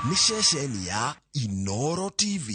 Nĩ ceceni ya Inoro TV.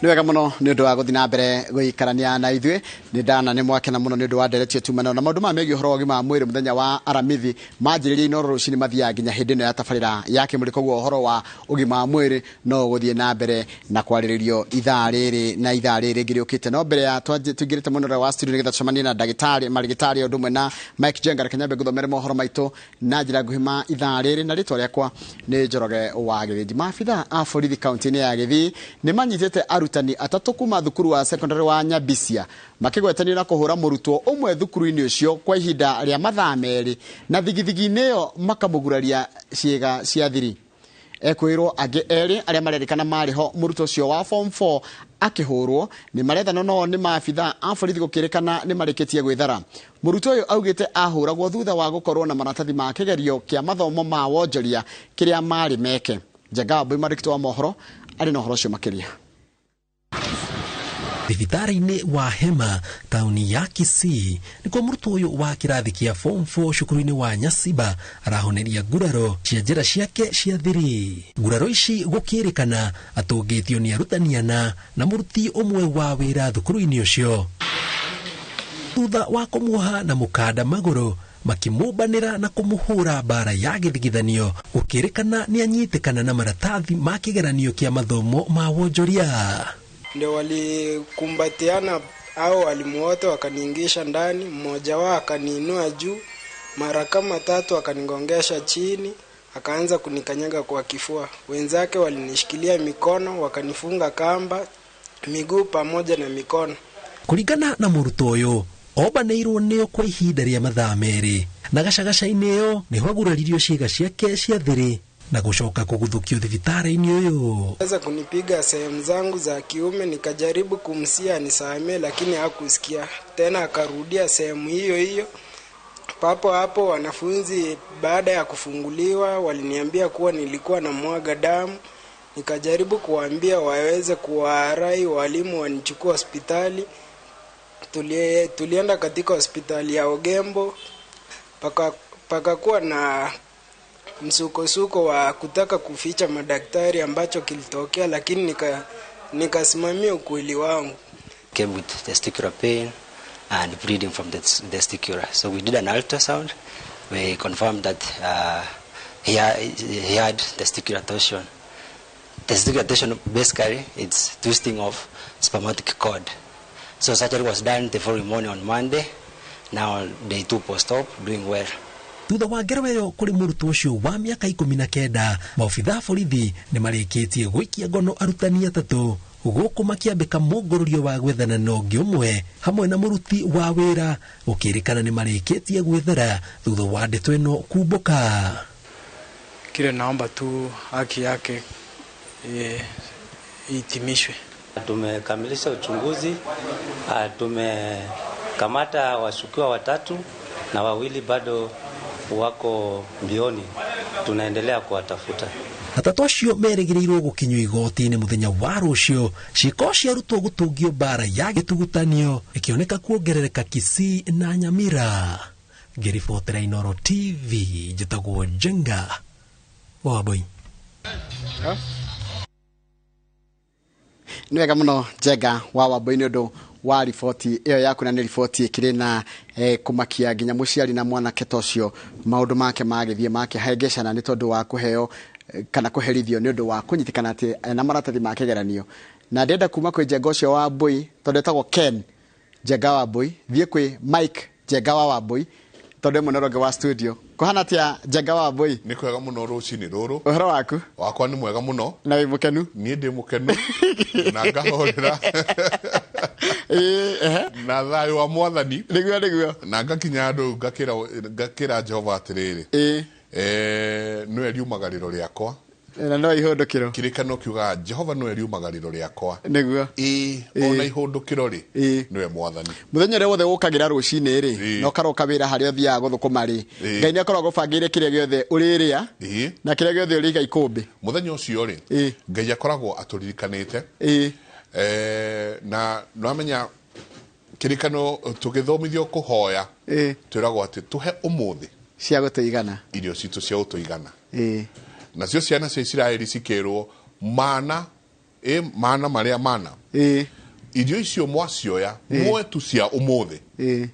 Nĩ wega mũno nĩ ũndũ wa gũthiĩ na mbere gũikarania na ithuĩ. Nĩ ndana nĩ mwakena mũno nĩ ũndũ wa ndereti ĩyo na maũndũ maya megiĩ ũhoro wa ũgima wa mwĩrĩ mũthenya wa aramithi manjĩrĩria Inooro rũcinĩ mathiaga nginya hĩndĩ ĩno ya tabarĩra ya kĩmũrĩ. Koguo ũhoro wa ũgima wa mwĩrĩ no ũgũthiĩ na mbere na kwarĩrĩrio ithaa rĩrĩ na ithaa rĩrĩ rĩngĩ rĩũkĩte. No mbere ya tũingĩrĩte mwena ũrĩa wa studio nĩgetha tũcemanie na ndagĩtarĩ marĩgĩtarĩ ũndũ ũmwe na Mike Jenga, reke nyambe ngũthomere mohoro maitũ na njĩra nguhĩ ma ithaa rĩrĩ, na rĩtwa rĩakwa nĩ Njoroge wa Gĩthĩnji. Maabithaa a borithi kaunti-inĩ ya Gĩthii nĩ manyitĩte arutani atatũ kuma thukuru wa secondary wa Nyabisia makĩgwetanio na kũhũra mũrutwo ũmwe thukuru-inĩ ũcio kwa ihinda rĩa mathaa merĩ na thigithigi-inĩ ĩyo makamũguraria ciĩga cia thiri. Ekwĩrwo angĩ erĩ arĩa marerĩkana marĩ ho mũrutwo ũcio wa form 4 akĩhũrwo nĩ marethanwo no nĩ maabithaa a borithi gũkĩrĩkana nĩ marĩkĩtie gwĩthara. Mũrutwo ũyũ augĩte ahũragwo thutha wa gũkorwo na maratathi ma kĩgerio kĩa mathomo ma wonjoria kĩrĩa marĩ meke. Njenga Wambui mwandĩki wa mohoro arĩ na ũhoro ũcio makĩria. Thibitarĩ-inĩ wa Hema taũni ya Kisii nĩkuo mũrutwo ũyũ wa kĩrathi kĩa form 4 cukuru-inĩ wa Nyasiba arahoneria nguraro cia njĩra ciake cia thiri. Nguraro ici gũkĩrĩkana atũngĩtio nĩ arutani ana na mũruti ũmwe wa wĩra thukuru-inĩ ũcio. Thutha wa kũmuoha na mũkanda magũrũ makĩmũmbanĩra na kũmũhũra mbara ya gĩthigithanio gũkĩrĩkana nĩ anyitĩkana na maratathi ma kĩgeranio kĩa mathomo ma wonjoria. Ndio walikumbatiana hao walimu wote wakaniingisha ndani, mmoja wao akaniinua juu mara kama tatu akanigongesha chini, akaanza kunikanyaga kwa kifua. Wenzake walinishikilia mikono wakanifunga kamba miguu pamoja na mikono. Kũringana na mũrutwo ũyũ ombanĩirwo nĩo kwa ihinda rĩa mathaa merĩ na gacagaca-inĩ ĩyo nĩho aguraririo ciĩga ciake cia thiri na gũcoka kũguthũkio thibitarĩ-inĩ ũyũ. Weza kunipiga sehemu zangu za kiume, nikajaribu kumsia anisamee lakini hakusikia tena, akarudia sehemu hiyo hiyo. Papo hapo wanafunzi baada ya kufunguliwa waliniambia kuwa nilikuwa na mwaga damu. Nikajaribu kuwaambia waweze kuwarai walimu wanichukue hospitali. Tulienda katika hospitali ya Ogembo, pakakuwa na msukosuko wa kutaka kuficha madaktari ambacho kilitokea, lakini nikasimamia ukweli wangu. Came with testicular pain and bleeding from the testicular. So we did an ultrasound. We confirmed that he had testicular torsion. Testicular torsion basically it's twisting of spermatic cord. So surgery was done the following morning on Monday. Now day 2 post-op, doing well. Thutha wa ngero ĩyo kũrĩ mũrutwo ũcio wa mĩaka 19 maobithaa borithi nĩ marĩkĩtie gũikia ngono arutani atatũ gũkũ makĩambĩka mũngũrũrio wa gwethana na ũngĩ ũmwe hamwe na mũruti wa wĩra gũkĩrĩkana nĩ marĩkĩtie gwĩthara thutha wa ndeto ĩno kumbũka. Kile naomba tu haki yake itimishwe. Tumekamilisha uchunguzi, tumekamata washukiwa watatu na wawili bado wako mbioni, tunaendelea kuwatafuta. Atatũ acio merĩgĩrĩirwo gũkinyio igoti-inĩ mũthenya wa rũciũ. Ciĩko cia arutwo gũtũngio mbara ya gĩtugutanio ĩkĩoneka kuongerereka Kisii na Nyamira. Ngĩribotera Inooro TV njĩtagwo Njenga Wambui. Nĩ wega mũno Njenga wa Wambui nĩ ũndũ wa riboti ĩyo yaku, na nĩ riboti ĩkĩrĩ na kũmakia nginya mũciari na mwanake ta ũcio maũndũ make magĩthiĩ makĩhengecana nĩ tondũ wa kũheo kana kũherithio nĩ ũndũ wa kũnyitĩkana atĩ na maratathi ma kĩgeranio. Na ndĩrenda kuma kwĩ Njenga ũcio wa Wambui tondũ etagwo Ken Njenga wa Wambui, thiĩ kwĩ Mike Njenga wa Wambui tondũ ĩ mũno ũngĩ wa studio. Kũhana atĩa Njenga wa Wambui? Nĩ kwega mũno rũcinĩ rũrũ. Ũhoro waku? Wakwa nĩ mwega mũno. Na wĩ mũkenu? Niĩ ndĩ mũkenu na ngahorera. Na thayũ wa Mwathani. Nĩguo nĩguo. Na ngakinya andũ ngakĩra Jehova atĩrĩrĩ. Nĩwe riumagarĩro rĩakwa. Na no ihũndũkĩro. Kĩrĩkanĩro kiugaga Jehova nĩwe riumagarĩro rĩakwa. Nĩguo. Ĩĩ, ona ihũndũkĩro rĩ, nĩwe mwathani. Mũthenya ũrĩa wothe ũkagĩra rũcinĩ rĩ, Ĩĩ. na ũkaroka wĩra harĩa ũthiaga gũthũkũma rĩ, Ĩĩ. Ngai nĩ akoragwo agũbangĩire kĩrĩa gĩothe ũrĩrĩa Ĩĩ. na kĩrĩa gĩothe ũrĩiga ikũmbĩ. Mũthenya ũcio rĩ, Ĩĩ. Ngai akoragwo atũririkanĩte. Ĩĩ. Na nwamenya kĩrĩkano tũgĩthomithio kũhoya, Ĩĩ. twĩragwo atĩ tũhe ũmũthĩ cia gũtũigana, irio citũ cia gũtũigana. Ĩĩ. Nacio ciana cia Isiraeli cikĩrwo mana, ĩ mana marĩa mana. Ĩĩ. Irio icio mwacioya, Ĩĩ. muoe tu cia ũmũthĩ. Ĩĩ.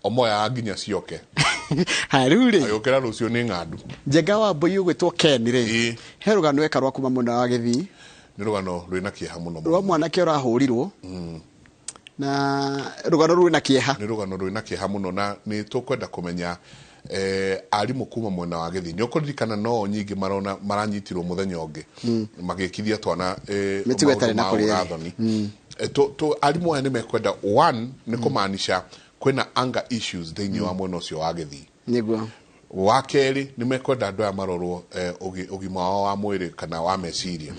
Omoyaga nginya cioke. Ha, rĩu rĩ, agĩũkĩra rũciũ nĩ ng'andu. Njenga wa mbũi ũgwĩtwo Ken rĩ, Ĩĩ. he rũgano eka rwa kuma mwena wa Gĩthii. Nĩ rũgano rwĩna kĩeha mũno. Rwa mwanake ũrahũrirwo, na rũgano rwĩna kĩeha. Nĩ rũgano rwĩna kĩeha mũno, na nĩ tũkwenda kũmenya arimũ kuma mwena wa Gĩthii. Nĩ ũkũririkana no nyingĩ marona maranyitirwo mũthenya ũngĩ magĩkithia twana Mĩtugo ĩtarĩ maũndũ na ma kũrĩa. ũrathoni. Arimũ aya nĩ mekwenda one nĩ kũmaanisha kwĩna anger issues thĩinĩ wa mwena ũcio wa Gĩthii. Nĩguo. Wa kerĩ nĩ mekwenda andũ aya marorwo ũgima wao wa mwĩrĩ kana wa meciria.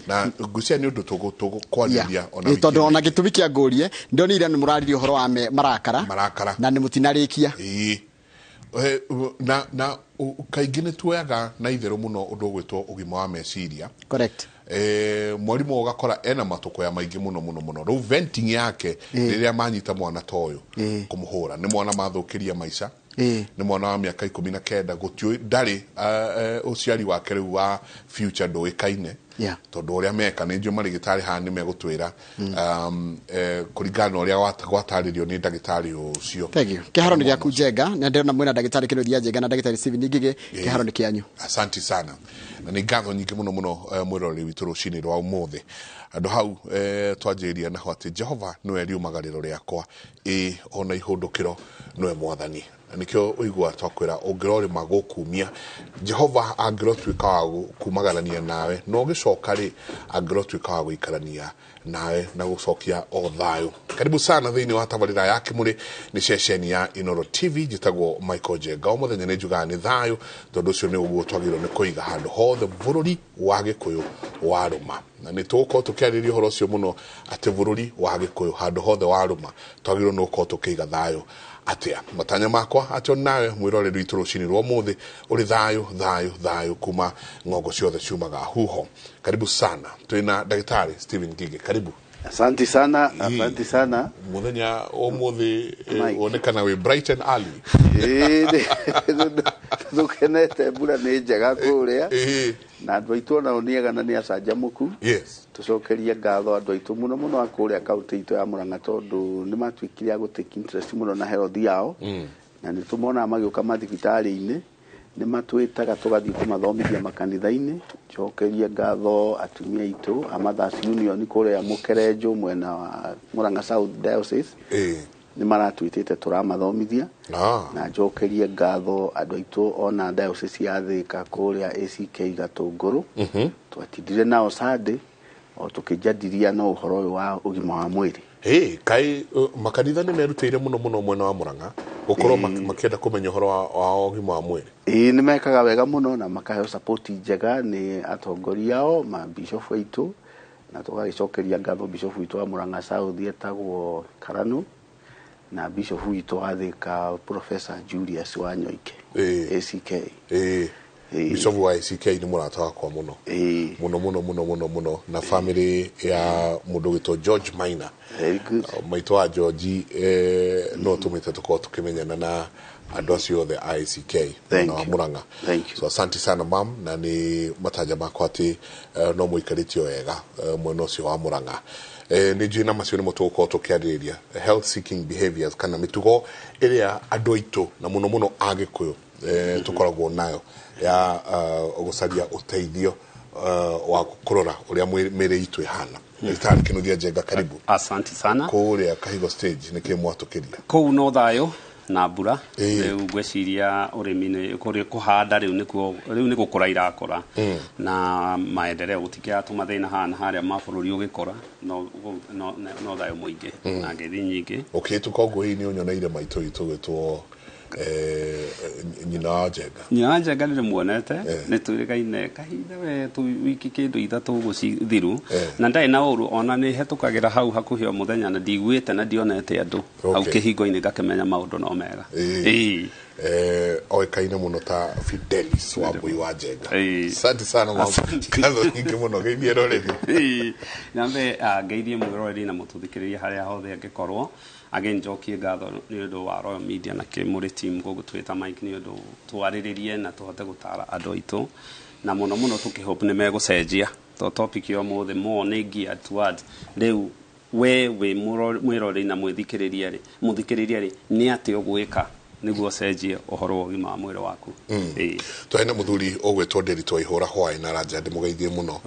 Na ngwĩciria nĩ ũndũ tũgũkwarĩrĩria ona Ĩ, tondũ wiki ona gĩtũmi kĩa ngũrie ndonire nĩ mũraririe ũhoro wa marakara. Marakara. Na nĩ mũtinarĩkia. Ĩĩ. Na kaingĩ nĩ tuoyaga na itherũ mũno ũndũ ũgwĩtwo ũgima wa meciria. Correct. Mwarimũ ũgakora ena matũkũya maingĩ mũno mũno mũno. Rĩu venting yake rĩrĩa manyita mwana ta ũyũ kũmũhũra, nĩ mwana mathũkĩria maica. Ĩĩ. Nĩ mwana wa mĩaka 19, gũtiũĩ ndarĩ ũciari wake rĩu wa future ndũĩkaine. Yeah. Tondũ ũrĩa meka nĩ njũĩ marĩgĩtarĩ haha nĩ megũtwĩra, kũringana na ũrĩa gwatarĩrio nĩ ndagĩtarĩ ũcio. Thank you. Kĩharo nĩ gĩaku Njenga, na ndĩrona mwĩna ndagĩtarĩ Kĩnuthia Njenga na ndagĩtarĩ Stephen Ngigĩ. Kĩharo nĩ kĩanyu. Asante sana. Na nĩ ngatho nyingĩ mũno mũno, mwĩroreri witũ rũcinĩ rwa ũmũthĩ. Andũ hau twanjĩrĩria naho atĩ Jehova nĩwe riumagarĩro rĩakwa, ĩ ona ihũndũkĩro nĩwe mwathani. Na nĩkĩo ũiguaga twakwĩra ũngĩrorĩma gũkumia Jehova, angĩrotuĩka wa kumagarania nawe, na ũgĩcoka rĩ, angĩrotuĩka wa gũikarania nawe na gũcokia o thayũ. Karibu sana thĩinĩ wa tabarĩra ya Kĩmũrĩ, nĩ ceceni ya Inooro TV. Njĩtagwo Michael Njenga. O mũthenya nĩ njugaga nĩ thayũ, tondũ ũcio nĩ ũguo twagĩrĩirwo nĩ kũiga handũ hothe bũrũri wa Gĩkũyũ warũma. Na nĩ tũgũkorwo tũkĩarĩrĩria ũhoro ũcio mũno, atĩ bũrũri wa Gĩkũyũ handũ hothe warũma twagĩrĩirwo nĩ gũkorwo tũkĩiga thayũ atĩa. Matanya makwa atĩ onawe mwĩroreri witũ rũcinĩ rwa ũmũthĩ ũrĩ thayũ thayũ thayũ kuma ng'ongo ciothe ciumaga huho. Karibu sana, twĩna ndagĩtarĩ Stephen Ngigĩ, karibu. Asante sana, asante sana. Mũthenya ũmũthĩ Mike. wonekana wĩ bright and early. Ĩĩ, tũkenete, mbura nĩ njega kũrĩa na andũ aitũ onao nĩ ega na nĩ acanjamũku. Tũcokerie ngatho andũ aitũ mũno mũno a kũrĩa kaũntĩ itũ ya Murang'a, tondũ nĩ matuĩkire a gũtake interest mũno na health yao, na nĩ tũmonaga magĩũka mathibitarĩ-inĩ, nĩ matwĩtaga tũgathiĩ kũmathomithia makanitha-inĩ. Njokerie ngatho atumia aitũ a Mothers Union kũrĩa Mũkerenjũ mwena wa Murang'a South Diocese, nĩ maratwĩtĩte tũramathomithia. Na njokerie ngatho andũ aitũ ona diocese ya Thĩka kũrĩa ACK Gatũngũrũ, twatindire nao Sunday o tũkĩnjadiria no ũhoro ũyũ wa ũgima wa mwĩrĩ. Hey, kai makanitha nĩ merutĩire mũno mũno mwena wa Murang'a gũkorwo makĩenda kũmenya ũhoro wa ũgima wa mwĩrĩ. Ĩĩ, nĩ mekaga wega mũno na makaheo support njega nĩ atongoria ao mabishofu aitũ, na tũgagĩcokeria ngatho bishofu witũ wa Murang'a South etagwo Karanu, na bishofu witũ wa Thĩka Professor Julius Wanyoike, ACK. Bishofu wa ACK nĩ mũrata wakwa mũno mũno mũno mũno mũno mũno, na family ya mũndũ ũgwĩtwo George Maina. Very good. Maitũ wa George no tũmĩte tũkorwo tũkĩmenyana na andũ acio othe a ACK Thank mwena wa you. Murang'a. Thank you. So asante sana mam, na nĩ matanja makwa atĩ no mũikarĩtio wega mwena ũcio wa Murang'a. Nĩ njũĩ na macio nĩmo tũgũkorwo tũkĩarĩrĩria health seeking behaviors, kana mĩtugo ĩrĩa andũ aitũ na mũno mũno Agĩkũyũ tũkoragwo nayo ya gũcaria ũteithio wa kũrora ũrĩa mĩĩrĩ itũ ĩhana. Ndagĩtarĩ Kĩnuthia Njenga, karibu. Asante sana. Kũrĩa Kahigo stage nĩkĩ mwatũkĩria? Kũu no thayũ na mbura. Rĩu ngwĩciria ũrĩmi nĩ kũrĩ kũhanda, rĩu nĩkuo rĩu nĩ gũkũra irakũra, na maendeleo gũtikĩratũma thĩna hana harĩa ma bũrũri ũgĩkũra, no thayũ mũingĩ na ngeithi nyingĩ. Ũkĩhĩtũka ũguo hihi nĩ ũnyoneire maitũ witũ gwĩtwo Nyina wa Njenga. Nyina wa Njenga nĩ ndĩmuonete, nĩ twĩrĩgaine kahinda we tu wiki kĩndũ 3 gũcithiru, na ndarĩ na ũru, ona nĩ hetũkagĩra hau hakuhĩ o mũthenya na ndiguĩte na ndionete andũ hau kĩhingo-inĩ, ngakĩmenya maũndũ no mega. Ĩĩ. Oĩkaine mũno ta Fidelis wa Mbui wa Njenga. Asante sana mama. Ngatho nyingĩ mũno, geithie rũrĩrĩ. Ĩĩ. Nyambe ngeithie mwĩroreri na mũtũthikĩrĩria harĩa hothe angĩkorwo. Again, njokie ngatho nĩ ũndũ wa Royal Media na kĩmũrĩ team gũgũtwĩta Mike nĩ ũndũ twarĩrĩrie na tũhote gũtara andũ aitũ, na mũno mũno tũkĩhope nĩ megũcenjia to topic ya ũmũthĩ more nĩ geared towards rĩu we wĩ mwĩroreri na mwĩthikĩrĩria rĩ, mũthikĩrĩria rĩ, nĩ atĩ ũgwĩka nĩguo ũcenjie ũhoro wa ũgima wa mwĩrĩ waku. Ĩĩ. Twarĩ na mũthuri ũgwĩtwo Ndĩritũ Waihũra hwaĩ na aranja ndĩmũgeithie mũno,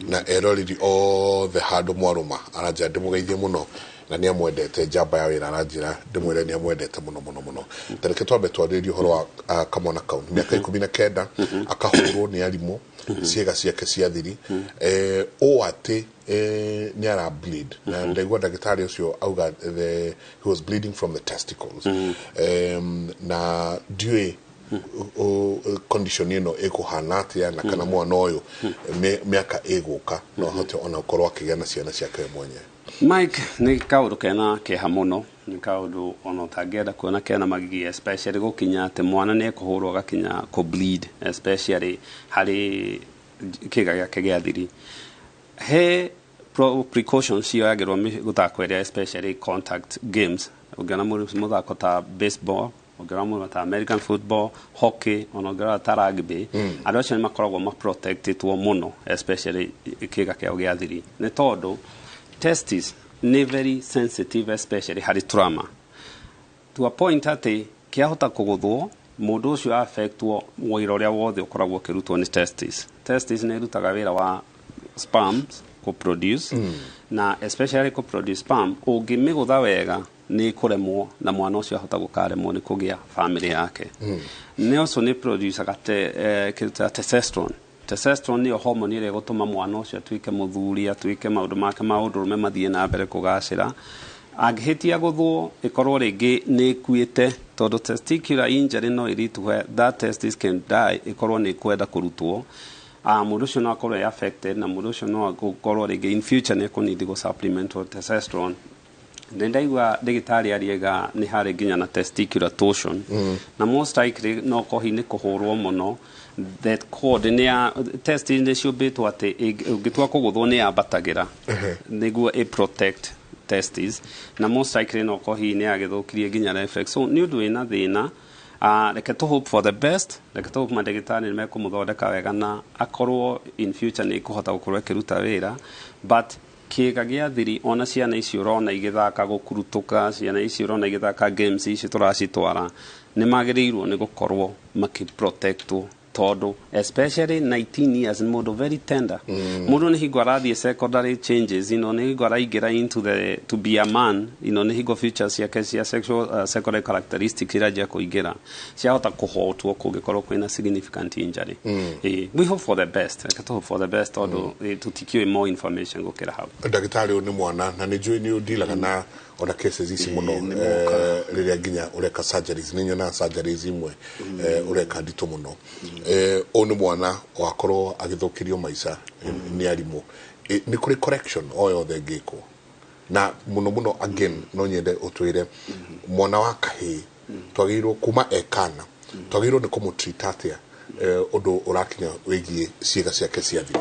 na eroreri othe handũ mwarũma aranja ndĩmũgeithie mũno, na nĩ amwendete njamba ya wĩra, aranjĩra ndĩmwĩre nĩ amwendete mũno mũno mũno. Ta reke twambe twarĩrĩrie ũhoro wa kamwana kau mĩaka 19 akahũrwo nĩ arimũ ciĩga ciake cia thiri, ũũ atĩ nĩ ara bleed, na ndaigua ndagĩtarĩ ũcio auga he was bleeding from the testicles, na ndiũĩ condition ĩno ĩkũhana atĩa, na kana mwana ũyũ mĩaka ĩgũka no ahote ona gũkorwo akĩgĩa na ciana ciake we mwenyewe. Mike, nĩ kaũndũ kena kĩeha mũno, nĩ kaũndũ ona ũtangĩenda kuona kena magigi, especially gũkinya atĩ mwana nĩ ekũhũrwo agakinya kũ bleed, especially harĩ kĩga gĩake gĩa thiri. He precautions cioyagĩrwo mĩthako ĩrĩa especially contact games, ũngĩona mũthako ta baseball, ũngĩona mũthako ta American football, hockey, ona ũngĩrora ta rugby, andũ acio nĩ makoragwo maprotectĩtwo mũno, especially kĩga kĩao gĩa thiri, nĩ tondũ testis nĩ very sensitive, especially harĩ trauma, to a point atĩ kĩahota kũgũthwo, mũndũ ũcio affectwo wĩra ũrĩa wothe ũkoragwo ũkĩrutwo nĩ testis. Testis nĩ ĩrutaga wĩra wa sperms kũproduce, na especially kũproduce sperm, ũngĩmĩgũtha wega nĩ kũremwo, na mwana ũcio ahota gũkaremwo nĩ kũgĩa family yake. Nĩ also nĩ producaga kĩndũ ta testosterone. Testosterone nĩyo hormone ĩrĩa ĩgũtũma mwana ũcio atuĩke mũthuri, atuĩke maũndũ make ma ũndũrũme mathiĩ na mbere kũgacĩra. Angĩhĩtia gũthwo, ĩkorwo rĩngĩ nĩ ĩkuĩte, tondũ testicular injury no ĩlead to where that testis can die, ĩkorwo nĩ ĩkwenda kũrutwo, mũndũ ũcio no akorwo e affected, na mũndũ ũcio no akorwo rĩngĩ in future nĩ ekũnidi gũ supplement testosterone. Nĩ ndaigua ndagĩtarĩ ariega nĩ harĩ nginya na testicular torsion, na most likely no kohi nĩ kũhũrwo mũno that cord nĩ ya testis nĩ ciũmbĩtwo atĩ ũngĩtua kũgũthwo nĩ yambatagĩra nĩguo ĩ protect testis, na most likely no kohi nĩ yagĩthũkirie nginya reflex, so nĩ ũndũ wĩna thĩna. Reke tũ hope for the best, reke tũ hope mandagĩtarĩ nĩ mekũmũthondeka wega na akorwo in future nĩ ĩkũhota gũkorwo ĩkĩruta wĩra. But kĩga gĩa thiri, ona ciana icio ũrona igĩthaka gũkurutũka, ciana icio ũrona igĩthaka games icio tũracitwara, nĩ magĩrĩirwo nĩ gũkorwo makĩprotectwo, tondũ especially 19 years nĩ mũndũ very tender. Mũndũ nĩ hingo arathiĩ secondary changes, nĩ hingo araingĩra into the to be a man, nĩ hingo features ciake cia sexual secondary characteristics iranjia kũingĩra, ciahota kũhotwo kũngĩkorwo kwĩna significant injury. We hope for the best, reke tũ hope for the best, tondũ tũtikĩũĩ more information gũkĩra hau. Ndagĩtarĩ, ũyũ nĩ mwana na nĩ njũĩ nĩ ũndilaga na ona cases ici mũno, rĩrĩa nginya ũreka surgeries, nĩ nyonaga surgeries imwe ũreka nditũ mũno. Ũyũ nĩ mwana wakorwo agĩthũkĩrio maica nĩ arimũ. Nĩ kũrĩ correction o yothe ĩngĩkwo? Na mũno mũno again no nyende ũtwĩre, mwana wa kahĩĩ twagĩrĩirwo kuma ekana twagĩrĩirwo nĩ kũmũtreat atĩa, ũndũ ũrakinya wĩgiĩ ciĩga ciake cia thiri?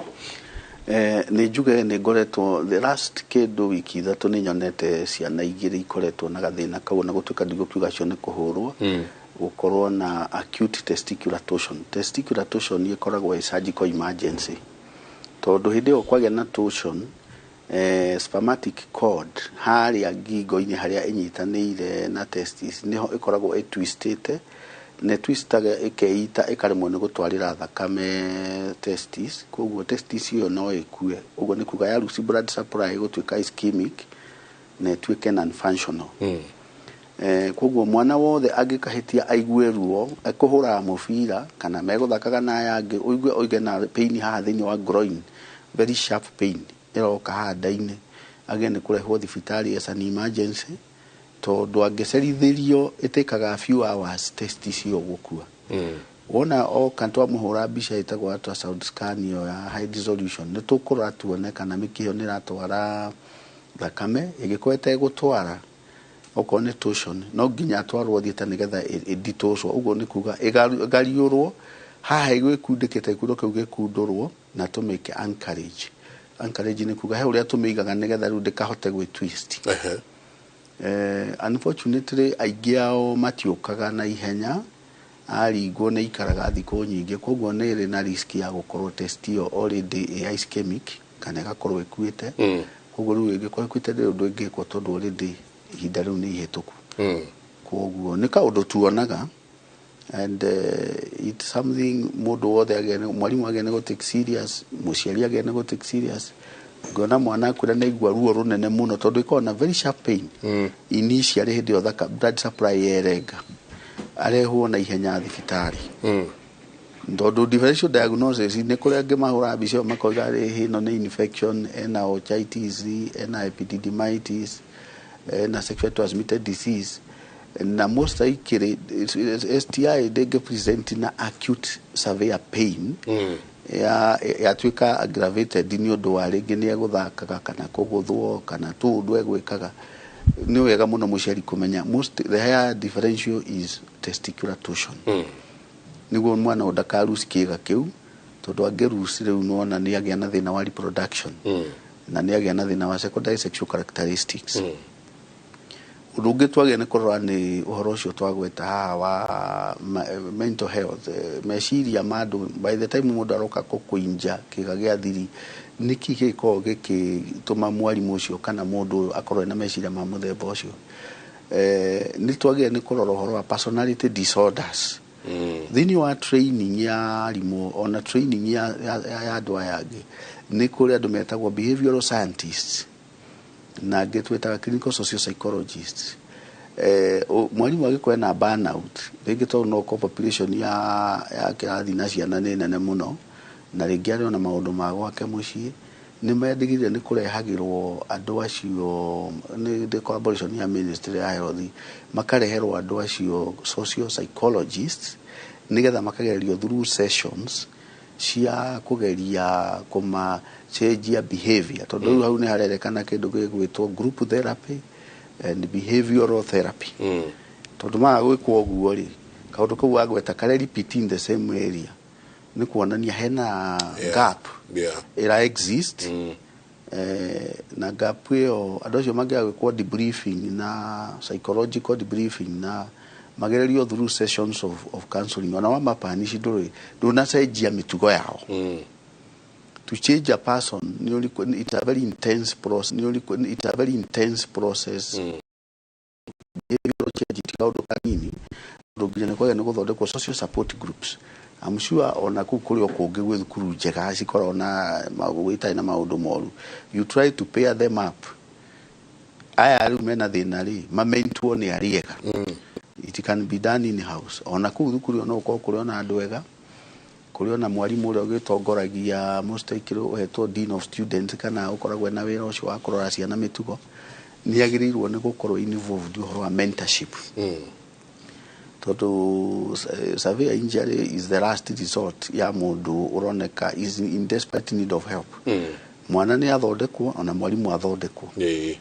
Nĩ njuge nĩ ngoretwo the last kĩndũ wiki 3 nĩ nyonete ciana 2 ikoretwo na gathĩna kau, na gũtuĩka ndigũkiuga cio nĩ kũhũrwo, gũkorwo na acute testicular torsion. Testicular torsion ĩkoragwo ĩ surgical emergency, tondũ hĩndĩ ĩyo kwagĩa na torsion, spermatic cord harĩa ngingo-inĩ harĩa ĩnyitanĩire na testis nĩho ĩkoragwo ĩtwistĩte, na ĩtwistaga ĩkeita, ĩkaremwo nĩ gũtwarĩra thakame testis, koguo testis ĩyo no ĩkue. Ũguo nĩ kuga ya lose blood supply, ĩgũtuĩka ischemic na ĩtuĩke non functional. Koguo mwana wothe angĩkahĩtia aigue ruo ekũhũraga mũbira kana megũthakaga na aya angĩ, ũigue oige na pain haha thĩinĩ wa groin, very sharp pain ĩroka haha nda-inĩ, agĩe nĩ kũrehwo thibitarĩ as an emergency. Tondũ angĩcerithĩrio ĩtĩkaga few hours test icio gũkua. Wona oka twamũhũra mbica ĩtagwo ultrasound scan ĩyo ya high resolution, nĩ tũkũrora tuone kana mĩkiha ĩyo nĩ ĩratwara thakame. Ĩngĩkorwo ĩtegũtwara, okorwo nĩ torsion, no nginya atwarwo theatre nĩgetha ĩditocwo. Ũguo nĩ kuga ĩgariũrwo haha ĩgwĩkundĩkĩte, gĩkundo kĩu gĩkundũrwo na tũmĩke anchorage. Anchorage nĩ kuga he ũrĩa tũmĩigaga nĩgetha rĩu ndĩkahote gwĩ twist. Unfortunately aingĩ ao matiũkaga na ihenya, aringwo nĩ ikaraga thikũ nyingĩ, koguo nĩ ĩrĩ na risk ya gũkorwo test ĩyo already ĩ ischemic kana ĩgakorwo ĩkuĩte. Koguo rĩu ĩngĩkorwo ĩkuĩte, ndĩrĩ ũndũ ĩngĩkwo tondũ already ihinda rĩu nĩ ihĩtũku. Koguo nĩ kaũndũ tuonaga and it's something mũndũ wothe agĩrĩire, mwarimũ agĩrĩire nĩ gũ take serious, mũciari agĩrĩire nĩ gũ take serious. Ngona mwana akwĩra nĩ aigua ruo rũnene mũno, tondũ ĩkoragwo na very sharp pain initially hĩndĩ ĩyo blood supply yerenga, arehwo na ihenya thibitarĩ, tondũ differential diagnosis nĩ kũrĩ angĩ mahũraga mbica ĩyo makoiga ĩno nĩ infection, ena orchitis, ena epididymitis, ena sexually transmitted disease. Na most likely STI ndĩngĩ present na acute severe pain, ya yatuĩka aggravated nĩ ũndũ wa rĩngĩ nĩ egũthakaga kana kũgũthwo kana tu ũndũ egwĩkaga. Nĩ wega mũno mũciari kũmenya most the higher differential is testicular torsion, nĩguo mwana ũyũ ndakaruci kĩga kĩu, tondũ angĩruci rĩu nĩwona nĩ agĩa na thĩna wa reproduction na nĩ agĩa na thĩna wa secondary sexual characteristics. Ũndũ ũngĩ twagĩrĩire nĩ kũrora nĩ ũhoro ũcio twagweta haha wa mental health, meciria ma andũ. By the time mũndũ aroka gũkũinja kĩga gĩa thiri, nĩkĩ gĩkoragwo gĩkĩtũma mwarimũ ũcio kana mũndũ ũyũ akorwo ena meciria ma mũthemba ũcio? Nĩ twagĩrĩire nĩ kũrora ũhoro wa personality disorders thĩinĩ wa training ya arimũ, ona training ya andũ aya angĩ. Nĩ kũrĩ andũ metagwo behavioral scientists na angĩ twĩtaga clinical social psychologists. Mwarimũ angĩkorwo ena burnout rĩngĩ, tondũ no ũkorwo population ya kĩrathi na ciana nĩ nene mũno, na rĩngĩ arĩ ona maũndũ ma gwake mũciĩ, nĩ mendĩgĩrĩire nĩ kũrehagĩrwo andũ acio nĩ the collaboration ya ministry ya health, makareherwo andũ acio social psychologists nĩgetha makagererio through sessions cia kũgeria kũmacenjia behavior, tondũ rĩu hau nĩ harerekana kĩndũ gĩgwĩtwo group therapy and behavioral therapy. Tondũ maga gwĩkwo ũguo rĩ, kaũndũ kau wagweta karĩa repeat in the same area nĩ kuonania hena gap ĩra exist. Na gap ĩyo andũ acio mangĩaga gwĩkwo debriefing na psychological debriefing na magererio through sessions of counseling, ona wa mapanici ndũrĩ ndũnacenjia mĩtugo yao. To change a person nĩ it's a very intense process, it's a very intense process. Behavioral change ti kaũndũ kanini, tondũ nginya nĩ kwagĩrĩire nĩ gũthondekwo social support groups. I'm sure ona kũu kũrĩ o kũngĩ gwĩ thukuru njega cikoragwo na itarĩ na maũndũ moru. You try to pair them up, aya rĩu mena thĩna rĩ, mamentwo nĩ arĩa ega. It can be done in house. Ona kũu thukuru no ũkorwo kũrĩ ona andũ ega, kũrĩ ona mwarimũ ũrĩa ũgĩtongoragia, most likely ũhetwo dean of students kana ũkoragwo na wĩra ũcio wa kũrora ciana mĩtugo, nĩ agĩrĩirwo nĩ gũkorwo involved ũhoro wa mentorship, tondũ severe injury is the last resort ya mũndũ ũroneka is in desperate need of help. Mwana nĩ athondekwo, ona mwarimũ athondekwo. Nĩ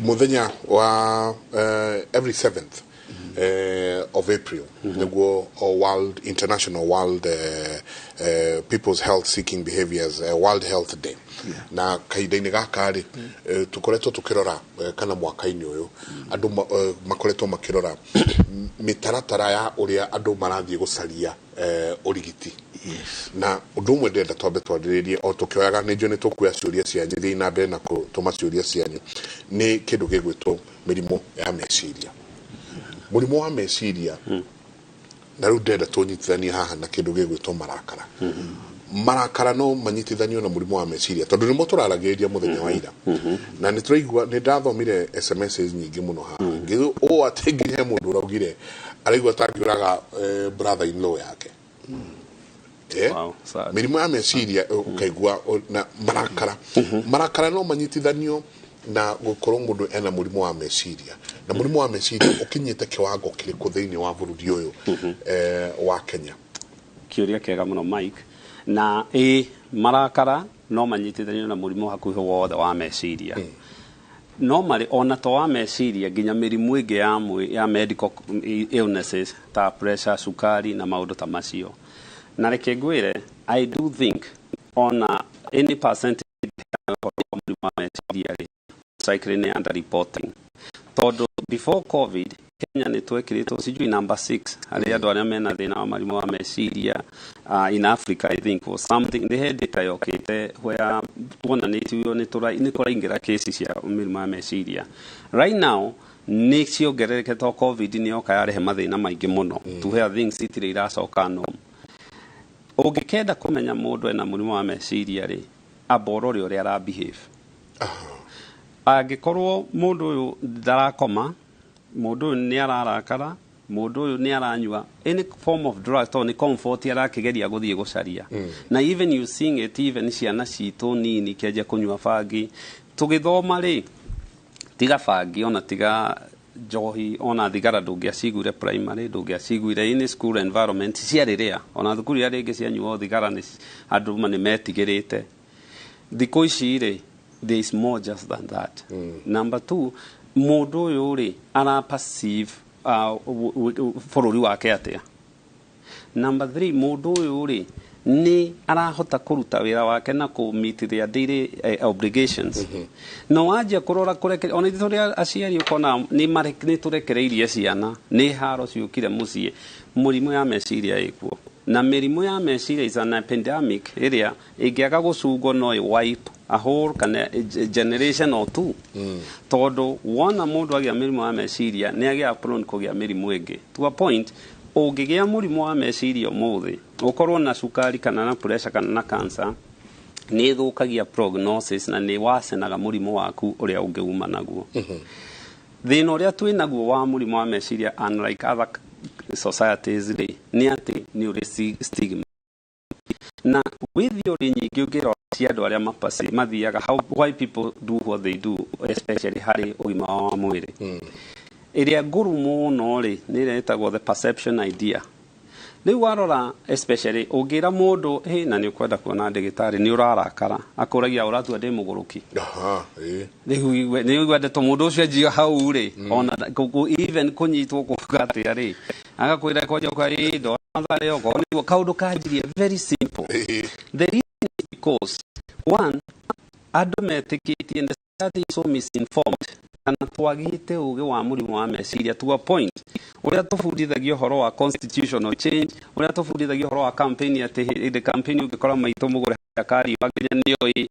mũthenya wa every 7th of April nĩguo World International World People's Health Seeking Behaviors, World Health Day. Na kahinda-inĩ gaka rĩ, tũkoretwo tũkĩrora, kana mwaka-inĩ ũyũ andũ makoretwo makĩrora mĩtaratara ya ũrĩa andũ marathiĩ gũcaria ũrigiti. Na ũndũ ũmwe ndĩrenda twambe twarĩrĩrie o tũkĩoyaga, nĩ njũĩ nĩ tũkuoya ciũria cianyu, thiĩ na mbere na gũtũma ciũria cianyu, nĩ kĩndũ gĩgwĩtwo mĩrimũ ya meciria, mũrimũ wa meciria. Na rĩu ndĩrenda tũnyitithanie haha na kĩndũ gĩgwĩtwo marakara. Marakara no manyitithanio na mũrimũ wa meciria, tondũ nĩmo tũraragĩrĩria mũthenya wa ira. Na nĩ tũraigua, nĩ ndathomire SMS nyingĩ mũno haha ũũ atĩ nginya he mũndũ ũraugire araigua ta angĩũraga brother in law yake. Wow, sad. Mĩrimũ ya meciria, ũkaigua na marakara no manyitithanio. Na gũkorwo mũndũ ena mũrimũ wa meciria, na mũrimũ wa meciria ũkinyĩte kĩwango kĩrĩkũ thĩinĩ wa bũrũri ũyũ wa Kenya? Kĩũria kĩega mũno, Mike. Na ĩ marakara no manyitithanio na mũrimũ hakuhĩ wothe wa meciria, no marĩ ona to wa meciria, nginya mĩrimũ ĩngĩ ya medical illnesses ta pressure, cukari na maũndũ ta macio. Na reke ngwĩre, I do think ona any percentage ya mũrimũ wa meciria rĩ, cycling nĩ underreporting, tondũ before COVID Kenya nĩ twekĩrĩtwo sijui number 6 harĩ andũ arĩa mena thĩna wa mũrimũ wa meciria in Africa, I think, or something. Nĩ he data yokĩte where tuonanĩtio nĩ kũraingĩra kesi cia mĩrimũ ya meciria. Right now nĩ ciongererekete to COVID nĩ yoka yarehe mathĩna maingĩ mũno to where things itirĩ iracoka norm. Ũngĩkenda kũmenya mũndũ ena mũrimũ wa meciria rĩ, amba ũrore ũrĩa ara behave. Angĩkorwo mũndũ ũyũ ndarakoma, mũndũ ũyũ nĩ ararakara, mũndũ ũyũ nĩ aranyua any form of drug tondũ nĩ comfort arakĩgeria gũthiĩ gũcaria, na even you seeing it, even ciana citũ nini ikĩanjia kũnyua bangi. Tũgĩthoma rĩ, tiga bangi ona tiga njohi ona thigara ndũngĩaciguire primary, ndũngĩaciguire in school environment. Ciarĩ rĩa ona thukuru iria rĩngĩ cianyuo thigara nĩ andũ nĩ metigĩrĩte. Thikũ ici rĩ, there is more just than that. Number two, mũndũ ũyũ rĩ, ara perceive bũrũri wake atĩa? Number three, mũndũ ũyũ rĩ, nĩ arahota kũruta wĩra wake na kũ meet their daily obligations? No wanjia kũrora kũreke ona ithuĩ tũrĩ aciari, ũkona nĩ tũrekereirie ciana, nĩ haro ciũkire mũciĩ. Mũrimũ ya meciria ĩkuo, na mĩrimũ ya meciria is an epidemic ĩrĩa ĩngĩaga gũcungwo no ĩ wipe a whole kana a generation or two, tondũ wona mũndũ agĩa mĩrimũ ya meciria nĩ agĩa prone kũgĩa mĩrimũ ĩngĩ, to a point ũngĩgĩa mũrimũ wa meciria ũmũthĩ, ũkorwo na cukari kana na pressure kana na cancer, nĩ ĩthũkagia prognosis na nĩ wacenaga mũrimũ waku ũrĩa ũngĩuma naguo. Thĩna ũrĩa twĩ naguo wa mũrimũ wa meciria, unlike other societies rĩ, nĩ atĩ nĩ ũrĩ stigma na gwĩ theory nyingĩ ũngĩrora cia andũ arĩa mapasi mathiaga how, why people do what they do, especially harĩ ũgima wao wa mwĩrĩ. Ĩrĩa ngũrũ mũno rĩ, nĩ ĩrĩa ĩtagwo the perception idea. Rĩu warora, especially ũngĩra mũndũ, "Hey, na nĩ ũkwenda kuona ndagĩtarĩ, nĩ ũrarakara," akũragia, "Ũratua ndĩ mũgũrũki?" Aha, ĩĩ. Rĩu nĩ ũigua ndeto mũndũ ũcio anjia hau rĩ, ona even kũnyitwo kuga atĩa rĩ, agakwĩra kwanja kwa ĩ ndona tharĩ okorwo nĩguo kaũndũ kanjirie very simple. The reason is because one, andũ metĩkĩtie, the society is so misinformed, kana twagĩte ũgĩ wa mũrimũ wa meciria to a point ũrĩa tũbundithagia ũhoro wa constitutional change, ũrĩa tũbundithagia ũhoro wa campaign, atĩ hĩndĩ campaign ũngĩkora maitũ mũgũre kariũa nginya nĩoĩ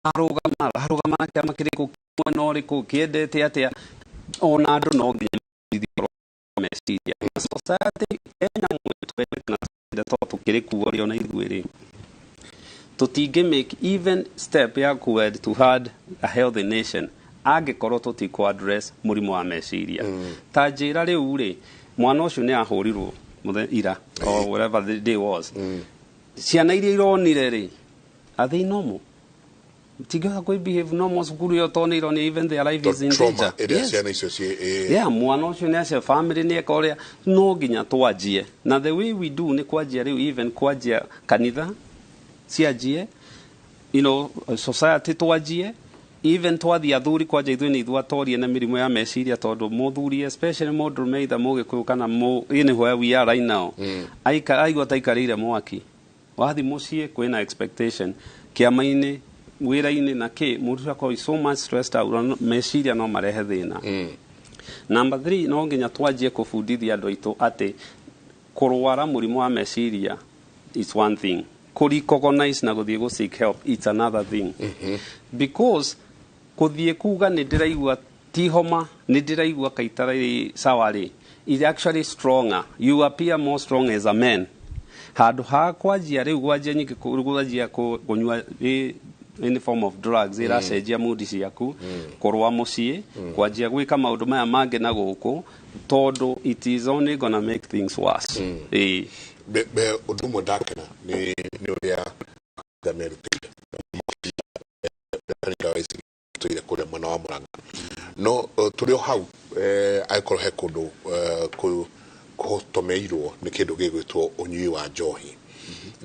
arũgama arũgama na kĩama kĩrĩkũ, mwena ũrĩkũ, kĩendete atĩa. Ona andũ no nginya mabundithio ũhoro wa meciria. Na society Kenya mwetwende kana twende, to tũkĩrĩ kuo rĩ, ona ithuĩ rĩ, tũtingĩ make even step ya kuhead to had a healthy nation angĩkorwo tũtikũ address mũrimũ wa meciria. Ta njĩra rĩu rĩ, mwana ũcio nĩ ahũrirwo ira or whatever the day was. Ciana iria ironire rĩ, are they normal? Tingĩhota kũ behave normal cukuru ĩyo tondũ nĩ ironire even their life is in trauma danger. Ĩrĩa ciana icio ciĩ Yeah, mwana ũcio nĩ acio family nĩ eka ũrĩa no nginya twanjie, na the way we do nĩ kwanjia rĩu, even kwanjia kanitha cianjie, society twanjie, even twathiĩ athuri kwanja, ithuĩ nĩ ithuĩ atorie na mĩrimũ ya meciria, tondũ mũthuri, especially mũndũrũme, either mũgĩkũyũ kana mũ in where we are right now, aigua ta aikarĩire mwaki. Wathiĩ mũciĩ kwĩna expectation, kĩama-inĩ, wĩra-inĩ, na kĩ mũndũ ũcio akorwo is so much stressed out, na meciria no marehe thĩna. Number three, no nginya twanjie kũbundithia andũ aitũ atĩ kũrwara mũrimũ wa meciria is one thing, kũ recognize na gũthiĩ gũ seek help, it's another thing, because kũthiĩ kuga nĩ ndĩraigua ti homa, nĩ ndĩraigua kaitara sawa rĩ, is actually stronger. You appear more strong as a man handũ ha kwanjia rĩu gwanjia nyingĩ kwanjia kũnyua any form of drugs ĩracenjia mood ciaku, kũrũa mũciĩ, kwanjia gwĩka maũndũ maya mangĩ na gũkũ, tondũ it is only gonna make things worse. Ĩĩ. Be ũndũ ũmwe ndakena nĩ ũrĩa merutĩire kanitha wa ici tũire kũrĩa mwena mwena wa Murang'a. No tũrĩ o hau, angĩkorwo he kũndũ kũhotomeirwo nĩ kĩndũ gĩgwĩtwo ũnyui wa njohi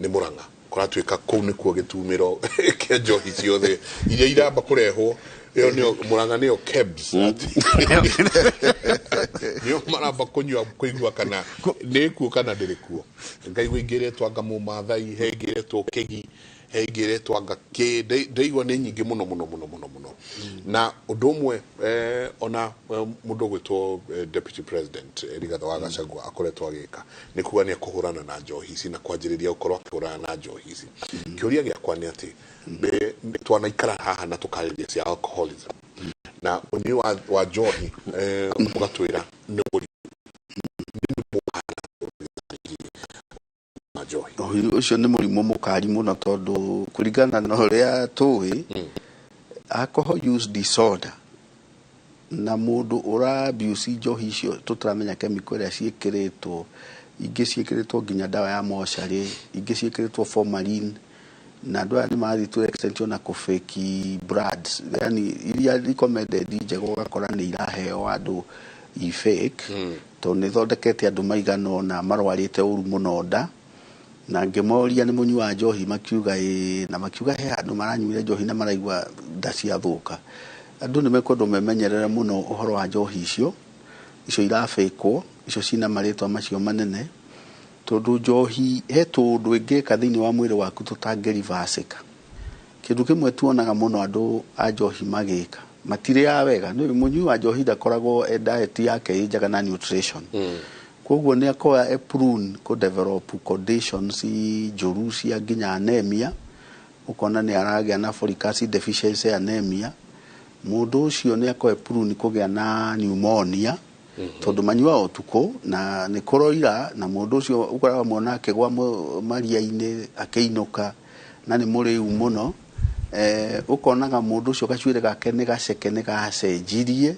nĩ Murang'a. Kũratuĩka kũu nĩkuo gĩtumĩro kĩa njohi ciothe iria iramba kũrehwo. Ĩyo nĩyo Murang'a, nĩyo KEBS, nĩyo maramba kũnyua kũigua kana nĩ kuo kana ndĩrĩ kuo. Ngaigua ingĩ ĩretwo anga Mũmathai, he ĩngĩ ĩretwo Kĩgi, he ĩngĩ ĩretwo anga kĩ. Ndaigua nĩ nyingĩ mũno mũno mũno mũno mũno. Na ũndũ ũmwe, ona mũndũ ũgwĩtwo Deputy President Rigathĩ wa Gachagua akoretwo agĩka nĩ kuga nĩ ekũhũrana na njohi ici na kwanjĩrĩria gũkorwo akĩhũrana na njohi ici. Kĩũria gĩakwa nĩ atĩ twanaikara haha na tũkarĩria cia alcoholism na ũnyui wa njohi, mũgatwĩra nĩ mũrimũ wa njohi. Ũyũ ũcio nĩ mũrimũ mũkari mũno, tondũ kũringana na ũrĩa tũĩ, alcohol use disorder na mũndũ ũra abuse njohi icio, tũtaramenya chemical ĩrĩa ciĩkĩrĩtwo. Ingĩ ciĩkĩrĩtwo nginya ndawa ya mocarĩ, ingĩ ciĩkĩrĩtwo formalin, na andũ aya nĩ marathiĩ to extent ona kũ-fake brands, yani iria recommended njega ũgakora nĩ iraheo andũ i fake, tondũ nĩ ithondekete andũ maigana ũna marwarĩte ũru mũno nda. Na ngĩmoria, "Nĩ mũnyua njohi?" Makiuga ĩĩ, na makiuga he handũ maranyuire njohi na maraigua nda ciathũka. Andũ nĩ mekwendwo memenyerere mũno ũhoro wa njohi icio, icio irabĩkwo, icio cina marĩtwa macio manene, tondũ njohi he tũũndũ ĩngĩka thĩinĩ wa mwĩrĩ waku tũtangĩrivacĩka. Kĩndũ kĩmwe tuonaga mũno andũ a njohi magĩka, matirĩaga wega. Nĩ mũnyui wa njohi ndakoragwo e diet yake ĩ njega na nutrition, koguo nĩ akoragwo e prone kũ develop conditions njũru cia nginya anemia. Ũkona nĩ aragĩa na folic acid deficiency anemia. Mũndũ ũcio nĩ akoragwo e prone kũgĩa na pneumonia, tondũ manyuaga ũtukũ na nĩ kũroira, na mũndũ ũcio ũkoraga mwana akĩgwa maria-inĩ akĩinũka na nĩ mũrĩu mũno. Ũkonaga mũndũ ũcio gacuĩrĩ gake nĩ gaceke, nĩ gacenjirie.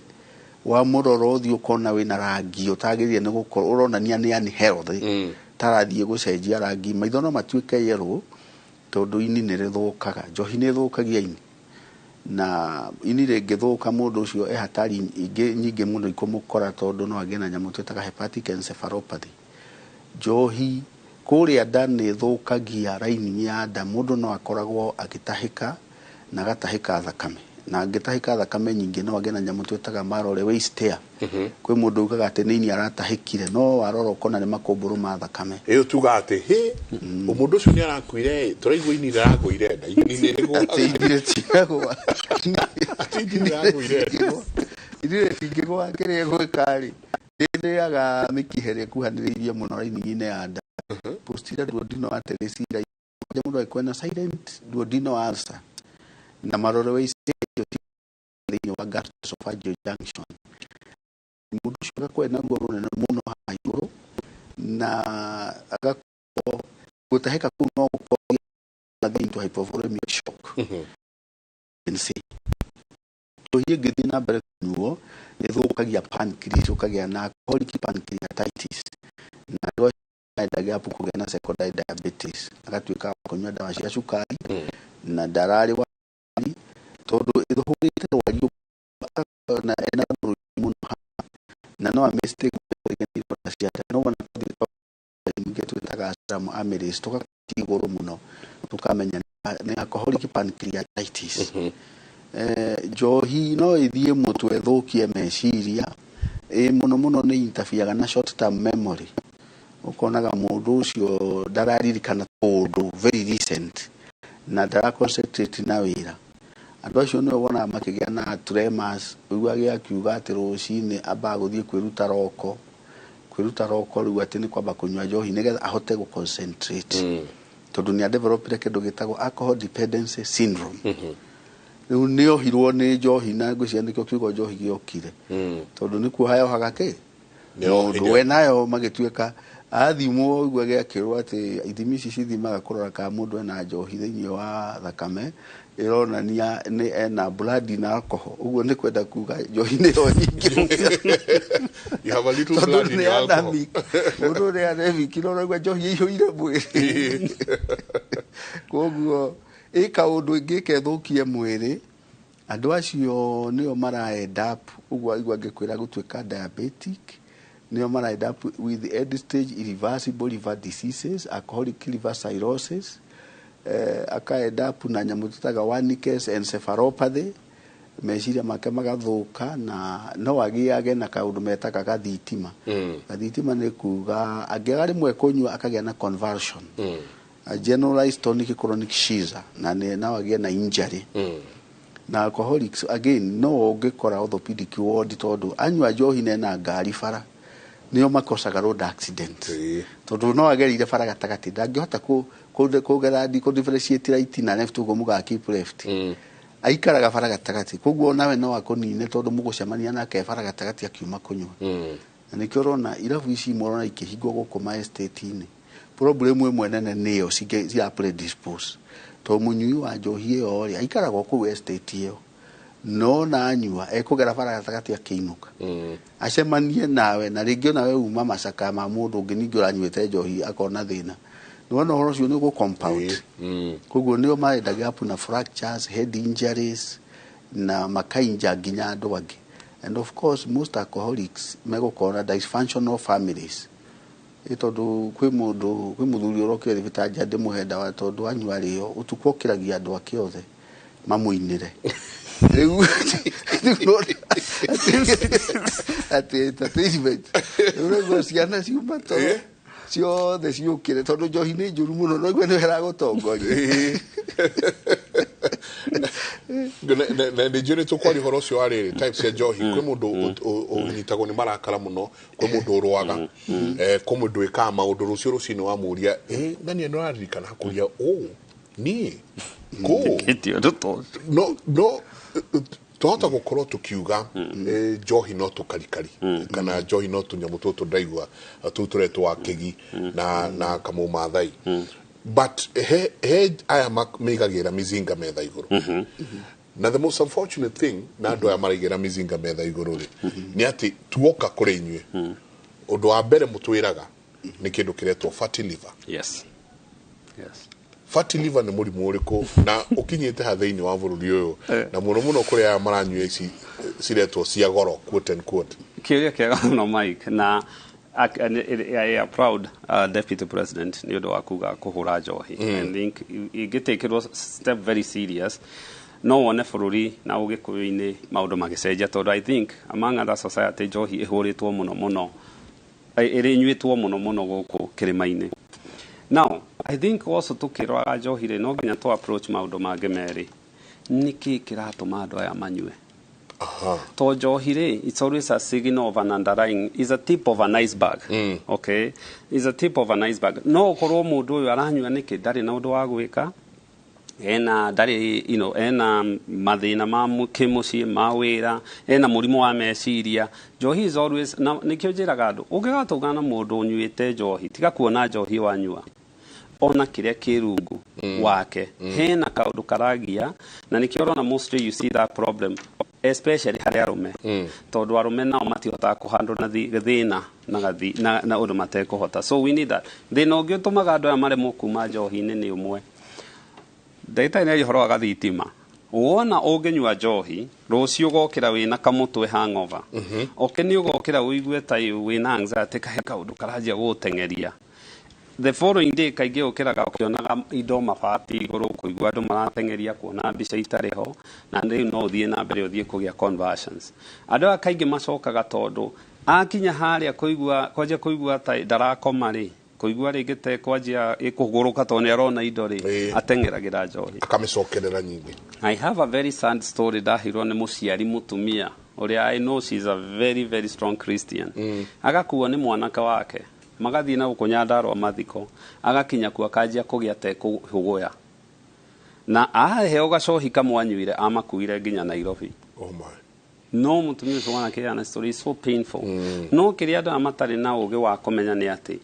Wamũrora ũthiũ ũkona wĩna rangi ũtagĩrĩire nĩ gũkorwo ũronania nĩ unhealthy, tarathiĩ gũcenjia rangi. Maitho no matuĩke yellow, tondũ ini nĩ rĩthũkaga. Njohi nĩ ĩthũkagia ini, na ini rĩngĩthũka, mũndũ ũcio e hatari ingĩ nyingĩ mũno ikũmũkora, tondũ no agĩe na nyamũ twĩtaga hepatic encephalopathy. Njohi kũrĩa nda nĩ ĩthũkagia lining ya nda. Mũndũ no akoragwo agĩtahĩka na agatahĩka thakame, na angĩtahĩka thakame nyingĩ no agĩe na nyamũ twĩtaga Mallory Weiss tear. Kwĩ mũndũ ugaga atĩ nĩ ini aratahĩkire, no warora ũkona nĩ makũmbũrũ ma thakame. Ĩyo tuga atĩ hĩ, mũndũ ũcio nĩ arakuire, tũraigua ini rĩragũire nda. Ini nĩ rĩgũaga? Atĩ ini rĩtiragũa. Atĩ ini rĩragũire nda? Ini rĩtingĩgũa. Kĩrĩa ĩgwĩka rĩ, rĩrĩaga mĩkiha ĩrĩa ĩkuhanĩrĩirie mũno lining-inĩ ya nda, posterior duodenal artery cira. Mũndũ angĩkorwo na silent duodenal ulcer na Mallory Weiss tear thĩinĩ wa gastroesophageal junction, mũndũ ũcio agakorwo ena ruo rũnene mũno haha igũrũ, na agakorwo gũtahĩka kũu no gũkorwo athiĩ into hypovolemic shock. See, njohi ĩngĩthiĩ na mbere kũnyuo nĩ ĩthũkagia pancreas, ũkagĩa na alcoholic pancreatitis, na andũ acio menda kũgĩa na secondary diabetes, agatuĩka wa kũnyua ndawa cia cukari na ndararĩ wa, tondũ ĩhũrĩte rwariũ na ena ruo rũingĩ mũno haha, na no a mistake rĩngĩ nĩ ironda cia nda. No wona twathiĩ nyingĩ twĩtaga serum amylase, tũgakorwo igũrũ mũno, tũkamenya nĩ alcoholic pancreatitis. Njohi no ĩthiĩ mũtwe ĩthũkie meciria ĩ mũno mũno, nĩ interferga na short term memory. Ũkonaga mũndũ ũcio ndararirikana kũndũ very recent na ndara concentrate na wĩra. Andũ acio nĩo wonaga makĩgĩa na tremors. Ũiguage akiuga atĩ rũcinĩ ambaga gũthiĩ kwĩruta roko, kwĩruta roko rĩu atĩ nĩ kwamba kũnyua njohi nĩgetha ahote gũ concentrate, tondũ nĩ adevelopire kĩndũ gĩtagwo alcohol dependency syndrome. Rĩu nĩ ohirwo nĩ njohi, na ngwĩciria nĩkĩo kiugo njohi gĩokire, tondũ nĩ kuoha yohaga kĩ mũndũ we nayo. Magĩtuĩka athimwo, ũiguage akĩrwo atĩ ithimi ici cithimaga kũrora kana mũndũ ena njohi thĩinĩ wa thakame, ĩronania nĩ ena blood na alcohol. Ũguo nĩ kwenda kuga njohi nĩyo nyingĩ. You have a little tondũ blood in nĩ your alcohol. anemic. Mũndũ ũrĩa anemic no ũraigua njohi ĩihũire mwĩrĩ. Koguo ĩ kaũndũ ĩngĩka ĩthũkie mwĩrĩ. Andũ acio nĩo mara end up ũguo aigua ngĩkwĩra gũtuĩka diabetic, nĩo mara end up with end stage irreversible liver diseases, alcoholic liver cirrhosis, aka end up na nyamũ tũtaga Wernicke's encephalopathy, meciria make magathũka, na no agĩage na kaũndũ metaga gathitima. Gathitima nĩ kuga angĩaga rĩmwe kũnyua akagĩa na convulsion, a generalized tonic clonic seizure, na nĩ no agĩe na injury. Na alcoholics again no ũngĩkora orthopedic ward, tondũ anyua njohi nena ngari bara, nĩo makosaga road accident, tondũ no agereire bara gatagatĩ, ndangĩhota kũgera kũ differentiate right na left, ũguo mugaga keep left. Aikaraga bara gatagatĩ, koguo nawe no akũnine, tondũ mũgũcemania nake bara gatagatĩ akiuma kũnyua. Na nĩkĩo ũrona irabu ici mũrona ikĩhingwo gũkũ ma estate-inĩ. Problem ĩmwe nene nĩyo cira predispose, tondũ mũnyui wa njohi ĩyo rĩ, aikaraga o kũu estate ĩyo, no na anyua ekũgera bara gatagatĩ akĩinũka, acemanie nawe, na rĩngĩ onawe uma macaka ma mũndũ ũngĩ ningĩ ũranyuĩte njohi, akona thĩna. Nĩwona ũhoro ũcio nĩ ũgũ compound. Koguo nĩo maendaga up na fractures, head injuries, na makainja nginya andũ angĩ. And of course most alcoholics megũkorwo na dysfunctional families, ĩ tondũ kwĩ mũndũ, kwĩ mũthuri ũrokire thibitarĩ nja ndĩmũhe ndawa, tondũ anyua rĩo ũtukũ okĩragia andũ ake othe mamũinĩre. Rĩu atĩ entertainment, rĩu ũraigua ciana ciuma toro ciothe ciũkĩre, tondũ njohi nĩ njũru mũno, no igua nĩwe ĩragũtongoria. Na nĩ njũĩ nĩ tũkwaria ũhoro ũcio wa rĩrĩ types cia njohi. Kwĩ mũndũ ũnyitagwo nĩ marakara mũno, kwĩ mũndũ ũrwaga, kwĩ mũndũ wĩkaga maũndũ rũciũ rũcinĩ wamũria, ĩ ng'ania nĩ ũraririkana, akũria ũ niĩ kũ. Ti ũndũ ta ũcio. No twahota gũkorwo tũkiuga njohi no tũkarikari kana njohi no tũnyamũ tũtũ ndaigua tũu tũretwo wa kĩgi na kamũmathai, but he aya meigagĩra mizinga metha igũrũ. Na the most unfortunate thing na andũ aya maraigĩra mizinga metha igũrũ rĩ, nĩ atĩ tuoka kũrĩ inyuĩ, ũndũ wa mbere mũtwĩraga nĩ kĩndũ kĩretwo fatty liver. yes. Fatty liver nĩ mũrimũ ũrĩkũ, na ũkinyĩte ha thĩinĩ wa bũrũri ũyũ, na mũno mũno kũrĩ aya maranyua ici ciretwo cia goro, quote and quote? Kĩũria kĩega mũno, Mike, na I am proud deputy president nĩ ũndũ wa kuga kũhũra njohi. I think ingĩtĩkĩrwo step very serious, no wone bũrũri na ũgĩkũyũ-inĩ maũndũ magĩcenjia, tondũ I think among other society njohi ĩhũrĩtwo mũno mũno, ĩrĩ nyuĩtwo mũno mũno gũkũ kĩrĩma-inĩ. Now I think also tũkĩroraga njohi rĩ, no nginya tũ approach maũndũ mangĩ merĩ. Nĩkĩ kĩratũma andũ aya manyue? To njohi rĩ, it's always a signal of an underlying, is a tip of an iceberg. Okay, is a tip of an iceberg. No ũkorwo mũndũ ũyũ aranyua nĩkĩ? Ndarĩ na ũndũ wa gwĩka, ena ndarĩ ena mathĩna ma kĩmũciĩ, ma wĩra, ena mũrimũ wa meciria. Njohi is always na nĩkĩo njĩraga andũ, ũngĩgatũngana na mũndũ ũnyuĩte njohi, tiga kuona njohi wanyua, ona kĩrĩa kĩ rungu wake hena kaũndũ karagia. Na nĩkĩo ũrona mostly you see that problem especially harĩ arũme, tondũ arũme nao matihotaga kũhandwo na thĩna na na ũndũ matekũhota. So we need that. Thĩna ũngĩ ũtũmaga andũ aya maremwo kuma njohi-inĩ nĩ ũmwe, ndagĩtarĩ nĩaria ũhoro wa gathitima. Wona ũngĩnyua njohi rũciũ ũgokĩra wĩna kamũtwe, hangover. Okay, nĩ ũgokĩra ũigue ta wĩna anxiety, kahe kaũndũ karanjia gũgũteng'eria. The following day kaingĩ ũkĩraga ũkĩonaga indo mabati igũrũ, kũigua andũ marateng'eria, kuona mbica itarĩ ho, na rĩu no ũthiĩ na mbere ũthiĩ kũgĩa conversions. Andũ aya kaingĩ macokaga tondũ akinya harĩa kũigua, kwanjia kũigua ta ndarakoma rĩ, kũigua rĩngĩ te kwanjia ĩkũgũrũka, tondũ nĩ arona indo rĩ, ateng'eragĩra njohi. Akamĩcokerera nyingĩ. I have a very sad story ndahirwo nĩ mũciari mũtumia ũrĩa I know she is a very very strong Christian. Agakuo nĩ mwanake wake, magathiĩ na gũkũ Nyandarũa mathiko, agakinya kuo akanjia kũgĩa te kũhũgũya, na aheo gacohi kamwe anyuire amakuire nginya Nairobi. Oh my. No mũtumia ũcio wanake ana story is so painful. No kĩrĩa andũ aya matarĩ na ũgĩ wa kũmenya nĩ atĩ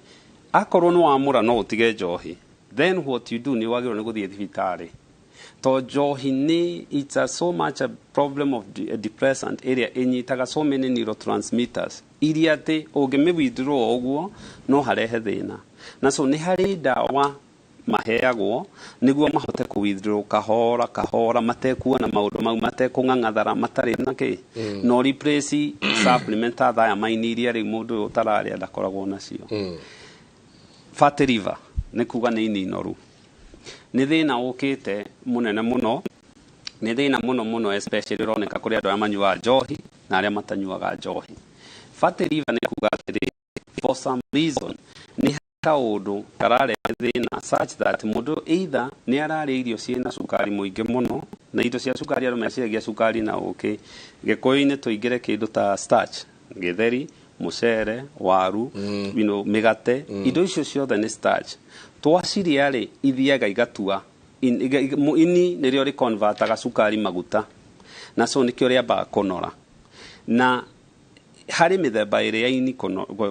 akorwo nĩ wamũra no ũtige njohi, then what you do nĩ wagĩrĩirwo nĩ gũthiĩ thibitarĩ, to njohi nĩ it's a so much a problem of a depressant ĩrĩa ĩnyitaga so many neurotransmitters, iria atĩ ũngĩmĩ withdraw ũguo no harehe thĩna. Na so nĩ harĩ ndawa Maheagwo nĩguo mahote kũ withdraw kahora kahora, matekuona maũndũ mau, matekũng'ang'athara, matarĩ na kĩ. No replace supplement ta thiamine iria rĩu mũndũ ũyũ ũtararĩa ndakoragwo nacio. Fatty liver nĩ kuga nĩ ini noru, nĩ thĩna ũkĩte mũnene mũno, nĩ thĩna mũno mũno, especially ũroneka kũrĩ andũ arĩa manyuaga njohi na arĩa matanyuaga njohi. Fatty liver nĩ kuga atĩrĩ, for some reason nĩ kaũndũ kararehe thĩna such that mũndũ either nĩ ararĩa irio ciĩna cukari mũingĩ mũno, na indo cia cukari andũ meciragia cukari na ũkĩ. Gĩkũyũ-inĩ tũingĩre kĩndũ ta starch, gĩtheri, mũcere, waru, mĩgate, indo icio ciothe nĩ starch. Twacirĩa rĩ, ithiaga igatua ini nĩrĩo rĩconvertaga cukari maguta, na so nĩkĩo rĩambaga kũnora. Na harĩ mĩthemba ĩrĩ ya ini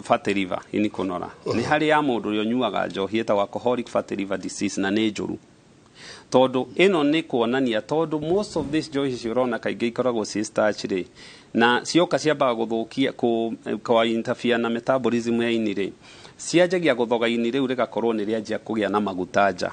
fatty liver. Ini kũnora nĩ harĩ ya mũndũ ũrĩa ũnyuaga njohi, ĩtagwo alcoholic fatty liver disease, na nĩ njũru tondũ ĩno nĩ kuonania tondũ most of these njohi icio ũrona kaingĩ ikoragwo ciĩ starch rĩ, na cioka ciambaga gũthũkia kwa interfere na metabolism ya ini rĩ, cianjagia gũthoga ini rĩu rĩgakorwo nĩ rĩanjia kũgĩa na maguta nja.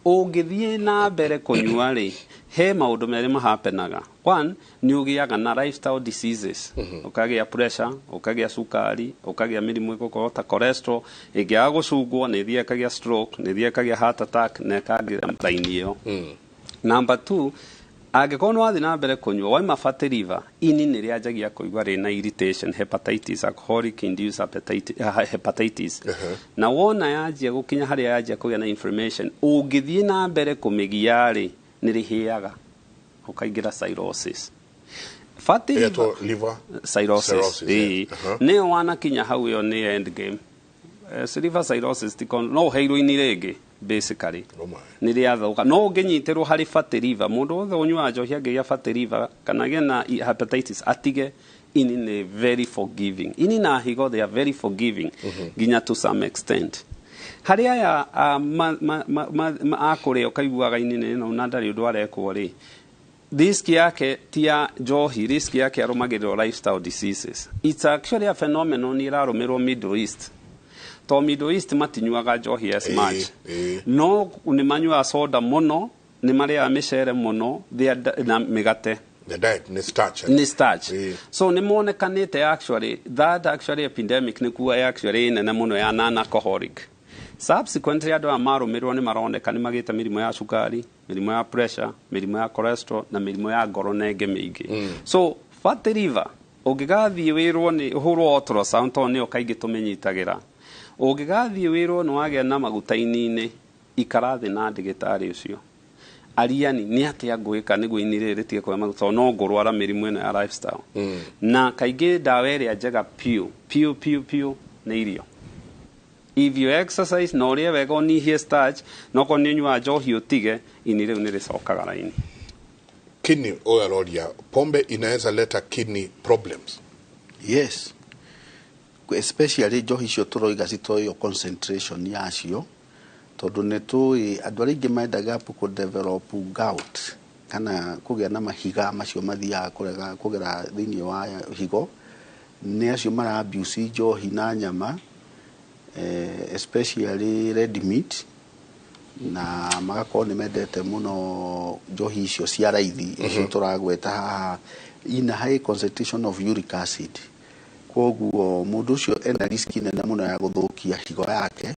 Ũngĩthiĩ na mbere kũnyua rĩ, he maũndũ merĩ mahapenaga. One, nĩ ũgĩaga na lifestyle diseases, ũkagĩa pressure, ũkagĩa cukari, ũkagĩa mĩrimũ ĩgũkorwo ta cholesterol. Ĩngĩaga gũcungwo, nĩ ĩthiaga ĩkagĩa stroke, nĩ ĩthiaga ĩkagĩa heart attack na ĩkagĩra raini ĩyo. Number two, angĩkorwo nĩ wathiĩ na mbere kũnyua, waima fatty liver, ini nĩ rĩanjagia kũigua rĩna irritation, hepatitis, alcoholic induced hepatitis. Na wona yanjia gũkinya harĩa yanjia kũgĩa na inflammation, ũngĩthiĩ na mbere kũmĩgia rĩ, nĩ rĩhĩaga, ũkaingĩra cirrhosis. Fatty liver, Ĩgetwo liver cirrhosis. Cirrhosis, Ĩĩ. yeah. Nĩyo wanakinya hau, ĩyo nĩ end game. Liver cirrhosis ti no ũheirwo ini rĩngĩ basically. Oh my. Nĩ rĩathũka. No ũngĩnyitĩrwo harĩ fatty liver, mũndũ wothe ũnyuaga njohi angĩgĩa fatty liver kana agĩe na hepatitis, atige. Ini nĩ very forgiving. Ini na higo, they are very forgiving nginya to some extent. Harĩ aya akũrĩa ũkaiguaga ini nĩ no na ndarĩ ũndũ arekwo rĩ, risk yake ti ya njohi, risk yake arũmagĩrĩrwo lifestyle diseases. It's actually a phenomenon ĩrarũmĩrwo Middle East, to Middle East matinyuaga njohi as much, no nĩ manyuaga soda mũno, nĩ marĩaga mĩcere mũno, na mĩgate. The diet nĩ starch. Nĩ starch. So nĩ monekanĩte actually that actually epidemic nĩ kuo actually nene mũno ya non alcoholic. Subsequently, andũ aya marũmĩrĩrwo nĩ maroneka nĩ magĩte mĩrimũ ya cukari, mĩrimũ ya pressure, mĩrimũ ya cholesterol na mĩrimũ ya ngoro na ĩngĩ mĩingĩ. So fatty liver, ũngĩgathiĩ wĩrwo nĩ ũhũrwo ultrasound, tondũ nĩyo kaingĩ tũmĩnyitagĩra, ũngĩgathiĩ wĩrwo nĩ wagĩa na maguta ini-inĩ, ikara thĩ na ndĩgĩtarĩ ũcio ariani nĩ atĩa ngwĩka nĩguo ini rĩrĩ rĩtige kũgĩa maguta, tondũ no ngũrwara mĩrimũ ĩno ya lifestyle. Na kaingĩ ndawa ĩrĩa njega piũ piũ piũ piũ nĩ irio. If you exercise na ũrĩe wega, ũnyihie starch, na okorwo nĩ ũnyuaga njohi ũtige, ini rĩu nĩ rĩcokaga raini. Kidney, ũyũ aroria, pombe inaweza leta kidney problems? Yes, especially njohi icio tũroiga citoĩo concentration yacio, tondũ nĩ tũĩ andũ arĩa aingĩ mendaga kũ develop gout kana kũgĩa na mahiga macio mathiaga kũrega kũgera thĩinĩ wa higo nĩ acio mara abuse njohi na nyama, especially red meat, na magakorwo nĩ mendete mũno njohi icio cia raithi icio tũragweta haha ina high concentration of uric acid. Koguo mũndũ ũcio ena risk nene mũno ya gũthũkia higo yake.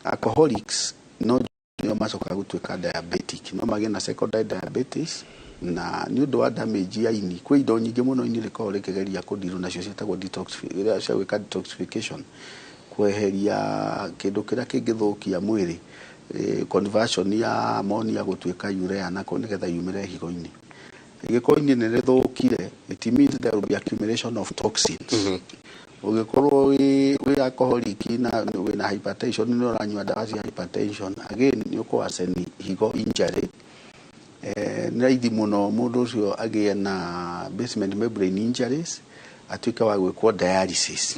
Alcoholics no nĩo macokaga gũtuĩka diabetic, no magĩe na secondary diabetes na nĩ ũndũ wa damage ya ini. Kwĩ indo nyingĩ mũno ini rĩkoragwo rĩkĩgeria kũndirwo nacio, ciĩtagwo detox, cia gwĩka detoxification, kweheria kĩndũ kĩrĩa kĩngĩthũkia mwĩrĩ, conversion ya ammonia gũtuĩka urea nako nĩgetha yumĩre higo-inĩ. Ĩngĩkorwo ini nĩ rĩthũkire, it means there will be accumulation of toxins. Ũngĩkorwo wĩ alcoholic na wĩna hypertension, nĩ ũranyua ndawa cia hypertension, again nĩ ũkũwaceni higo injury. Nĩ raithi mũno mũndũ ũcio agĩe na basement membrane injuries, atuĩke wa gwĩkwo dialysis.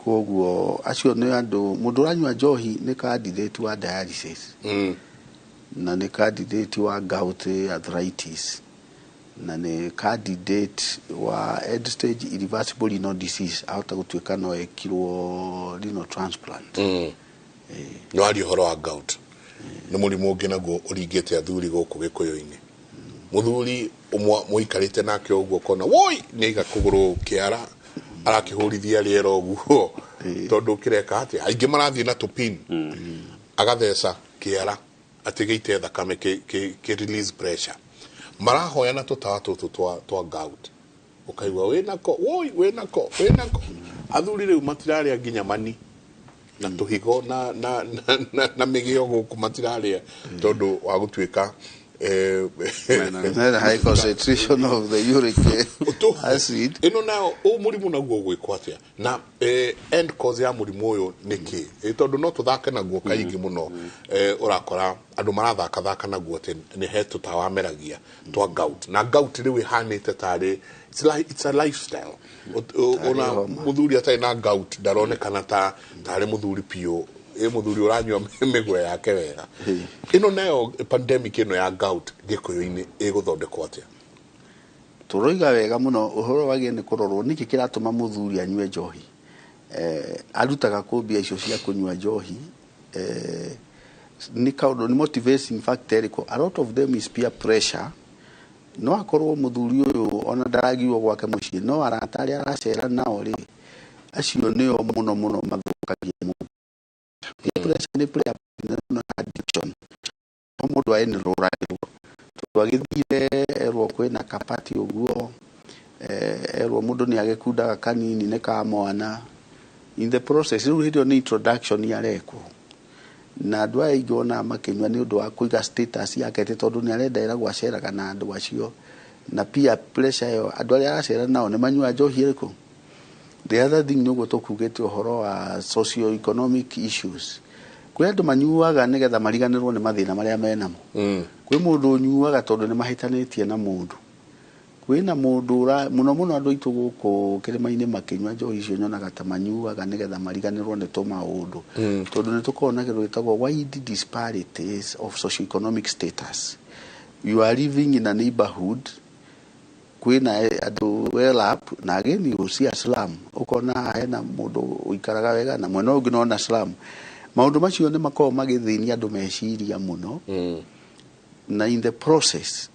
Koguo acio nĩ andũ, mũndũ ũranyua njohi nĩ candidate wa dialysis na nĩ candidate wa gout arthritis na nĩ candidate wa end stage irreversible renal disease, ahota gũtuĩka no ekirwo renal transplant. Nĩ waria ũhoro wa gout, nĩ mũrimũ ũngĩ naguo ũringĩte athuri gũkũ gĩkũyũ-inĩ. Mũthuri ũmwe mũikarĩte nake ũguo ũkona woi nĩ aiga kũgũrũ kĩara arakĩhũrithia rĩera ũguo, tondũ kĩreka atĩa, aingĩ marathiĩ na tũpin, agatheca kĩara atĩ gĩite thakame kĩ release pressure, marahoya na tũtawa tũtũ twa gout, ũkaigua wĩnako woi, wĩnako, wĩnako. Athuri rĩu matirarĩa nginya mani na tũhigo na mĩgĩo gũkũ matirarĩa tondũ wa gũtuĩka Mena high concentration of the uric acid. Ĩno nayo ũ mũrimũ naguo ũgwĩkwo atĩa na end cause ya mũrimũ ũyũ nĩ kĩ? Tondũ no tũthake naguo kaingĩ mũno, ũrakora andũ marathakathaka naguo atĩ nĩ he tũtawa meragia twa gout, na gout rĩu ĩhanĩte tarĩ it's a lifestyle. Ona mũthuri atarĩ na gout ndaronekana ta tarĩ mũthuri piũ, ĩ mũthuri ũranyua mĩgwe yake wega. Ĩno nayo pandemic ĩno ya gout gĩkũyũ-inĩ ĩgũthondekwo atĩa? Tũroiga wega mũno, ũhoro wagĩrĩire nĩ kũrorwo nĩkĩ kĩratũma mũthuri anyue njohi, arutaga kũ mbia icio cia kũnyua njohi, nĩ kaũndũ nĩ motivating factor ĩrĩkũ. A lot of them is peer pressure. No akorwo mũthuri ũyũ ona ndaragirwo gwake mũciĩ, no arata arĩa aracera nao rĩ, acio nĩo mũno mũno mathũkagia mũndũ. Peer pressure nĩ play a part na addiction, no mũndũ aenroragĩrwo tondũ agĩthire erwo kwĩna kapati ũguo, erwo mũndũ nĩ agĩkundaga kanini nĩ ka mwana. In the process rĩu hĩndĩ ĩyo nĩ introduction arekwo, na andũ aya aingĩ wonaga makĩnyua nĩ ũndũ wa kũiga status yake, tĩ tondũ nĩ arenda ĩragwo aceraga na andũ acio, na peer pressure ĩyo andũ arĩa aracera nao nĩ manyuaga njohi ĩrĩkũ. The other thing nĩ ũguo tũkugĩte ũhoro wa socio-economic issues, kwĩ andũ manyuaga nĩgetha mariganĩrwo nĩ mathĩna marĩa menamo. Kwĩ mũndũ ũnyuaga tondũ nĩ mahĩtanĩtie na mũndũ, kwĩna mũndũ ũra mũno mũno andũ aitũ gũkũ kĩrĩma-inĩ makĩnyua njohi icio nyonaga ta manyuaga nĩgetha mariganĩrwo nĩ tũmaũndũ, tondũ nĩ tũkoragwo na kĩndũ gĩtagwo wide disparities of socioeconomic status. You are living in a neighborhood kwĩna andũ well up na again you see a slum, ũkona haha hena mũndũ ũikaraga wega na mwena ũyũ ũngĩ nona slum. Maũndũ macio nĩ makoragwo magĩthĩnia andũ meciria mũno, na in the process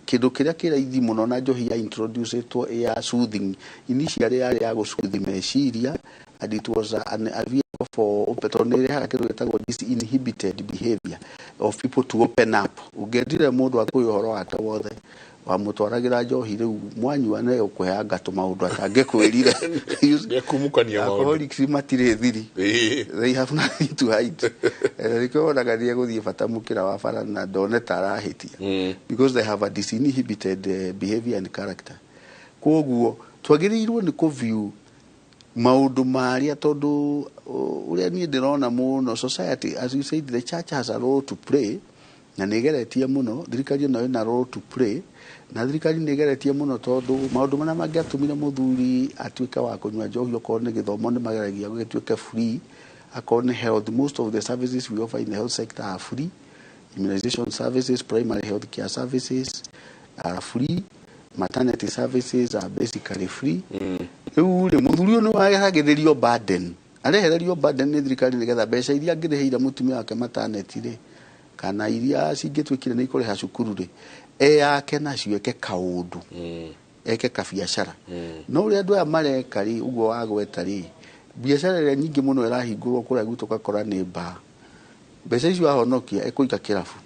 kĩndũ kĩrĩa kĩraithi mũno na njohi ya introducetwo ya soothing, initially yarĩ ya gũsooth meciria, and it was a vehicle for open, tondũ nĩ ĩrehaga kĩndũ gĩtagwo disinhibited behavior of people to open up. Ũngĩendire mũndũ akũhe ũhoro wake wothe, wamũtwaragĩra njohi, rĩu mwanyua nĩ ũkũheanga tũmaũndũ atangĩkwĩrire. Nĩekumukania maũndũ. Alcoholics matirĩ thiri, they have nothing to hide. Nĩkĩo wonaga nĩ egũthiĩ bata mũkĩra wa bara na ndone ta arahĩtia, because they have a disinhibited behavior and character. Koguo twagĩrĩirwo nĩ kũview maũndũ marĩa, tondũ ũrĩa niĩ ndĩrona mũno society, as you said, the church has a role to play na nĩ ĩgeretie mũno, thirikari nayo ĩna role to play na thirikari nĩ ĩgeretie mũno, tondũ maũndũ marĩa mangĩatũmire mũthuri atuĩke wa kũnyua njohi, okorwo nĩ gĩthomo nĩ mageragia gĩtuĩke free, akorwo nĩ health, most of the services we offer in the health sector are free. Immunization services, primary health care services are free, maternity services are basically free. Rĩu rĩ, mũthuri ũyũ nĩ waheragĩrĩrio burden, arehererio burden nĩ thirikari nĩgetha mbeca iria angĩrĩhĩire mũtumia wake maternity rĩ, kana iria cingĩtuĩkire nĩ ikũrĩha cukuru rĩ, eyake nacio eke kaũndũ, eke kabiacara. No ũrĩa andũ aya mareka rĩ, ũguo wagweta rĩ, biacara ĩrĩa nyingĩ mũno ĩrahingũrwo kũrĩa gwitũ ũgakora nĩ mbaa. Mbeca icio ahonokia ekũiga kĩrabu,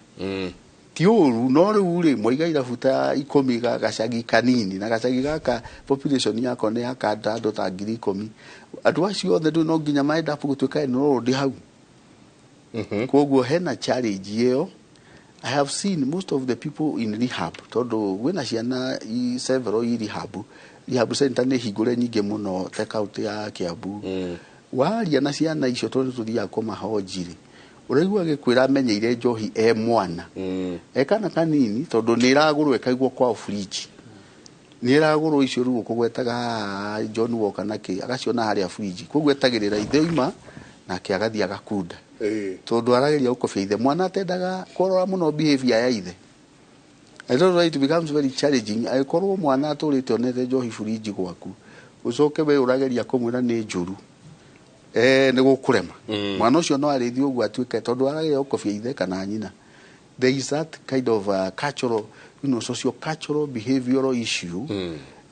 ti ũru, no rĩu rĩ, mwaiga irabu ta 10 gacagi kanini, na gacagi gaka population yako nĩ yakanda andũ ta 10,000, andũ acio othe rĩu no nginya ma end up gũtuĩka enrolled hau. Koguo hena challenge ĩyo. I have seen most of the people in rehab, tondũ kwĩna ciana several i rehab, rehab center nĩ hingũre nyingĩ mũno ta kaunti ya Kiambu. Waria na ciana icio, tondũ tũthiaga kũmahoji rĩ, ũraigua agĩkwĩra amenyeire njohi e mwana, e kana kanini, tondũ nĩ ĩragũrwo ĩkaigwo kwao fridge, nĩ ĩragũrwo icio rĩu ũkũgwetaga haha John Walker na kĩ, agaciona harĩa fridge, koguo etagĩrĩra ithe oima nake agathiĩ agakunda, tondũ arageria gũkobia ithe. Mwana atendaga kũrora mũno behavior ya ithe. I don't know, it becomes very challenging angĩkorwo mwana atũrĩte onete njohi fridge gwaku, ũcoke we ũrageria kũmwĩra nĩ njũru. Nĩ gũkũrema. Mwana ũcio no arĩithio ũguo atuĩke tondũ aragĩa ũkobia ithe kana nyina. There is that kind of cultural, socio cultural behavioral issue.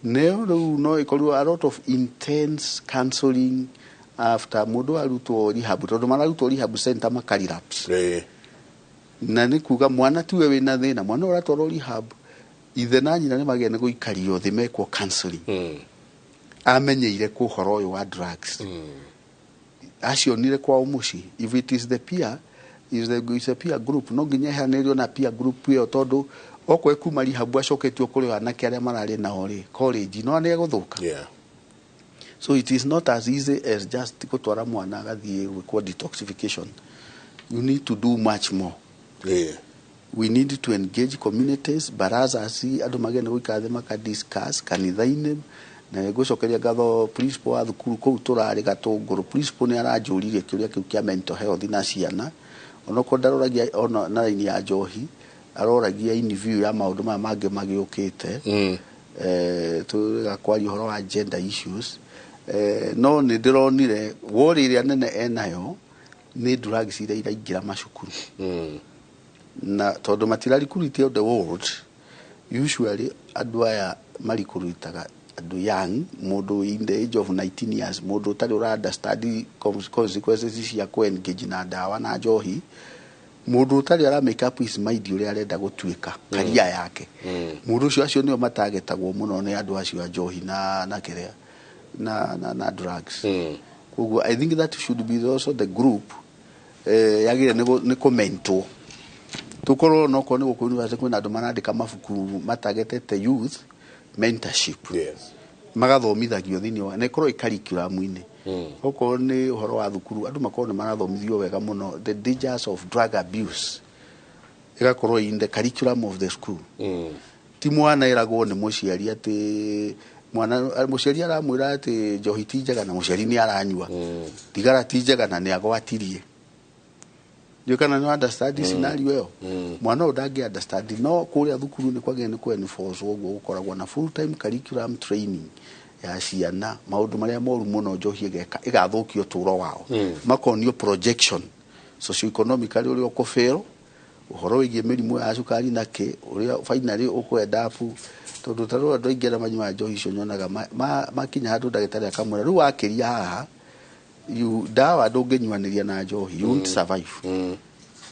Neo rĩu no ĩkorirwo a lot of intense counseling after mũndũ arutwo rehab, tondũ mararutwo rehab center makarelapse. Na nĩ kuga mwana tiwe wĩna thĩna, mwana ũratwarwo rehab, ithe na nyina nĩ magĩa nĩ gũikario thĩ mekwo counseling. Amenyeire kũ ũhoro ũyũ wa drugs. Acionire kwao mũciĩ. If it is the peer, is the, is a peer group, no nginya ehanĩrio na peer group ĩyo, tondũ okorwo kuma rehab acoketio kũrĩ anake arĩa mararĩ nao rĩ college, no nĩ egũthũka. So it is not as easy as just gũtwara mwana agathiĩ gwĩkwo detoxification. You need to do much more. We need to engage communities, baraza ci andũ magĩe nĩ gũikara thĩ maka discuss kanitha-inĩ. Na ngũcokeria ngatho principal wa thukuru kũu tũrarĩ Gatũngũrũ. Principal nĩ aranjũririe kĩũria kĩu kĩa mental health na ciana, onokorwo ndaroragia ona na raini ya njohi, aroragia in view ya maũndũ maya mangĩ magĩũkĩte. Tũrĩga kwaria ũhoro wa gender issues, no nĩ ndĩronire worry ĩrĩa nene enayo nĩ drugs iria iraingĩra macukuru. Na tondũ matirarecruit the world, usually andũ aya marecruitaga andũ young, mũndũ in the age of 19 years, mũndũ ũtarĩ ũra understand consequences cia kũ engage na ndawa na njohi, mũndũ ũtarĩ ara make up his mind ũrĩa arenda gũtuĩka career yake. Mũndũ ũcio, acio nĩo matagetagwo mũno nĩ andũ acio a njohi na kĩrĩa na drugs. Koguo I think that should be also the group yagĩrĩire nĩ kũmentwo, tukorwo no korwo nĩ gũkũ university kwĩna andũ marandĩka mabuku matagetete youth mentorship. Magathomithagio thĩinĩ wa na ĩkorwo ĩ curriculum-inĩ. Okorwo nĩ ũhoro wa thukuru, andũ makorwo nĩ marathomithio wega mũno the dangers of drug abuse, ĩgakorwo in the curriculum of the school. Ti mwana ĩragwo nĩ mũciari atĩ mwana, mũciari aramwĩra atĩ njohi ti njega na mũciari nĩ aranyua, thigara ti njega na nĩ agwatirie. Ndiũĩ kana nĩ understand scenario ĩyo. Mwana ũyũ ndangĩ understand, no kũrĩa thukuru nĩ kwagĩrĩire nĩ kũ enforce ũguo, gũkoragwo na full time curriculum training ya ciana maũndũ marĩa moru mũno njohi ĩgeka, ĩgathũkia ũtũũro wao. Makonio projection socioeconomically ũrĩa ũkũfail, ũhoro wĩgiĩ mĩrimũ ya cukari na kĩ, ũrĩa finally ũkwenda up, tondũ ta rĩu andũ aingĩ arĩa manyuaga njohi icio nyonaga makinya handũ ndagĩtarĩ akamwĩra rĩu wakĩria haha, you ndawa ndũngĩnyuanĩria na njohi, you won't survive,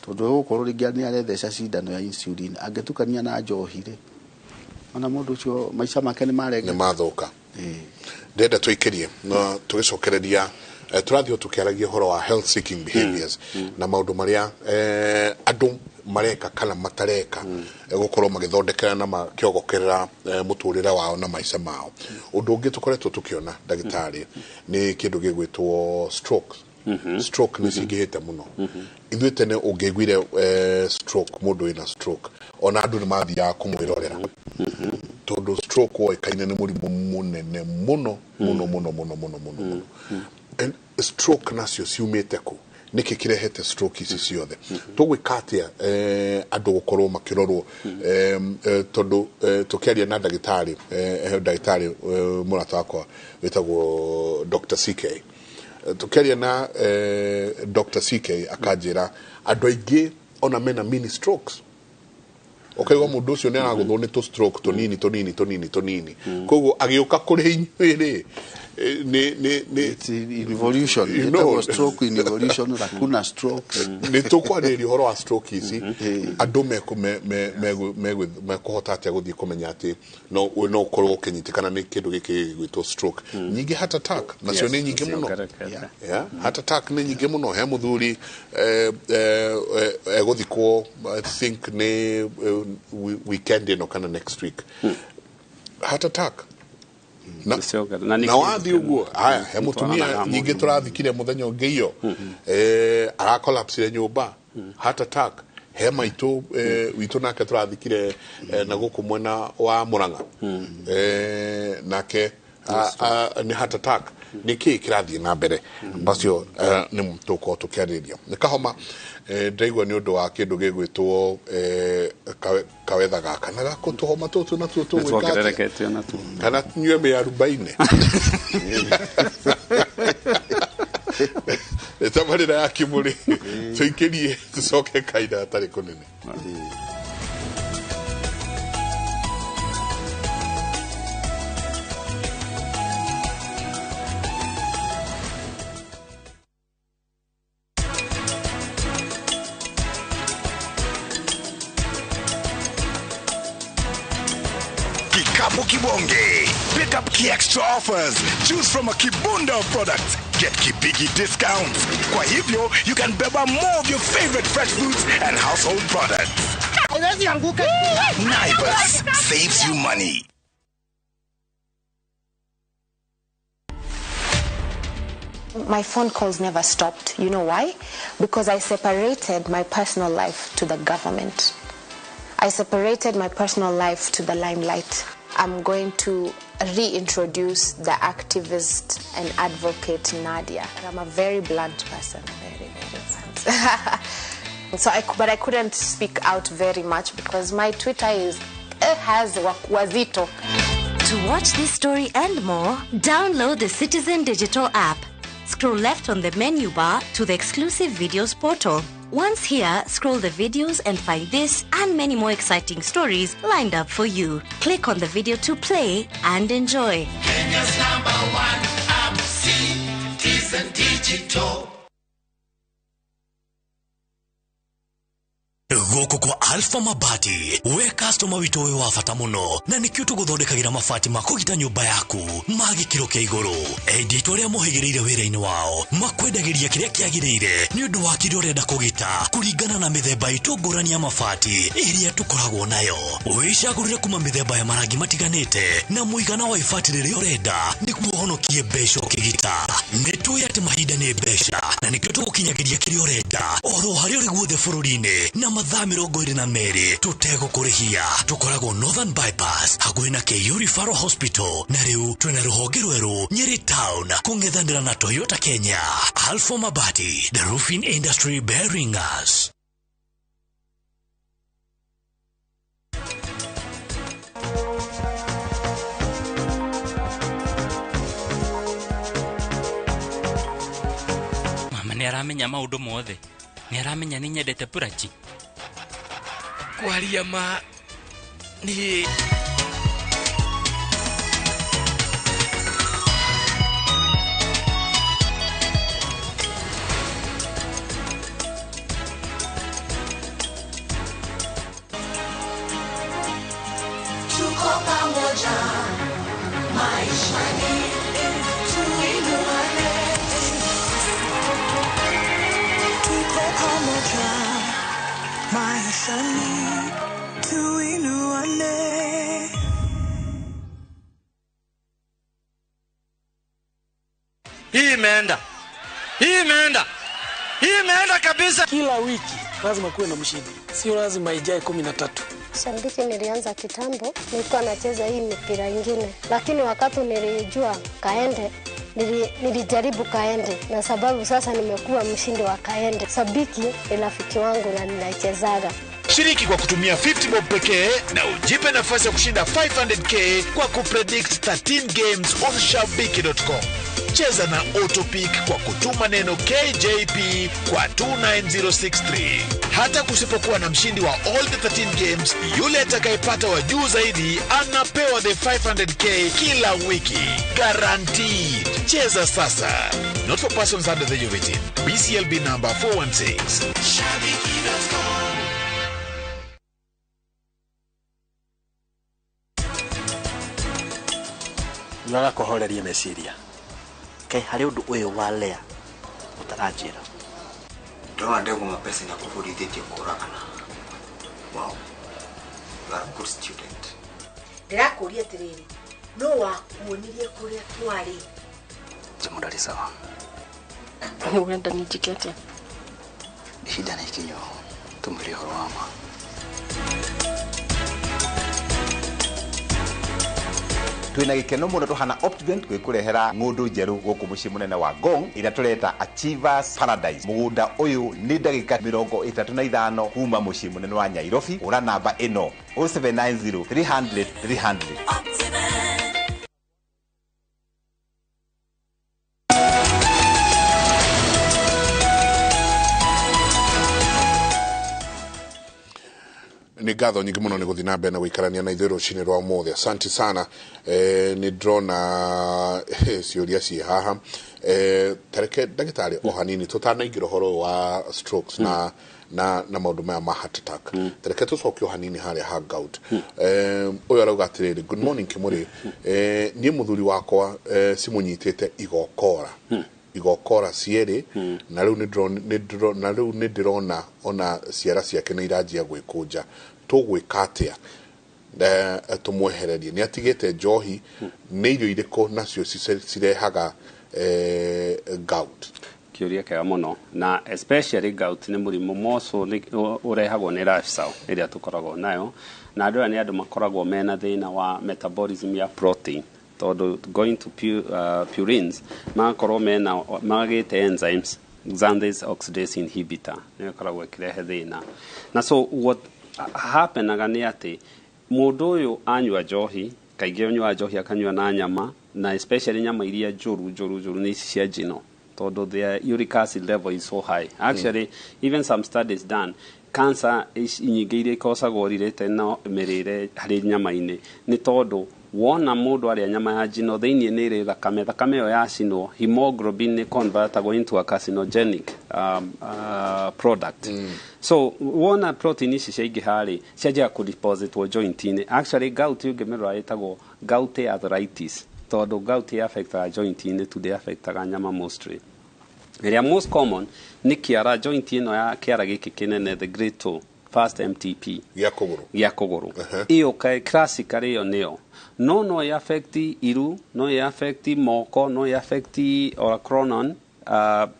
tondũ ũgũkorwo rĩngĩ nĩ aretheca cindano ya insulin, angĩtukania na njohi rĩ, ona mũndũ ũcio maica make nĩ marenga. Nĩ mathũka. Ndĩrenda tũikĩrie na tũgĩcokereria, tũrathiĩ o tũkĩaragia ũhoro wa health seeking behaviors na maũndũ marĩa andũ mareka kana matareka, gũkorwo magĩthondekera na makĩogokerera mũtũrĩre wao na maica mao. Ũndũ ũngĩ tũkoretwo tũkĩona, ndagĩtarĩ, nĩ kĩndũ gĩgwĩtwo stroke. Stroke nĩ cingĩhĩte mũno. Ithuĩ tene ũngĩaiguire stroke, mũndũ wĩna stroke, ona andũ nĩ mathiaga kũmwĩrorera, tondũ stroke woĩkaine nĩ mũrimũ mũnene mũno mũno mũno mũno mũno mũno mũno. And stroke nacio ciumĩte kũ? Nĩkĩ kĩrehete stroke ici ciothe? Tũgwĩka atĩa andũ gũkorwo makĩrorwo? Tondũ tũkĩaria na ndagĩtarĩ, ndagĩtarĩ mũrata wakwa wĩtagwo Dr. CK, tũkĩaria na Dr. CK akanjĩra andũ aingĩ ona mena mini strokes, ũkaigua mũndũ ũcio nĩ aragũthwo nĩ tũ stroke tũnini tũnini tũnini tũnini, koguo agĩũka kũrĩ inyuĩ rĩ, nĩ It's in evolution. You know. Ĩtagwo stroke in evolution, lacuna strokes. Nĩ tũkwarĩrĩria ũhoro wa stroke ici. Andũ mekũhota atĩa gũthiĩ kũmenya atĩ no ũkorwo ũkĩnyitĩkana nĩ kĩndũ gĩkĩ gĩgwĩtwo stroke? Nyingĩ heart attack nacio nĩ nyingĩ mũno. Ciongererekete. Yeah, heart attack nĩ nyingĩ mũno. He mũthuri egũthikwo, I think nĩ weekend ĩno kana next week, heart attack na, Na nĩ na wathiĩ ũguo haya, he mũtumia Nĩtwaranaga nyingĩ mũndũ. Tũrathikire mũthenya ũngĩ iyo arakolapsire nyũmba, heart attack. He maitũ witũ nake tũrathikire na gũkũ mwena wa Mũrang'a, nake nĩ heart attack. Nĩ kĩĩ kĩrathiĩ na mbere? Macio nĩ tũkorwo tũkĩarĩrĩria. Nĩ kahoma ndĩraigua nĩ ũndũ wa kĩndũ gĩgwĩtwo kawetha gaka na gakũ, tũhoma tũtũ natuo tũgwĩka atĩa? Nĩtuongererekete onatuo. Kana nyue mĩarubaine. Tabarĩra ya Kĩmũrĩ tũikĩrie tũcoke kahinda gatarĩ kũnene. Kikapu Kibonge. Pick up key extra offers. Choose from a kibunda of products. Get kibigi discounts. Kwa hivyo, you can beba more of your favorite fresh fruits and household products. Naivas saves you money. My phone calls never stopped. You know why? Because I separated my personal life to the government. I separated my personal life to the limelight. I'm going to reintroduce the activist and advocate Nadia. I'm a very blunt person, very, very blunt. But I couldn't speak out very much because my Twitter has wazito. To watch this story and more, download the Citizen Digital app. Scroll left on the menu bar to the exclusive videos portal. Once here, scroll the videos and find this and many more exciting stories lined up for you. Click on the video to play and enjoy. Kenya's #1 app, Citizen Digital. Gũkũ kwa Alpha Mabati we customer witũ wĩ wa bata mũno na nĩkĩo tũgũthondekagĩra mabati ma kũgita nyũmba yaku ma gĩkĩro kĩa igũrũ. Endia aitũ arĩa mohĩgĩrĩire wĩra-inĩ wao makwendagĩria kĩrĩa kĩagĩrĩire nĩ ũndũ wa kĩrĩa ũrenda kũgita kũringana na mĩthemba itũ ngũrani ya mabati ĩrĩa tũkoragwo nayo. Wĩcagũrĩre kuma mĩthemba ya marangi matiganĩte na mũigana wa ibati rĩrĩa ũrenda nĩguo ũhonokie mbeca ũkĩgita. Nĩ tũĩ atĩ mahinda nĩ mbeca na nĩkĩo tũgũkinyagĩria kĩrĩa ũrenda oro harĩa ũrĩ guothe bũrũri-inĩ na mathaa 22 tũtegũkũrĩhia. Tũkoragwo Northern Bypass hakuhĩ na KU Referral Hospital na rĩu twĩna rũhonge rwerũ Nyeri Town kũng'ethanĩra na Toyota Kenya. Alpha Mabati, the roofing industry bearing us. Mama nĩ aramenya maũndũ mothe. Nĩ aramenya nĩ nyendete Purachi. Kwaria ma ni Tuko pamoja maishani, tuinuane. Tuko pamoja maishani, tuinuane. Hii imeenda. Hii imeenda. Hii imeenda kabisa. Kila wiki lazima kuwe na mshindi. Sio lazima ijae 13. Shabiki nilianza kitambo, nilikuwa nacheza hii mipira ingine. Lakini wakati nilijua kaende, nilijaribu kaende. Na sababu sasa nimekuwa mshindi wa kaende. Shabiki ni rafiki wangu na ninaichezaga. Shiriki kwa kutumia 50 bob pekee na ujipe nafasi ya kushinda 500k kwa kupredict 13 games on shabiki.com. Cheza na Autopick kwa kutuma neno KJP kwa 29063. Hata kusipokuwa na mshindi wa all the 13 games, yule atakayepata wa juu zaidi anapewa the 500k kila wiki. Guaranteed. Cheza sasa. Not for persons under the age of 18. BCLB number 416. Shabiki.com. Narakuhoreria meciria. Kai harĩ ũndũ ũyũ wa Lea ũtaranjĩra. Ndĩrona ndegwa mapesa na kũbundithĩtie kũragana. Wow. You are a good student. Ndĩrakũria atĩrĩrĩ, no wakuonirie kũrĩa twarĩ? Jimo ndarĩ sawa. Ũrenda njĩke atĩa? Ihinda nĩ ikinyu tũmwĩre ũhoro wa ma. Twina gikeno muno tuhana Optivent gwikurehera ng'undu njeru guku mucii munene wa Ngong iria tureta Achievers Paradise. Mugunda uyu ni ndagika 35 kuma mucii munene wa Nairobi. Ura namba ino 0790 300 300. Nĩ ngatho nyingĩ mũno nĩ gũthiĩ na mbere na gũikarania na ithuĩ rũcinĩ rwa ũmũthĩ. Asante sana. Nĩ ndĩrona ciũria ciĩ haha. Tareke ndagĩtarĩ o hanini tũtanaingĩra ũhoro ũyũ wa strokes na maũndũ maya ma heart attack, tareke tũcoke o hanini harĩa ha gout. Ũyũ arauga atĩrĩrĩ, "Good morning Kĩmũrĩ, niĩ mũthuri wakwa cimũnyitĩte igokora igokora cierĩ, na rĩu na rĩu nĩ ndĩrona ona ciara ciake nĩ iranjia gwĩkũnja. Tũgwĩka atĩa tũmwehererie? Nĩ atigĩte njohi. Nĩ irio irĩkũ nacio cirehaga gout?" Kĩũria kĩega mũno, na especially gout nĩ mũrimũ moco ũrehagwo nĩ lifestyle ĩrĩa tũkoragwo nayo, na andũ aya nĩ andũ makoragwo mena thĩna wa metabolism ya protein, tondũ going to purines magakorwo mena magĩte enzymes, xanthine oxidase inhibitor, nĩyo ĩkoragwo ĩkĩrehe thĩna. Na so what happenaga nĩ atĩ mũndũ ũyũ anyua njohi, kaingĩ anyua njohi akanyua na nyama, na especially nyama iria njũru njũru njũru nĩ ici cia njino, tondũ their uric acid level is so high. Actually, even some studies done, cancer nyingĩ iria ikosagwo related na mĩrĩre harĩ nyama-inĩ, nĩ tondũ wona mũndũ arĩa nyama ya njino, thĩinĩ nĩ ĩrĩ thakame, thakame ĩyo yacinwo, hemoglobin nĩ convertagwo into a carcinogenic product. So wona protein ici ciaingĩha rĩ, cianjaga kũdepositwo joint-inĩ. Actually, gout ũngĩmĩrora ĩtagwo gouty arthritis, tondũ gout affectaga joint-inĩ tu, ndĩ-affectaga nyama mostly. Ĩrĩa most common nĩ kĩara, joint ĩno ya kĩara gĩkĩ kĩnene, the great toe, first MTP. Gĩa kũgũrũ. Gĩa kũgũrũ ĩyo classically ĩyo nĩyo, no ĩ affect iru, no ĩ affect moko, no ĩ affect olecranon,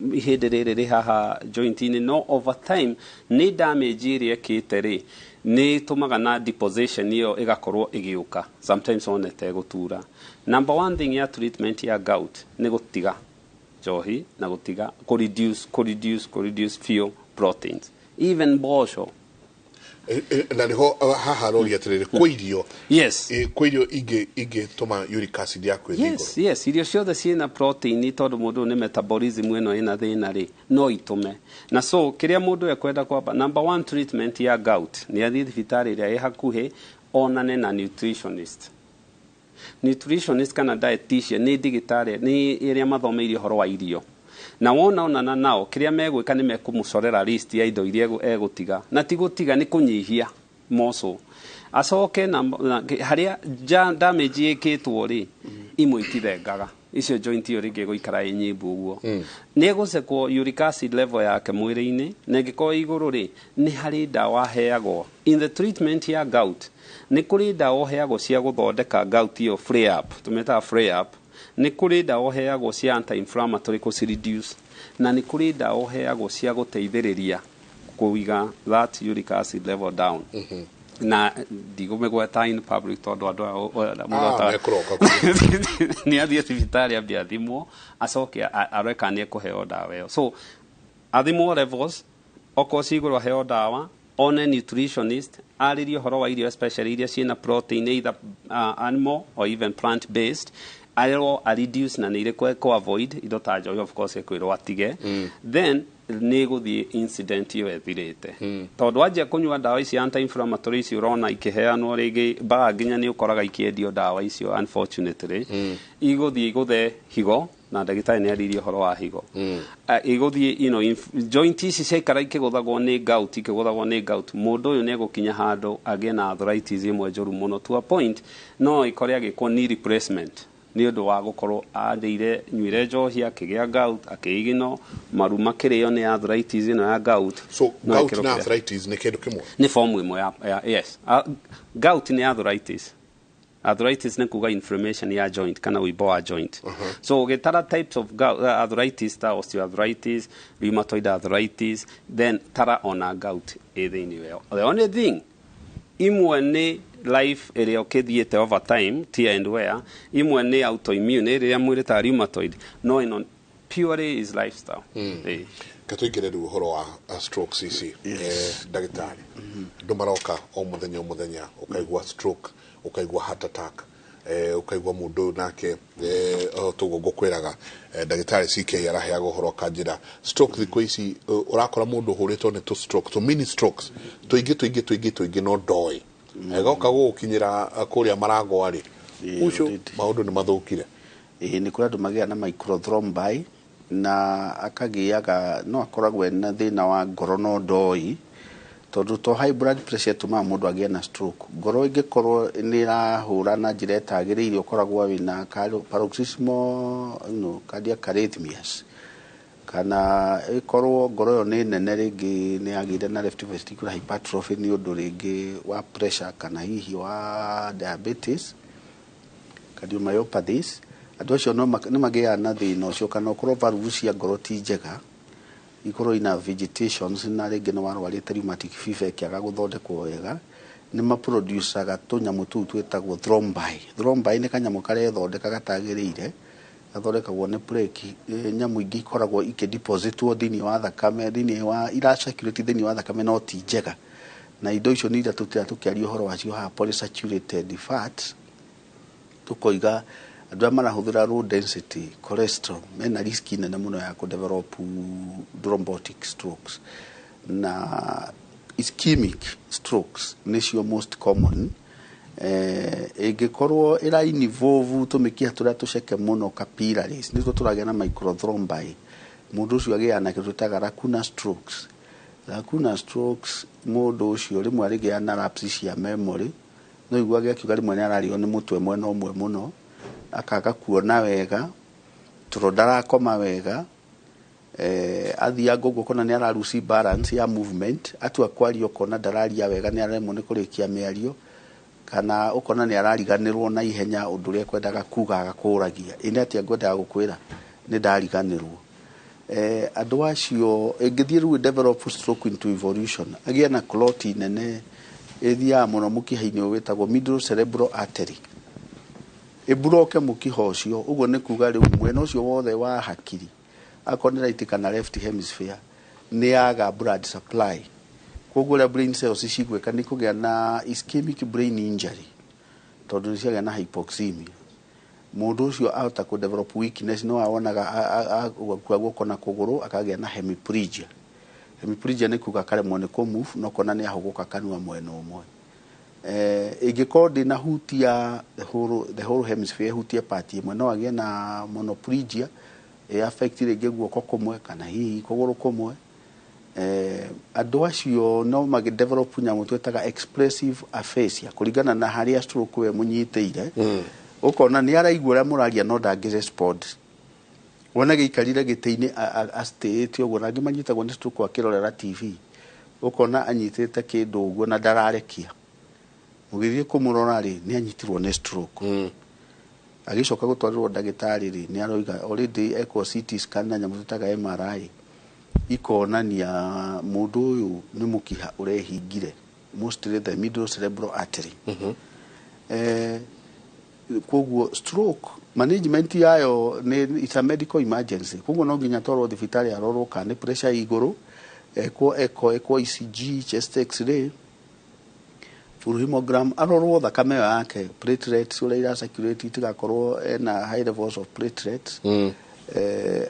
ihĩndĩ rĩrĩ rĩ haha joint-inĩ. No over time nĩ damage ĩrĩa ĩkĩte rĩ, nĩ ĩtũmaga na deposition ĩyo ĩgakorwo ĩgĩũka, sometimes wonete gũtura. Number one thing ya treatment ya gout nĩ gũtiga njohi na gũtiga kũ reduce few proteins, even mboco. Na niho haha aroria atĩrĩrĩ, kwĩ irio kwĩ irio ingĩ ingĩtũma uric acid yaku ĩthiĩ igũrũ? Yes, irio ciothe ciĩna protein, tondũ mũndũ ũyũ nĩ metabolism ĩno ĩna thĩna rĩ, no itũme. Na so kĩrĩa mũndũ ekwenda kwamba, number one treatment ya gout nĩ athiĩ thibitarĩ ĩrĩa ĩ hakuhĩ, onane na nutritionist kana dietitian, nĩ ndagĩtarĩ nĩ ĩrĩa mathomeire ũhoro wa irio. Na wona onana nao, kĩrĩa megwĩka nĩ mekũmũcorera list ya indo iria egũtiga, na ti gũtiga, nĩ kũnyihia moco, acoke na harĩa damage ĩkĩtwo rĩ, imwe itithengaga icio, joint ĩyo rĩngĩ ĩgũikara ĩ nyimbu ũguo. Nĩ egũcekwo uric acid level yake mwĩrĩ-inĩ, na ĩngĩkorwo igũrũ rĩ, nĩ harĩ ndawa aheagwo. In the treatment ya gout, nĩ kũrĩ ndawa ũheagwo cia gũthondeka gout ĩyo flare up, tũmĩtaga flare up. Nĩ kũrĩ ndawa ũheagwo cia anti-inflammatory kũ reduce, na nĩ kũrĩ ndawa ũheagwo cia gũteithĩrĩria kũiga that uric acid level down. Na ndigũmĩgweta in public tondũ andũ aya mũndũ Mekũroka. Nĩ athiĩ thibitarĩ ambie athimwo, acoke arore kana nĩ ekũheo ndawa ĩyo. So athimwo levels, okorwo ci igũrũ aheo ndawa, one nutritionist, arĩrie ũhoro wa irio, especially iria ciĩna protein, either animal or even plant based, arerwo a reduce na nĩ irĩkũ ekũ avoid, indo ta njohi of course ekwĩrwo atige. Then nĩ gũthiĩ incident ĩyo ĩthirĩte, tondũ wanjia kũnyua ndawa ici anti-inflammatory ici ũrona ikĩheanwo rĩngĩ mbaga, nginya nĩ ũkoraga ikĩendio ndawa icio, unfortunately igũthiĩ igũthe higo, na ndagĩtarĩ nĩ aririe ũhoro wa higo. Igũthiĩ joint ici ciaikara ikĩgũthagwo nĩ gout, ikĩgũthagwo nĩ gout, mũndũ ũyũ nĩ egũkinya handũ agĩe na arthritis ĩmwe njũru mũno, to a point no ĩkore agĩkwo knee replacement, nĩ ũndũ wa gũkorwo arĩire, nyuire njohi, akĩgĩa gout, akĩigino maru makĩrĩo nĩ arthritis ĩno ya gout. So No gout ĩkĩrwo na kĩrĩa. arthritis nĩ kĩndũ kĩmwe? Nĩ form ĩmwe ya yes. Gout nĩ arthritis. Arthritis nĩ kuga inflammation ya joint kana ũimbo wa joint. So ũgĩtara types of gout, arthritis ta osteoarthritis, rheumatoid arthritis, then tara ona gout ĩ thĩinĩ weo. The only thing, imwe nĩ life ĩrĩa ũkĩthiĩte over time, tear and wear, imwe nĩ autoimmune ĩrĩa mwĩrĩ ta rheumatoid, no ĩno purely is lifestyle. Ke tũingĩre rĩu ũhoro wa strokes ici. Ndagĩtarĩ, andũ maroka o mũthenya o mũthenya, ũkaigua stroke, ũkaigua heart attack. Ũkaigua mũndũ ũyũ nake, o toguo ngũkwĩraga, ndagĩtarĩ CK araheaga ũhoro akanjĩra stroke thikũ ici, ũrakora mũndũ ũhũrĩtwo nĩ tũ stroke, tũ mini strokes tũingĩ tũingĩ tũingĩ tũingĩ, no ndoĩ ĩgoka gũgũkinyĩra kũrĩa maragwa rĩ, ũcio maũndũ nĩ mathũkire. Ĩĩ, nĩ kũrĩ andũ magĩaga na microthrombi na akagĩaga no akoragwo ena thĩna wa ngoro no ndoĩ, tondũ to high blood pressure ĩtũmaga mũndũ agĩe na stroke. Ngoro ĩngĩkorwo nĩ ĩrahũra na njĩra ĩtagĩrĩire, ũkoragwo wĩna paroxysmal cardiac arrhythmias, kana ĩkorwo ngoro ĩyo nĩ nene, rĩngĩ nĩ yagĩire na left ventricular hypertrophy nĩ ũndũ rĩngĩ wa pressure kana hihi wa diabetes, cardiomyopathies. Andũ acio no nĩ magĩaga na thĩna ũcio, kana ũkorwo valve cia ngoro ti njega, ikorwo ina vegetations, na rĩngĩ nĩ warwarĩte rheumatic fever ĩkĩaga gũthondekwo wega, nĩ maproducaga tũnyamũ tũu twĩtagwo thrombi. Thrombi nĩ kanyamũ karethondeka gatagĩrĩire, gathondekagwo nĩ plaque, nyamũ ingĩ ikoragwo ikĩdepositwo thĩinĩ wa thakame, thĩinĩ wa ira circulate thĩinĩ wa thakame no ti njega, na indo icio nĩ iria tũtira tũkĩaria ũhoro wacio haha, polysaturated fats. Tũkoiga andũ arĩa marahũthĩra low density cholesterol mena risk nene mũno ya kũdevelop thrombotic strokes, na ischemic strokes nĩcio most common. Ĩngĩkorwo ĩra involve tũmĩkiha tũrĩa tũceke mũno, capillaries, nĩtuo tũragĩa na microthrombi, mũndũ ũcio agĩaga na kĩndũ twĩtaga lacunar strokes. Lacunar strokes, mũndũ ũcio rĩmwe arĩgĩa na lapse cia memory, no iguage akiuga rĩmwe nĩ ararĩo nĩ mũtwe mwena ũmwe mũno, akaga kuona wega, toro ndarakoma wega, athianga ũguo ũkona nĩ ara lose balance ya movement, atua kwaria ũkona ndararia wega, nĩ araremwo nĩ kũrĩkia mĩario, kana ũkona nĩ arariganĩrwo na ihenya ũndũ ũrĩa ekwendaga kuga, agakũragia ĩ nĩ atĩa ngwendaga gũkwĩra, nĩ ndariganĩrwo. Andũ acio ĩngĩthiĩ rĩu develop stroke into evolution, agĩe na clot nene ĩthiaga mũno mũkiha-inĩ ũyũ wĩtagwo middle cerebral artery, ĩburoke mũkiha ũcio, ũguo nĩ kuga rĩu mwena ũcio wothe wa hakiri, akorwo nĩ right kana left hemisphere, nĩ yaga blood supply. Koguo ũrĩa brain cells cigwĩka nĩ kũgĩa na ischemic brain injury, tondũ nĩ ciagĩa na hypoxemia. Mũndũ ũcio ahota kũ develop weakness, no awonaga gũkua guoko na kũgũrũ, akagĩa na hemiplegia. Hemiplegia nĩ kuga akaremwo nĩ kũ move, no kona nĩ ahũgũka kanua mwena ũmwe. Ĩngĩkorwo ndĩnahutia the whole hemisphere, ĩhutie part ĩmwe, no agĩe na monoplegia, ĩ affect rĩngĩ guoko kũmwe kana hihi kũgũrũ kũmwe. Andũ acio no magĩ develop nyamũ twĩtaga expressive aphasia, kũringana na harĩa stroke we mũnyitĩire. Ũkona nĩ araigua ũrĩa mũraria no ndangĩ respond, wona gĩikarire gĩtĩ-inĩ acitĩĩte ũguo. Na angĩ manyitagwo nĩ stroke akĩrorera TV, ũkona anyitĩte kĩndũ ũguo na ndararekia, mũgĩthiĩ kũmũrora rĩ, nĩ anyitirwo nĩ stroke. Agĩcoka gũtwarĩrwo ndagĩtarĩ rĩ, nĩ aroiga already ekwo CT scan na nyamũ twĩtaga MRI, ikonania mũndũ ũyũ nĩ mũkiha ũrehingire, mostly the middle cerebral artery. Koguo stroke management yayo nĩ, it's a medical emergency, koguo no nginya twarwo thibitarĩ, arorwo kana nĩ pressure igũrũ, ekwo echo, ekwo ECG, chest x-ray, full hemogram, arorwo thakame ĩyo yake, platelets ũrĩa ira circulate, itigakorwo ena high levels of platelets.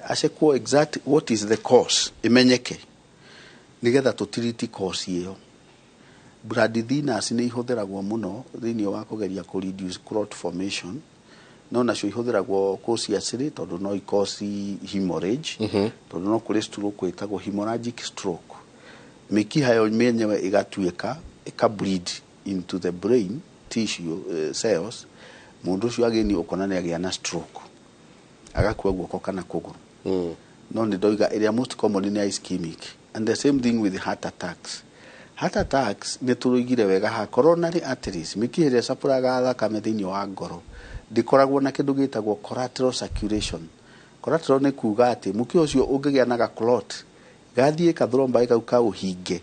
Acekwo exact what is the cause, imenyeke nigetha tũtiriti cause ĩyo. Blood thinners nĩ ihũthĩragwo mũno thĩinĩ wa kũgeria kũ reduce clot formation, no nacio ihũthĩragwo cautiously tondũ no icause hemorrhage, tondũ no kũrĩ stroke ĩtagwo hemorrhagic stroke, mĩkiha yo mĩenyewe ĩgatuĩka ĩka bleed into the brain tissue, cells. Mũndũ ũcio agĩni ũkona nĩ agĩa na stroke, agakua guoko kana kũgũrũ. No nĩ ndoiga ĩrĩa most common nĩ ischemic. And the same thing with heart attacks. Heart attacks nĩ tũrũigire wega ha coronary arteries, mĩkiha ĩrĩa ĩcapũraga thakame thĩinĩ wa ngoro ndĩkoragwo na kĩndũ gĩtagwo collateral circulation. Collateral nĩ kuga atĩ mũkiha ũcio ũngĩgĩa na ga clot, gathiĩ kathrombi kau kaũhinge,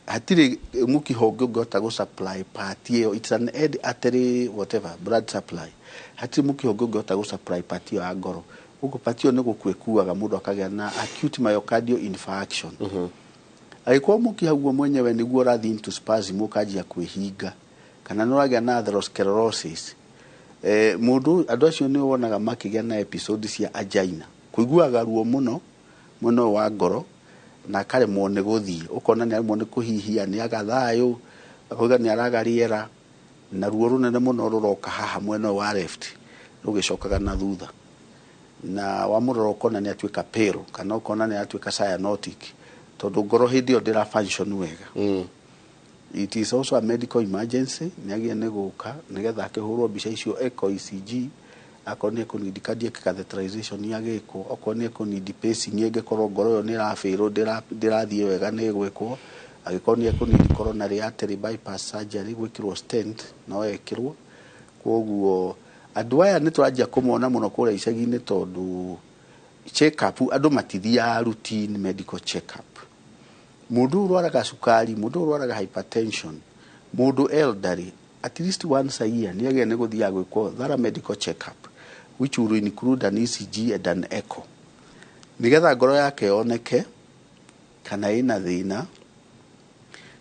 hatirĩ mũkiha ũngĩ ũngĩhota gũ supply part ĩyo. It's an end artery, whatever blood supply, hatirĩ mũkiha ũngĩ ũngĩhota gũ supply part ĩyo ya ngoro. Ũguo part ĩyo nĩ gũkua ĩkuaga, mũndũ akagĩa na acute myocardial infarction. Angĩkorwo mũkiha guo mwenyewe nĩguo ũrathiĩ into spasm, ũkanjia kwĩhinga, kana nĩ ũragĩa na atherosclerosis, Mũndũ andũ acio nĩ wonaga makĩgĩa na episode cia angina, kũiguaga ruo mũno mũno wa ngoro na akaremwo nĩ gũthiĩ, ũkona nĩ aremwo nĩ kũhihia, nĩ aga thayũ, akauga nĩ araga rĩera, na ruo rũnene mũno rũroka haha mwena ũyũ wa left rũgĩcokaga na thutha, na wamũrora ũkona nĩ atuĩka pale kana ũkona nĩ atuĩka cyanotic tondũ ngoro hĩndĩ ĩyo ndĩra function wega. It is also a medical emergency, nĩ agĩe nĩ gũka nĩgetha akĩhũrwo mbica icio echo, ECG, akorwo nĩ ekũneed cardiac catheterization agĩkwo, okorwo nĩ ekũneed pacing ĩngĩkorwo ngoro ĩyo nĩ ĩrafail, ndĩrathiĩ wega, nĩ ĩgwĩkwo, angĩkorwo nĩ ekũneed coronary artery bypass surgery, gwĩkĩrwo stent, no ekĩrwo. Koguo andũ aya nĩ tũranjia kũmona mũno kũrĩa icagi-inĩ tondũ check up andũ matithiaga routine medical check up. Mũndũ ũrwaraga cukari, mũndũ ũrwaraga hypertension, mũndũ elderly, at least once a year nĩ agĩrĩire nĩ gũthiaga gwĩkwo thorough medical check up which will include an ECG and an echo nĩgetha ngoro yake yoneke kana ĩna thĩna.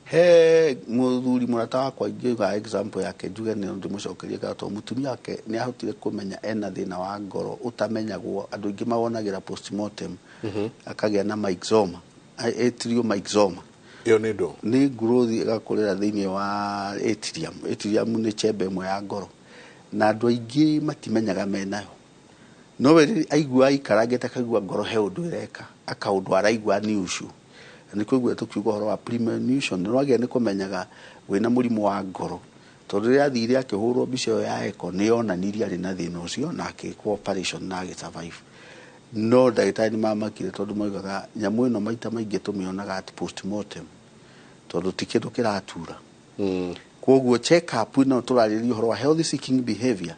He mũthuri mũrata wakwa ingĩuga example yake, njuge nĩ ndĩmũcokerie ngatho tondũ mũtumia wake nĩ ahotire kũmenya ena thĩna wa ngoro ũtamenyagwo, andũ aingĩ mawonagĩra postmortem, akagĩa na myxoma, atrial myxoma. Ĩyo nĩ ndũ? Nĩ growth ĩgakũrĩra thĩinĩ wa atrium. Atrium nĩ chembe ĩmwe ya ngoro na andũ aingĩ matimenyaga menayo, no we aigua aikarangĩte akaigua ngoro he ũndũ ĩreka, akaũndũ araigua ni ũcio nĩ kũigua tũkiuga ũhoro wa premonition, nĩ wagĩrĩire nĩ kũmenyaga wĩna mũrimũ wa ngoro tondũ rĩrĩa athire akĩhũrwo mbica ĩyo ya echo nĩ yonanirie arĩ na thĩna ũcio na akĩkwo operation na agĩ survive. No ndagĩtarĩ nĩ mamakire tondũ moigaga nyamũ ĩno maita maingĩ tũmĩonaga at postmortem tondũ ti kĩndũ kĩratura. Koguo check up ĩno tũrarĩrĩria ũhoro wa health seeking behavior,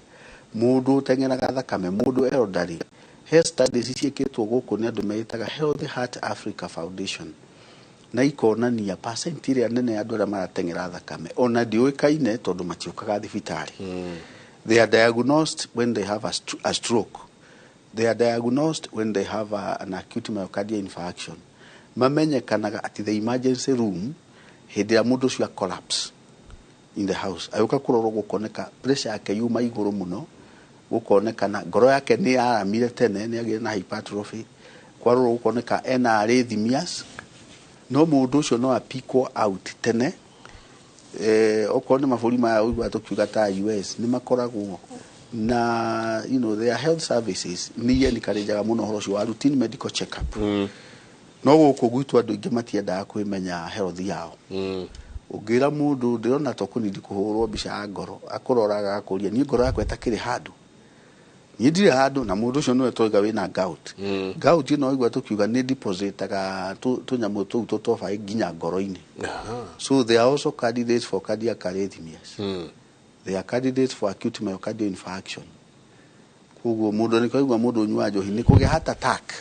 mũndũ ũteng'eraga thakame, mũndũ elderly. He studies ciĩkĩtwo gũkũ nĩ andũ meĩtaga Healthy Heart Africa Foundation na ikonania percent ĩrĩa nene ya andũ arĩa marateng'era thakame ona ndĩũĩkaine tondũ matiũkaga thibitarĩ. They are diagnosed when they have a stroke, they are diagnosed when they have an acute myocardial infarction, mamenyekanaga at the emergency room hĩndĩ ĩrĩa mũndũ ũcio collapse in the house, agĩũka kũrorwo gũkoneka pressure yake yuma igũrũ mũno, gũkonekana ngoro yake nĩ yaramire tene, nĩ agĩire na hypertrophy, kwarorwo gũkoneka ena arrhythmias. No mũndũ ũcio no apikwo out tene. Okorwo nĩ mabũrũri maya ũiguaga tũkiuga ta US nĩ makoragwo na their health services nĩ encourageaga mũno ũhoro ũcio wa routine medical check up. No gũkũ gwitũ andũ aingĩ matiendaga kwĩmenya health yao. Ũngĩra mũndũ ndĩrona to kũnindi kũhũrwo mbica ya ngoro, akũroraga agakũria niĩ ngoro yakwa ĩtakĩrĩ handũ, niĩ ndirĩ handũ, na mũndũ ũcio nĩwe twauga wĩna gout. Gout ĩno waigua tũkiuga nĩ depositaga tũnyamũ tũu tũtobaĩ nginya ngoro-inĩ. So they are also candidates for cardiac arrhythmias. They are candidates for acute myocardial infarction. Koguo mũndũ nĩ kwaigua mũndũ ũnyuaga njohi nĩ kũgĩa heart attack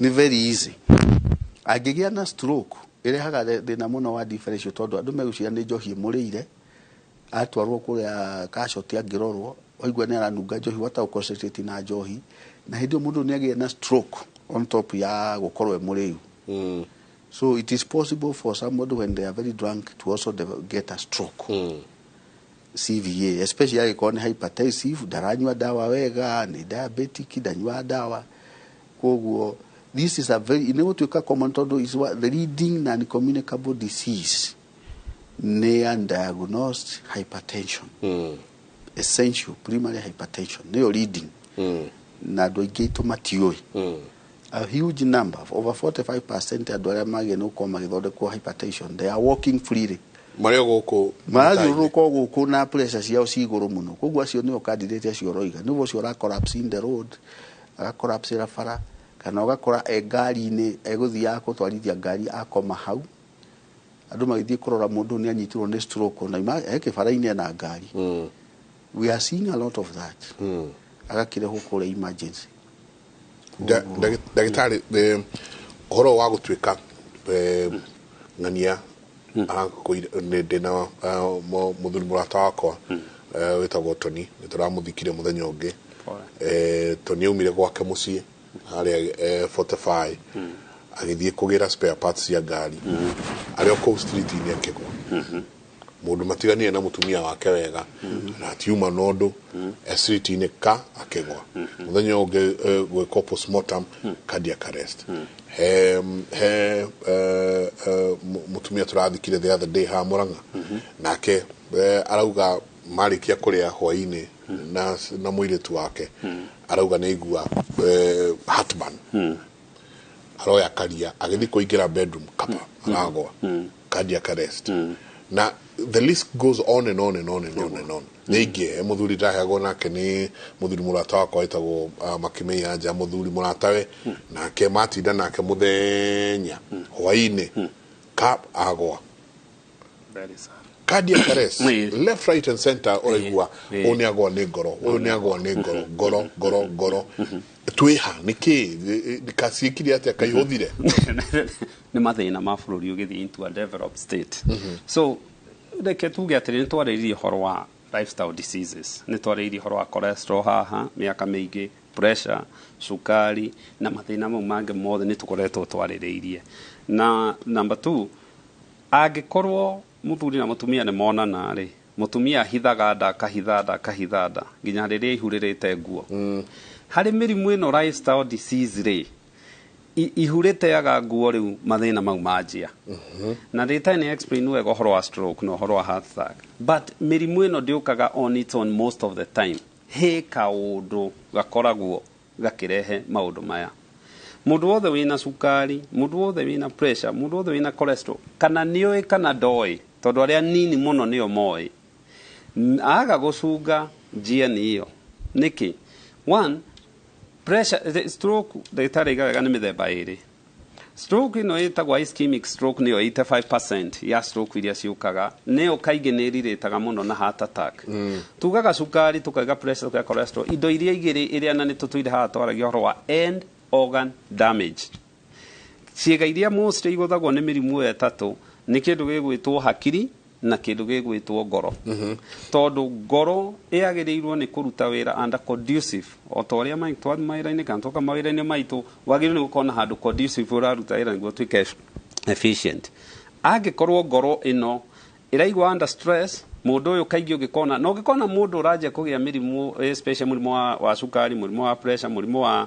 nĩ very easy. Angĩgĩa na stroke ĩrehaga thĩna mũno wa differential tondũ andũ megũciria nĩ njohi ĩmũrĩire, atwarwo kũrĩa casualty angĩrorwo waigua nĩ aranunga njohi, wata concentrate na njohi, na hĩndĩ ĩyo mũndũ nĩ agĩe na stroke on top ya gũkorwo e mũrĩu. So it is possible for somebody when they are very drunk to also get a stroke. CVA, especially angĩkorwo nĩ hypertensive, ndaranyua ndawa wega, nĩ diabetic, ndanyua ndawa. Koguo this is a very nĩ gũtuĩka common tondũ is the leading non-communicable disease nĩ undiagnosed hypertension. Essential primary hypertension nĩyo leading. Na andũ aingĩ aitũ matiũĩ. A huge number, over 45% andũ arĩa magĩrĩirwo nĩ gũkorwo magĩthondekwo hypertension, they are walking freely. Marĩ o gũkũ? Marathiũrũrũka o gũkũ na pressure ciao ci igũrũ mũno. Koguo acio nĩo candidate acio ũroiga, nĩguo ũcio ũra collapse in the road, aga collapse bara, kana ũgakora e ngari-inĩ egũthiaga gũtwarithia ngari akoma hau, andũ magĩthiĩ kũrora mũndũ nĩ anyitirwo nĩ stroke na ima e kĩbara-inĩ ena ngari. We are seeing a lot of that. Agakĩrehwo kũrĩa emergency. Ndagĩtarĩ, ũhoro wa gũtuĩka ng'ania nĩ ndĩna mũthuri mũrata wakwa wĩtagwo Tony, nĩ tũramũthikire mũthenya ũngĩ. Tony aumire gwake mũciĩ harĩa 45 agĩthiĩ kũgĩra spare parts cia ngari, arĩ o kũu street-inĩ akĩgwa. Mundu matiganire na mutumia wake wega na atiuma na ũndũ street-inĩ ka akĩgwa muthenya ũngĩ gwĩkwo postmortem cardiac arrest. He he mutumia tũrathikire the other day ha Murang'a, nake arauga marĩkia kũrĩa hwaĩ-inĩ na mũirĩtu wake, arauga nĩ aigua heartburn, aroya karia agĩthiĩ kũingĩra bedroom kapa aragwa, cardiac arrest. Na the list goes on and on and on and on and on. Nĩ ingĩ he mũthuri ndaheagwo nake nĩ mũthuri mũrata wakwa wĩtagwo Makimei Anja, mũthuri mũratawe nake matinda nake mũthenya hwaĩ-inĩ ka agwa. Very sad. Cardiac arrest left, right and center. Ũraigua ũyũ nĩ agwa nĩ ngoro, ũyũ nĩ agwa nĩ ngoro, ngoro ngoro ngoro. Twĩha nĩkĩ kaciĩkire atĩa kaihũthire? Nĩ mathĩna ma bũrũri ũgĩthiĩ into a developed state. So reke tuge atĩrĩ, nĩ twarĩrĩria ũhoro wa lifestyle diseases, nĩ twarĩrĩria ũhoro wa cholesterol haha mĩaka mĩingĩ, pressure, cukari na mathĩna mau mangĩ mothe nĩ tũkoretwo twarĩrĩirie. Na number two, angĩkorwo mũthuri na mũtumia nĩ monana rĩ, mũtumia ahithaga nda, akahitha nda, akahitha nda nginya rĩrĩa ihu rĩrĩte nguo. Harĩ mĩrimũ ĩno lifestyle disease rĩ, ihu rĩteaga nguo, rĩu mathĩna mau manjia. Na ndĩtarĩ nĩ explain wega ũhoro wa stroke na ũhoro wa heart attack, but mĩrimũ ĩno ndĩũkaga on its own. Most of the time he kaũndũ gakoragwo gakĩrehe maũndũ maya. Mũndũ wothe wĩna cukari, mũndũ wothe wĩna pressure, mũndũ wothe wĩna cholesterol, kana nĩoĩ kana ndoĩ, tondũ arĩa nini mũno nĩo moĩ, aga gũcunga njia nĩ ĩyo nĩkĩ. One, pressure, the stroke, ndagĩtarĩ aiga wega nĩ mĩthemba ĩrĩ. Stroke ĩno ĩtagwo ischemic stroke nĩyo 85% ya stroke iria ciũkaga, nĩyo kaingĩ nĩ ĩrirĩtaga mũno na heart attack. Tugaga cukari, tukaiga pressure, tukaiga cholesterol, indo iria igĩrĩ iria na nĩ tũtũire haha twaragia ũhoro wa end organ damage. Ciĩga iria mostly igũthagwo nĩ mĩrimũ ĩyo ĩtatũ nĩ kĩndũ gĩgwĩtwo hakiri na kĩndũ gĩgwĩtwo ngoro, tondũ ngoro ĩagĩrĩirwo nĩ kũruta wĩra under conducive, o ta ũrĩa Mike twathiĩ mawĩra-inĩ kana twoka mawĩra-inĩ maitũ, wagĩrĩirwo nĩ gũkorwo na handũ conducive ũraruta wĩra nĩguo ũtuĩke efficient. Angĩkorwo ngoro ĩno ĩraigua under stress, mũndũ ũyũ kaingĩ ũngĩkona na ũngĩkona mũndũ ũranjia kũgĩa mĩrimũ, especially mũrimũ wa cukari, mũrimũ wa pressure, mũrimũ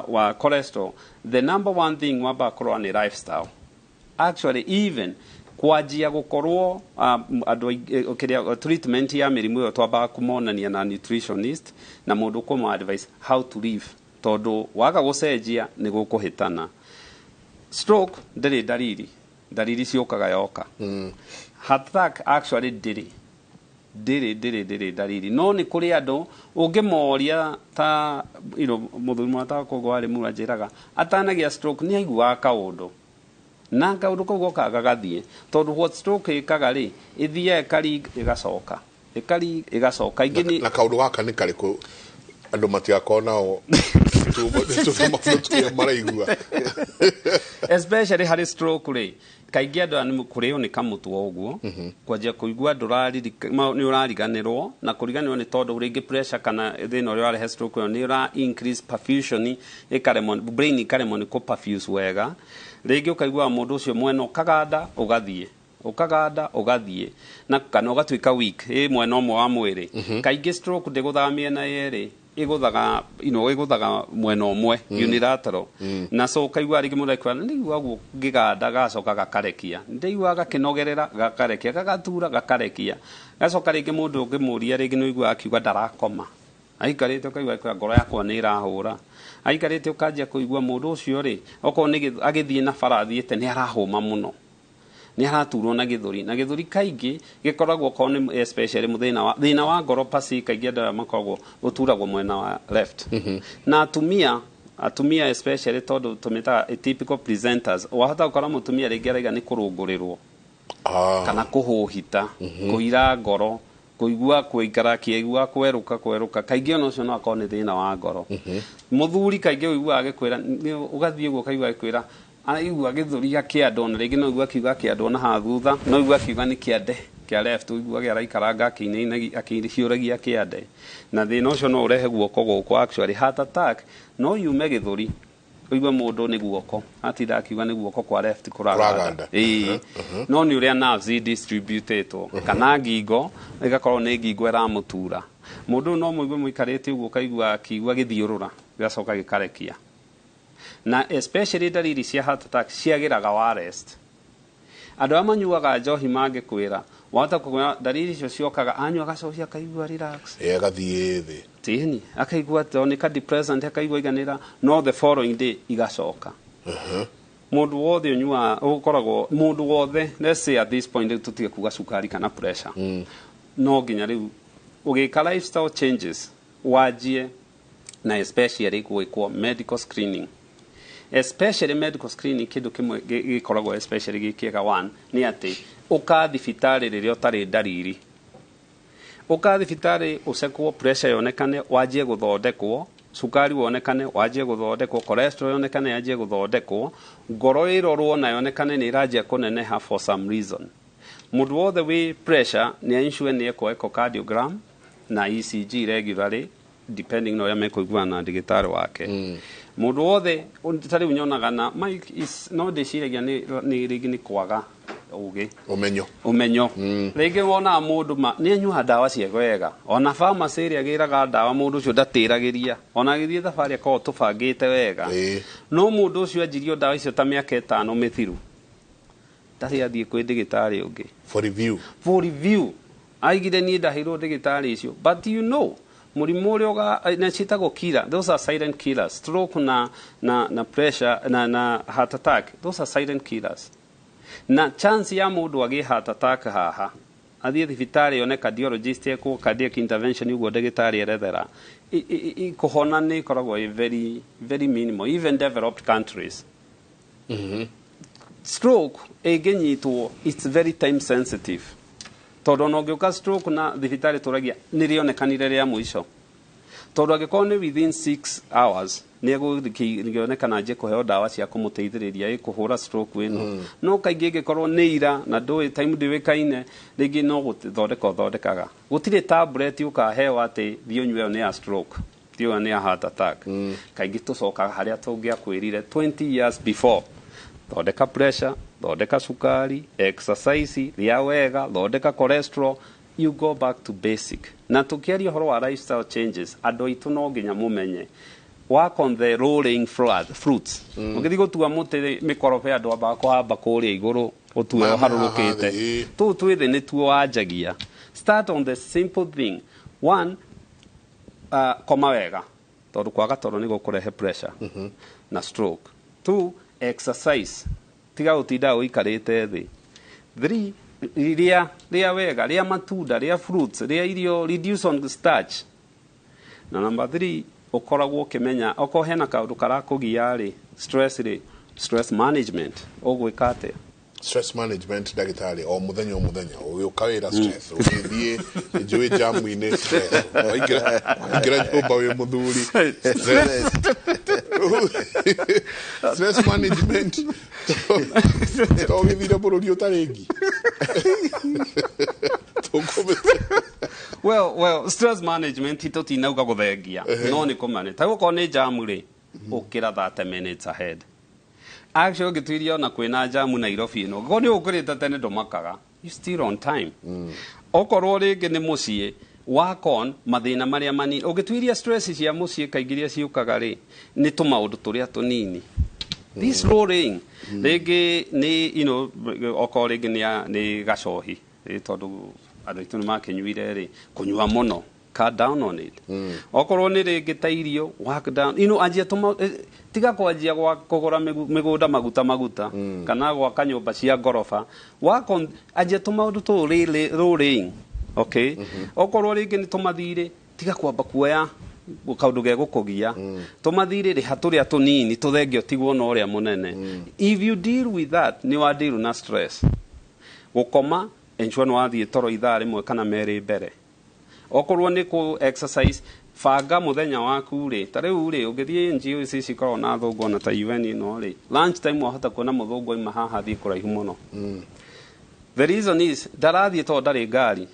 wa cholesterol, the number one thing wambaga kũrora nĩ lifestyle. Actually, even kwanjia gũkorwo andũ kĩrĩa treatment ya mĩrimũ ĩyo twambaga kũmonania na nutritionist na mũndũ kũma advice how to live, tondũ waga gũcenjia nĩ gũkũhĩtana. Stroke ndĩrĩ ndariri, ndariri ciũkaga yoka. Heart attack actually ndĩrĩ ndariri, no nĩ kũrĩ andũ ũngĩmoria ta mũthuri mũrata wakwa ũguo warĩ mũru anjĩraga atanagĩa stroke nĩ aiguaga kaũndũ na kaũndũ kau gokaga gagathiĩ, tondũ what stroke ĩkaga rĩ, ĩthiaga ĩkari ĩgacoka, ĩkari ĩgacoka. Ingĩ nĩ Na kaũndũ gaka nĩ karĩkũ, andũ matigakorwo nao tũmaũndũ tũrĩa maraigua? Especially harĩ stroke rĩ, kaingĩ andũ aya nĩ kũrĩo nĩ kamũtwe ũguo, kwanjia kũigua nĩ ũrariganĩrwo, na kũriganĩrwo nĩ tondũ rĩngĩ pressure kana thĩna ũrĩa ũrarehe stroke ĩyo nĩ ũra increase perfusion, ĩkaremwo, brain ĩkaremwo nĩ kũ perfuse wega. Rĩngĩ ũkaigua mũndũ ũcio mwena ũkaganda ũgathiĩ, ũkaganda ũgathiĩ, na kana ũgatuĩka weak ĩ mwena ũmwe wa mwĩrĩ. Kaingĩ stroke ndĩgũthaga mĩena yerĩ, ĩgũthaga ĩgũthaga mwena ũmwe, unilateral. Na so ũkaigua rĩngĩ mũndũ akiuga nĩigua guo ngĩganda, gacoka gakarekia, ndĩigua gakĩnogerera gakarekia, gagatura gakarekia, gacoka rĩngĩ. Mũndũ ũngĩmũria rĩngĩ nĩ ũiguaga akiuga ndarakoma, aikarĩte ũkaigua akiuga ngoro yakwa nĩ ĩrahũra, aikarĩte ũkanjia kũigua mũndũ ũcio rĩ, okorwo nĩ agĩthiĩ na bara athiĩte nĩ arahũma mũno, nĩ araturwo na gĩthũri, na gĩthũri kaingĩ gĩkoragwo korwo nĩ especially mũthĩna wa thĩna wa ngoro pasi, kaingĩ andũ aya makoragwo ũturagwo mwena wa left. Na atumia especially, tondũ tũmĩtaga atypical presenters, wahota gũkora mũtumia rĩngĩ araiga nĩ kũrũngũrĩrwo kana kũhũhita, kũira ngoro, kũigua kũikara akĩigua kwerũka kwerũka, kaingĩ ona ũcio no akorwo nĩ thĩna wa ngoro. Mũthuri kaingĩ ũiguaga agĩkwĩra ũgathiĩ ũguo ũkaigua agĩkwĩra araigua gĩthũri gakĩandwo, na rĩngĩ no ũigua akiuga akĩandwo na haha thutha, no ũigua akiuga nĩ kĩande kĩa left, ũiguage araikaranga akĩinainagia akĩhiũragia kĩande, na thĩna ũcio no ũrehe guoko gũkũ. Actually, heart attack no yume gĩthũri. Ũigue mũndũ nĩ guoko atinda akiuga nĩ guoko kwa left Kũraganda. kũraganda. Ĩĩ, no nĩ ũrĩa nerves distributĩtwo, kana ngingo ĩgakorwo nĩ ngingo ĩramũtura. Mũndũ ũyũ no mũigue mũikarĩte ũguo, ũkaigua akiigua gĩthiũrũra, gĩgacoka gĩkarekia. Na especially ndariri cia heart attack ciagĩraga wa rest. Andũ arĩa manyuaga njohi mangĩkwĩra, wahota kũgĩa ndariri icio ciokaga anyua agacokia akaigua relax. Ĩ, agathiĩ thĩ. Tĩni akaigua to nĩ ka depressant, akaigua iganĩra, no the following day igacoka. Mũndũ wothe ũnyuaga, ũkoragwo mũndũ wothe, let's say at this point rĩu tũtige kuga cukari kana pressure, no nginya rĩu ũgĩka lifestyle changes wanjie na especially gwĩkwo medical screening. Especially medical screening, kĩndũ kĩmwe gĩkoragwo especially gĩ kĩega, one nĩ atĩ ũka thibitarĩ rĩrĩa ũtarĩ ndariri. Ũka thibitarĩ ũcekwo, pressure yonekane wanjie gũthondekwo, cukari wonekane wanjie gũthondekwo, cholesterol yonekane yanjie gũthondekwo, ngoro ĩrorwo na yonekane nĩ ĩranjia kũneneha for some reason. Mũndũ wothe wĩ pressure nĩ ensure nĩ ekwo echocardiogram na ECG regularly, depending na ũrĩa mekũiguana na ndagĩtarĩ wake. Mũndũ wothe ta rĩu nyonaga na Mike is, no ndĩciragia nĩ rĩngĩ nĩ kwaga ũgĩ. Ũmenyo. Ũmenyo. Rĩngĩ wonaga mũndũ ma nĩ anyuaga ndawa ciake wega, ona pharmacy ĩrĩa agĩraga ndawa mũndũ ũcio ndatĩragĩria, ona agĩthiĩ thabarĩ akoragwo tũbangĩte wega, no mũndũ ũcio anjirio ndawa icio ta mĩaka 5 mĩthiru, ndarĩ athiĩ kwĩ ndĩgĩtarĩ ũngĩ for review. For review. Aigire niĩ ndaheirwo ndĩgĩtarĩ icio, but you know mũrimũ ũrĩa na ciĩtagwo killer, those are silent killers. Stroke na pressure na heart attack, those are silent killers. Na chance ya mũndũ agĩe heart attack haha athiĩ thibitarĩ yone cardiologist ekwo cardiac intervention ũguo ndagĩtarĩ erethera kũhona nĩ ĩkoragwo ĩ very very minimal, even developed countries. Stroke ĩngĩnyitwo, it's very time sensitive, tondũ ona ũngĩũka stroke na thibitarĩ tũragia nĩ rĩonekanire rĩa mũico, tondũ angĩkorwo nĩ within 6 hours nĩ egũkĩonekana nje kũheo ndawa cia kũmũteithĩrĩria ĩkũhũra stroke ĩno. No kaingĩ ĩngĩkorwo nĩ ira na ndũĩ time ndĩũĩkaine, rĩngĩ no gũthondeka ũthondekaga. Gũtirĩ tablet ũkaheo atĩ thiĩ ũnyue, ĩyo nĩ ya stroke, thiĩ ĩyo nĩ ya heart attack. Kaingĩ tũcokaga harĩa tũngĩakwĩrire 20 years before: thondeka pressure, thondeka cukari, exercise, rĩa wega, thondeka cholesterol. You go back to basic. Na tukiaria ũhoro wa lifestyle changes, andũ aitũ no nginya mũmenye work on the rolling fruits. Ũngĩthiĩ gũtua mũtĩ mĩkorobe, andũ ambaga kũhamba kũrĩa igũrũ, ũtue Mama ũharũrũkĩte. Haha thĩ. Tũu twĩ thĩ nĩtuo wanjagia. Start on the simple thing. One, koma wega, tondũ kwaga toro nĩ gũkũrehe pressure na stroke. Two, exercise, tiga gũtinda ũikarĩte thĩ. Three, rĩa wega, rĩa matunda, rĩa fruits, rĩa irio, reduce on starch. Na number three, ũkoragwo ũkĩmenya okorwo hena kaũndũ karakũgia rĩ, stress rĩ, stress management ũgwĩka atĩa? Stress management, ndagĩtarĩ, o mũthenya o mũthenya ũgĩũka wĩra stress, ũgĩthiĩ njũĩ jamu-inĩ stress, waingĩra nyũmba wĩ mũthuri stress. Stress management to ũgĩthire bũrũri ũtarĩ ngi. Well, stress management tũtinauga gũthengia, no nĩ kũmane ta gũkorwo nĩ jamu rĩ, ũkĩra 30 minutes ahead. Actually, ũngĩtuiria ona kwĩna jamu Nairobi ĩno, ũngĩkorwo nĩ ũkũrĩte tene ndũmakaga, you still on time. Okorwo rĩngĩ nĩ mũciĩ, work on mathĩna marĩa manini. Ũngĩtuiria stress cia mũciĩ kaingĩ iria ciũkaga rĩ, nĩ tũmaũndũ tũrĩa tũnini, this rolling rĩngĩ nĩ okorwo rĩngĩ nĩ gacohi, tondũ andũ aitũ nĩ makĩnyuire rĩ, kũnyua mũno, cut down on it. Okorwo nĩ rĩngĩ ta irio, work down, anjia tũma, tiga kwanjia gwa kũgũra mĩgũnda maguta maguta kana gwaka nyũmba cia ngoroba. Work on, anjia tũmaũndũ tũũ rolling, okay? Okorwo rĩngĩ nĩ tũmathirĩ, tiga kwamba kuoya kaũndũ gegũkũgia. Tũmathirĩ rĩha tũrĩa tũnini tũthenge, ũtigwo na ũrĩa mũnene. If you deal with that, nĩ wa deal na stress. Gũkoma, ensure nĩ wathiĩ toro ithaa rĩmwe kana merĩ mbere. Okorwo nĩ kũ exercise, banga mũthenya waku rĩ. Ta rĩu rĩ, ũngĩthiĩ NGO ici cikoragwo na athũngũ ona ta UN ĩno rĩ, lunch time wahota kuona mũthũngũ aima haha athiĩ kũraihu mũno. The reason is ndarathiĩ tondũ ndarĩ ngari.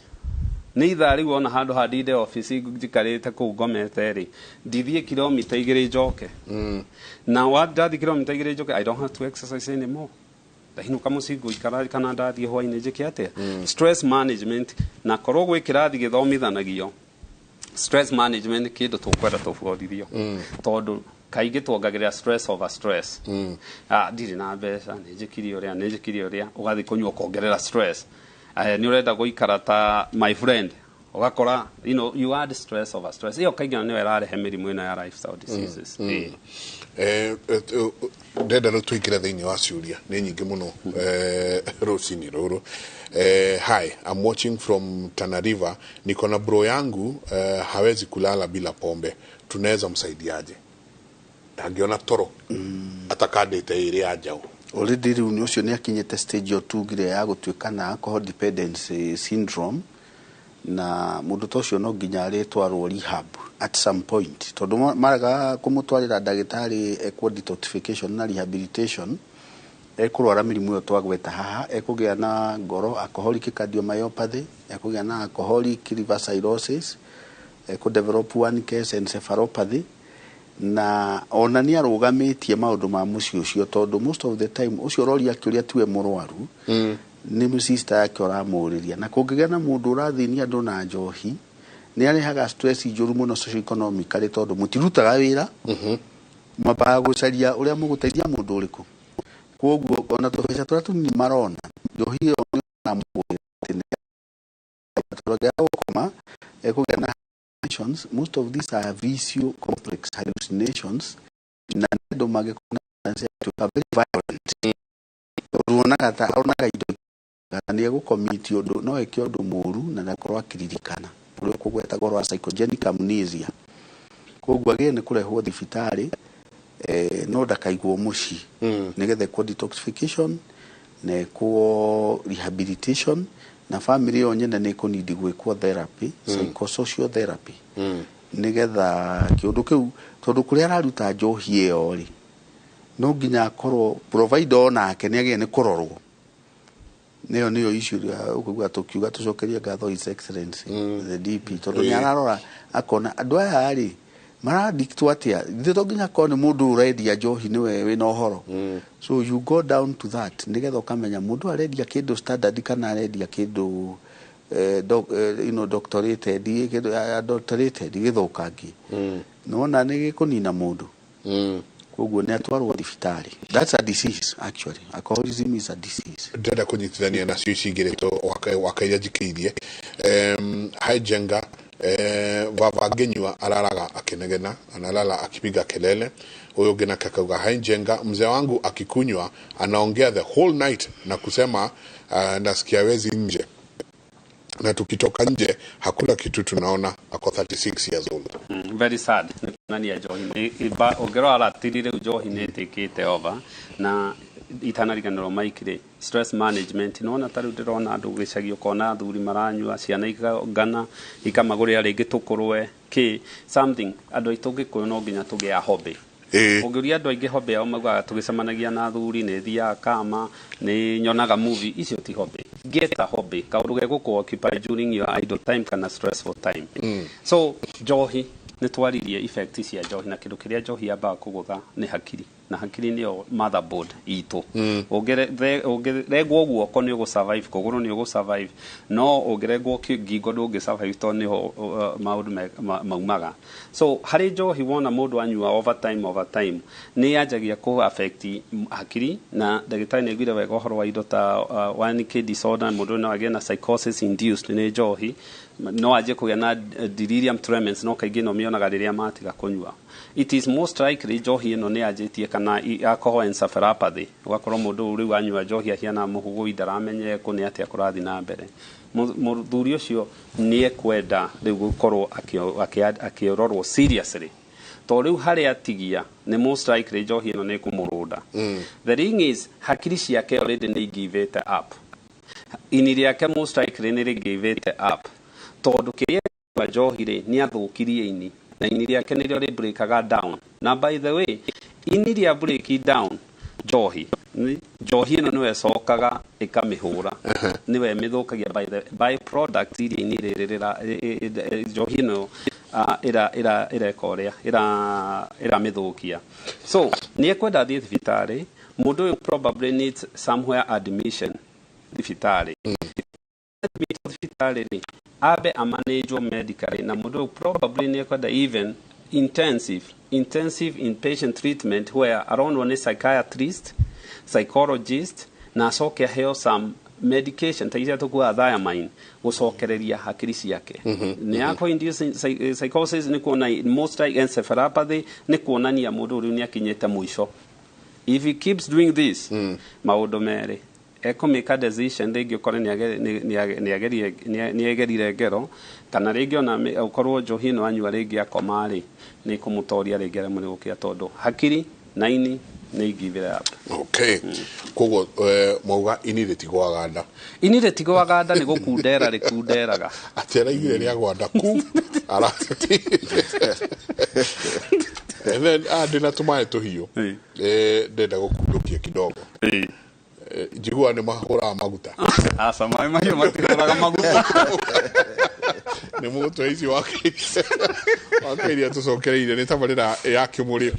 Nĩ ithaa rĩu ona handũ ha ndinde obici njikarĩte kũu ngomete rĩ, ndithiĩ kilomita 2 njoke. Na ndathiĩ kilomita 2 njoke, I don't have to exercise anymore. Ndainũka mũciĩ ngũikara kana ndathiĩ hwainĩ njĩke atĩa? Stress management, na korwo gwĩ kĩrathi gĩthomithanagio stress management nĩ kĩndũ tũkwenda tũbundithio, tondũ kaingĩ tuongagĩrĩra stress over stress. Ah, ndirĩ na mbeca, nĩ njĩkire ũrĩa, nĩ njĩkire ũrĩa, ũgathiĩ kũnyua ũkongerera stress. Nĩ ũrenda gũikara ta my friend, ũgakora you add stress over stress. Ĩyo kaingĩ nĩyo ĩrarehe mĩrimũ ĩno ya lifestyle diseases. Ndenda rĩu tũingĩre thĩinĩ wa ciũria nĩ nyingĩ mũno rũcinĩ rũrũ. Hi, I'm watching from Tana River. Niko na bro yangu, hawezi kulala bila pombe. Tunaweza msaidiaje? Ndangĩona toro atakandĩte ĩrĩ ya njaũ. Already rĩu nĩ ũcio nĩ akinyĩte stage ĩyo tugire ya gũtuĩka na alcohol dependency syndrome, na mũndũ ta ũcio no nginya arĩtwarwo rehab at some point, tondũ marega kũmũtwarĩra ndagĩtarĩ ekwo detoxification na rehabilitation, ekũrwara mĩrimũ ĩyo twagweta haha. Ekũgĩa na ngoro, alcoholic cardiomyopathy, ekũgĩa na alcoholic liver cirrhosis, ekũdevelop one case encephalopathy, na ona nĩ arũgamĩtie maũndũ ma mũciĩ ũcio, tondũ most of the time ũcio ũroria kĩũria tiwe mũrwaru, nĩ sister yake ũramũrĩria. Na kũngĩgĩa na mũndũ ũrathĩnia andũ na njohi, nĩ arehaga stress njũru mũno socio-economically, tondũ mũtirutaga wĩra, mambaga gũcaria ũrĩa mũgũteithia mũndũ ũrĩkũ. Koguo ona tũbeca tũrĩa tũnini marona, njohi ĩyo nĩ ĩramũgũrĩra atĩ nĩ tondũ angĩaga gũkoma ekũgĩa na hallucinations. Most of these are visual complex hallucinations, na nĩ andũ mangĩkorwo na tendency ya gũtuĩka very violent, tondũ onaga ta onaga indo kana nĩ egũcommit ũndũ, no eke ũndũ mũru na ndakorwo akĩririkana, ũrĩa ũkũgwetaga ũhoro wa psychogenic amnesia. Koguo agĩrĩire nĩ kũrehwo thibitarĩ, no ndakaigwo mũciĩ, nĩgetha ekwo detoxification na ekwo rehabilitation, na family ĩyo nyene nĩ ĩkũnidi gwĩkwo therapy, psychosocial therapy, nĩgetha kĩũndũ kĩu, tondũ kũrĩa araruta njohi ĩyo rĩ, no nginya akorwo provider onake nĩ agĩrĩire nĩ kũrorwo. Nĩyo nĩyo issue ĩrĩa ũkũigua tũkiuga tũcokerie ngatho His Excellency the DP, tondũ nĩ ararora akona andũ aya rĩ maradictwo atĩa. Ithuĩ to nginya akorwo nĩ mũndũ ũrendia njohi nĩwe wĩna ũhoro. So you go down to that nĩgetha ũkamenya mũndũ arendia kĩndũ standard kana arendia kĩndũ doctorated, kĩndũ adulterated gĩthũkangie. Nĩwona nĩ gĩkũnina mũndũ. Koguo nĩ atwarwo thibitarĩ. That's a disease, actually. Alcoholism is a disease. Ndĩrenda kũnyitithania nacio ici igĩrĩ to wakairia njikĩirie. Hi Jenga, baba angĩnyua araraga akĩnegena, analala akipiga kelele. Huyo ũngĩ nake akauga, "Hi Njenga, mzee wangu akikunywa anaongea the whole night na kusema nasikia wezi nje, na tukitoka nje hakuna kitu tunaona." Ako 36 years old. Very sad. Nĩ kuonania njohi ũngĩrora ratiri rĩu njohi nĩ ĩtĩkĩte over. Na itanariganĩrwo Mike rĩ, stress management, nĩwona ta rĩu ndĩrona andũ gĩcagi, ũkona athuri maranyua, ciana ikongana ikamagũrĩra rĩngĩ tũkũrwe kĩ something. Andũ aitũ Gĩkũyũ no nginya tũgĩe a hobby. Ũngĩũria andũ aingĩ hobby yao, maugaga tũgĩcemanagia na athuri, nĩ thiaga kama nĩ nyonaga movie. Icio ti hobby. Get a hobby, kaũndũ gegũkũ occupy during your idle time kana stressful time. So njohi, nĩ twaririe effect cia njohi, na kĩndũ kĩrĩa njohi yambaga kũgũtha nĩ hakiri, na hakiri nĩyo motherboard itũ. Ũngĩrengwo guoko nĩ ũgũ survive, kũgũrũ nĩ ũgũ survive, no ũngĩrengwo ngingo ndũngĩ survive, tondũ nĩho maũndũ maumaga. So harĩ njohi, wona mũndũ anyua over time, over time nĩ yanjagia kũ affect hakiri. Na ndagĩtarĩ nĩ aiguire wega ũhoro wa indo ta 1K disorder. Mũndũ no agĩe na psychosis induced nĩ njohi, no anjie kũgĩa na delirium tremens, no kaingĩ no mĩonaga rĩrĩa matiga kũnyua. It is most likely njohi ĩno nĩ yanjĩtie kana alcohol encephalopathy, ũgakorwo mũndũ ũyũ rĩu anyua njohi ahiana mũhũgũi, ndaramenya kũ nĩ atĩa kũrathiĩ na mbere. Mũthuri ũcio nĩ ekwenda rĩu gũkorwo akĩrorwo seriously, tondũ rĩu harĩa atigia nĩ most likely njohi ĩno nĩ ĩkũmũrũnda. The thing is, hakiri ciake already nĩ igivĩte up, ini rĩake most likely nĩ rĩgivĩte up, tondũ kĩrĩa anyua njohi rĩ, nĩ athũkirie ini, na ini rĩake nĩrĩo rĩ breakaga down. Na by the way, ini rĩa break down njohi Njohi ĩno nĩwe ĩcokaga ĩkamĩhũra, nĩwe ĩmĩthũkagia by the by product iria ini rĩrĩ njohi ĩno ĩreka ũrĩa ĩramĩthũkia. So nĩ ekwenda athiĩ thibitarĩ. Mũndũ ũyũ probably needs somewhere admission thibitarĩ. Admit thibitarĩ rĩ, ambe amanagwo medically, na mũndũ ũyũ probably nĩ ekwenda even intensive inpatient treatment where aronwo nĩ psychiatrist, psychologist, na acoke aheo some medication ta iria tũkuaga thiamine gũcokereria hakiri ciake. Nĩ alcohol induced psychosis nĩ kuona most like encephalopathy, nĩ kuonania mũndũ ũrĩa nĩ akinyĩte mũico. If he keeps doing this, maũndũ merĩ ekũmĩka decision, rĩngĩ ũkore nĩ agerire ngero, kana rĩngĩ ona ũkorwo njohi ĩno anyua rĩngĩ akoma rĩ, nĩ kũmũtoria rĩngĩ aremwo nĩ gũkĩra, tondũ hakiri na ini nĩ give it up. Okay, koguo mwauga ini rĩtigwaga nda. Ini rĩtigwaga nda, nĩ gũkundera rĩkunderaga. Atĩ araigire rĩagwa nda ku and then ndĩna tũmaĩ tũhiũ, ndenda gũkundũkia kidogo. Njiguaga nĩ mahũraga maguta. Aca, maĩ mahiũ matihũraga maguta. Nĩ mũgũtwe ici wakeiria tũcokereire nĩ tabarĩra ya kĩmũrĩ.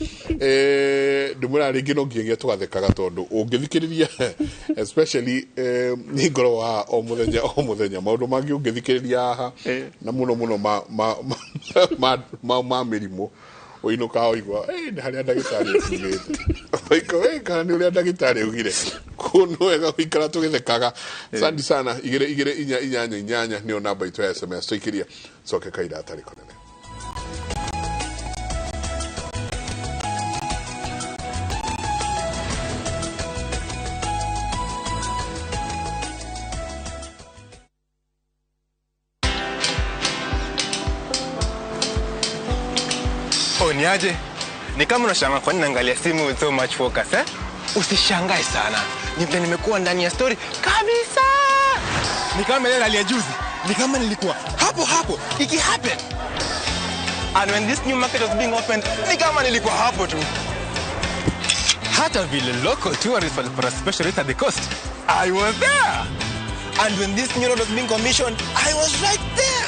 Ndĩmwĩra rĩngĩ no nginyagia tũgathekaga, tondũ ũngĩthikĩrĩria especially nĩ ngoragwo haha o mũthenya o mũthenya, maũndũ mangĩ ũngĩthikĩrĩria haha na mũno mũno ma mĩrimũ, ũinũkaga ũigua nĩ harĩa ndagĩtarĩ ecugĩte. Ũigua, kana nĩ ũrĩa ndagĩtarĩ augire. Koguo nĩ wega gũikara tũgĩthekaga. Asante sana. 22488 nĩyo namba itũ ya SMS. Tũikĩria coke kaira atarĩ kũnene. Oh, ni aje? Ni kama unashangaa kwa nini naangalia simu with so much focus, eh? Usishangae sana. Ni vile nimekuwa ndani ya story kabisa. Ni kama ile hali ya juzi. Ni kama nilikuwa hapo hapo iki happen. And when this new market was being opened, ni kama nilikuwa hapo tu. Hata vile local tourists walipata special rate at the coast, I was there. And when this new road was being commissioned, I was right there.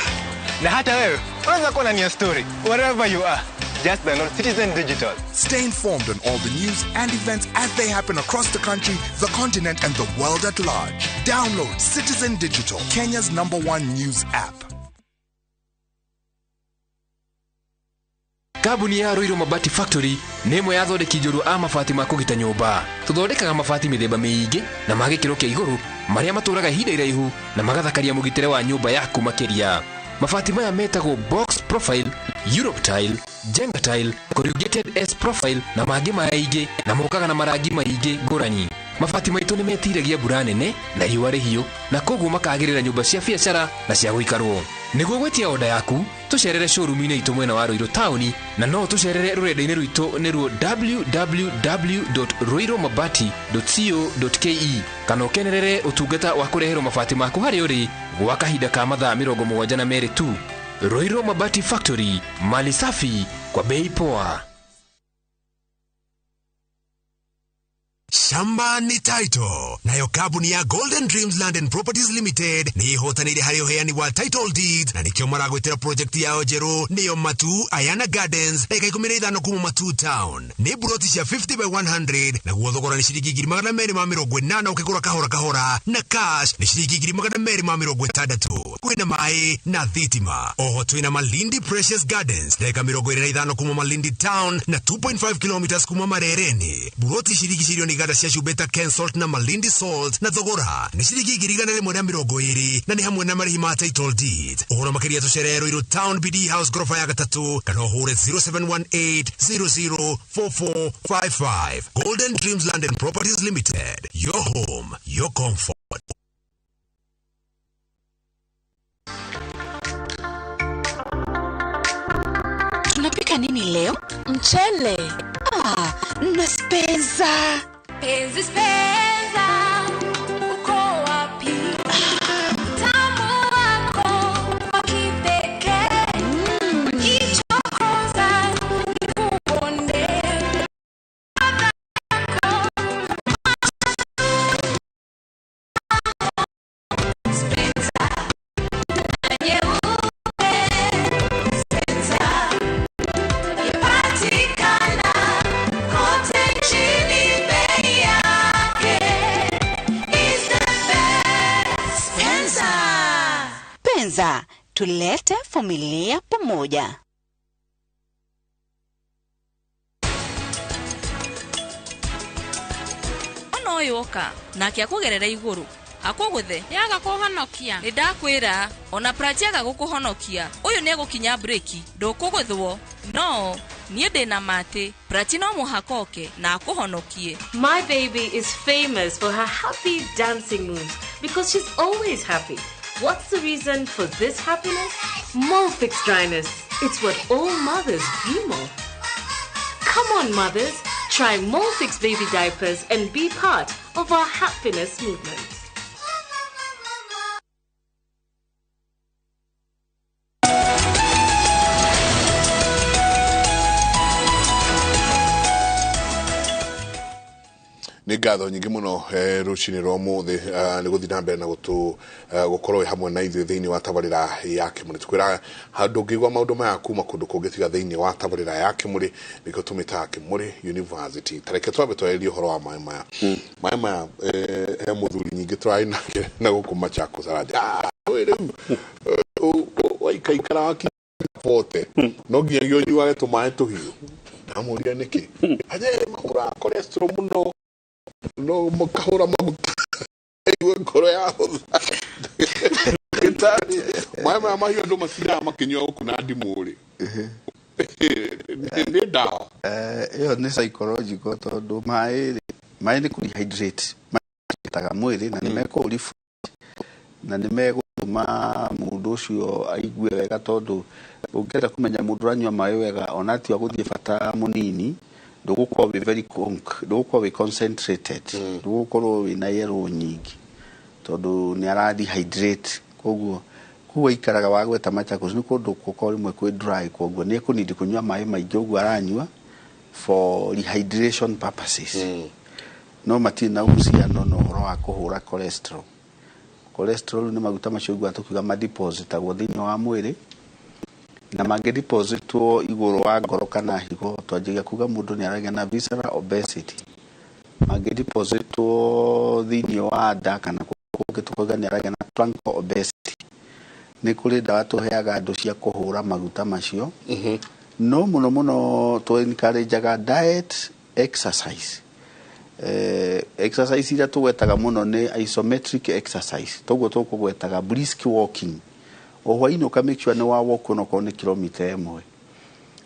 Na hata wewe unaweza kuwa ndani ya story wherever you are. Just download Citizen Digital. Stay informed on all the news and events as they happen across the country, the continent, and the world at large. Download Citizen Digital, Kenya's number one news app. Kambuni ya Ruiru Mabati Factory nĩ ĩmwe ya athondeki njorua a mabati ma kũgita nyũmba. Tũthondekaga mabati mĩthemba mĩingĩ na ma gĩkĩro kĩa igũrũ marĩa matũraga ihinda iraihu na magathakaria mũgitĩre wa nyũmba yaku makĩria. Mabati maya metagwo box profile, Europe tile, Jenga tile, corrugated S profile na mangĩ maingĩ, na mokaga na marangi maingĩ ngũrani. Mabati maitũ nĩ metiragia mbura nene na riũa rĩhiũ, na koguo makagĩrĩra nyũmba cia biacara na cia gũikarwo. Nĩguo gwĩtia oda yaku, tũcerere showroom-inĩ itũ mwena wa Ruiru taũni, na no tũcerere rũrenda-inĩ rwitũ nĩruo www.ruirumabati.co.ke, kana ũkenerere ũtungata wa kũreherwo mabati maku harĩa ũrĩ gwa kahinda ka mathaa 72 tu. Ruiru Mabati Factory, mali safi kwa bei poa. Shamba ni title. Nayo kambuni ya Golden Dreams Land and Properties Limited nĩ ihotanĩire harĩ ũheani wa title deeds, na nĩkĩo maragwĩtĩra project yao njerũ, nĩyo Matu Ayana Gardens, ndagĩka 15 kuma Matu Town. Nĩ buroti cia 50 by 100, naguo thogora nĩ ciringi 280,000 ũkĩgũra kahora kahora, na cash nĩ ciringi 260,000. Kwĩna maĩ na thitima. Oho twĩna Malindi Precious Gardens, ndagĩka 25 kuma Malindi Town na 2.5 kilometers kuma Marereni. Buroti cirigicĩirio nĩ iganda cia cumbĩ ta Kensalt na Malindi Salt, na thogora nĩ ciringi 120,000, na nĩ hamwe na marĩhi ma title deed. Ũhoro makĩria tũcerere Ruiru Town, BD House ngoroba ya gatatũ, kana ũhũre 0718 004455. Golden Dreams Land and Properties Limited, your home, your comfort. Tunapika nini leo? Mchele. Ah, na spenza. Penzi spenza, uko wapi? Utamu wako wa kipekee. Ukichokoza nikuone. Tulete familia pamoja. Ono ũyũ oka nake akũgerera igũrũ akũgũthe Nĩaga kũhonokia. Nĩ ndakwĩra ona Prachi aga gũkũhonokia ũyũ nĩ egũkinya breki ndũkũgũthwo no niĩ ndĩna matĩ Prachi no mũhaka oke na akũhonokie. My baby is famous for her happy dancing moves because she's always happy. What's the reason for this happiness? Molfix dryness. It's what all mothers dream of. Come on, mothers. Try Molfix baby diapers and be part of our happiness movement. Nĩ ngatho nyingĩ mũno rũcinĩ rwa ũmũthĩ nĩ gũthiĩ na mbere na gũkorwo wĩ hamwe na ithuĩ thĩinĩ wa tabarĩra ya Kĩmũrĩ. Tũkwĩraga handũ ũngĩigua maũndũ maya kuma kũndũ kũngĩ tiga thĩinĩ wa tabarĩra ya Kĩmũrĩ, nĩkĩo tũmĩtaga Kĩmũrĩ University. Ta reke twambe twarĩrie ũhoro wa maĩ maya. Maĩ maya he mũthuri nyingĩ tũrarĩ nake na gũkũ Machakos aranjĩra, "Wĩ rĩu waikaikara wakinya 40 no nginyagia ũnyuage tũmaĩ tũhiũ." Ndamũria nĩkĩ? Anjĩra mahũraga cholesterol mũno no makahũra maguta igue ngoro yahũtha. Ndagĩtarĩ, maĩ maya mahiũ andũ matindaga makĩnyua gũkũ na ndimũ rĩ, nĩ ndawa? Ĩyo nĩ psychological tondũ maĩ maĩ nĩ kũ-rehydrate mahydrataga mwĩrĩ na nĩ mekũ na nĩ megũtũma mũndũ ũcio aigue wega tondũ ũngĩenda kũmenya mũndũ ũranyua maĩ wega ona tiga gũthiĩ bata mũnini ndũgũkorwo wĩ very ndũgũkorwo wĩ concentrated, ndũgũkorwo wĩna yellow nyingĩ tondũ nĩ ara dehydrate. Koguo kũu aikaraga wagweta Machakos nĩ kũndũ gũkorwo rĩmwe kwĩ dry, koguo nĩ ekũnindi kũnyua maĩ maingĩ ũguo aranyua for rehydration purposes. No matirĩ na uhusiano na ũhoro wa kũhũra cholesterol. Cholesterol nĩ maguta macio ũiguaga tũkiuga madepositagwo thĩinĩ wa mwĩrĩ na mangĩdepositwo igũrũ wa ngoro kana higo twanjagia kuga mũndũ nĩ aragĩa na visceral obesity. Mangĩdepositwo thĩinĩ wa nda kana kũngĩ tũkauga nĩ aragĩa na truncal obesity. Nĩ kũrĩ ndawa tũheaga andũ cia kũhũra maguta macio, no mũno mũno tũ encourageaga diet, exercise. Exercise iria tũgwetaga mũno nĩ isometric exercise, toguo tũkũgwetaga brisk walking. O hwaĩ-inĩ ũka make sure nĩ wa walk onokorwo nĩ kilomita ĩmwe.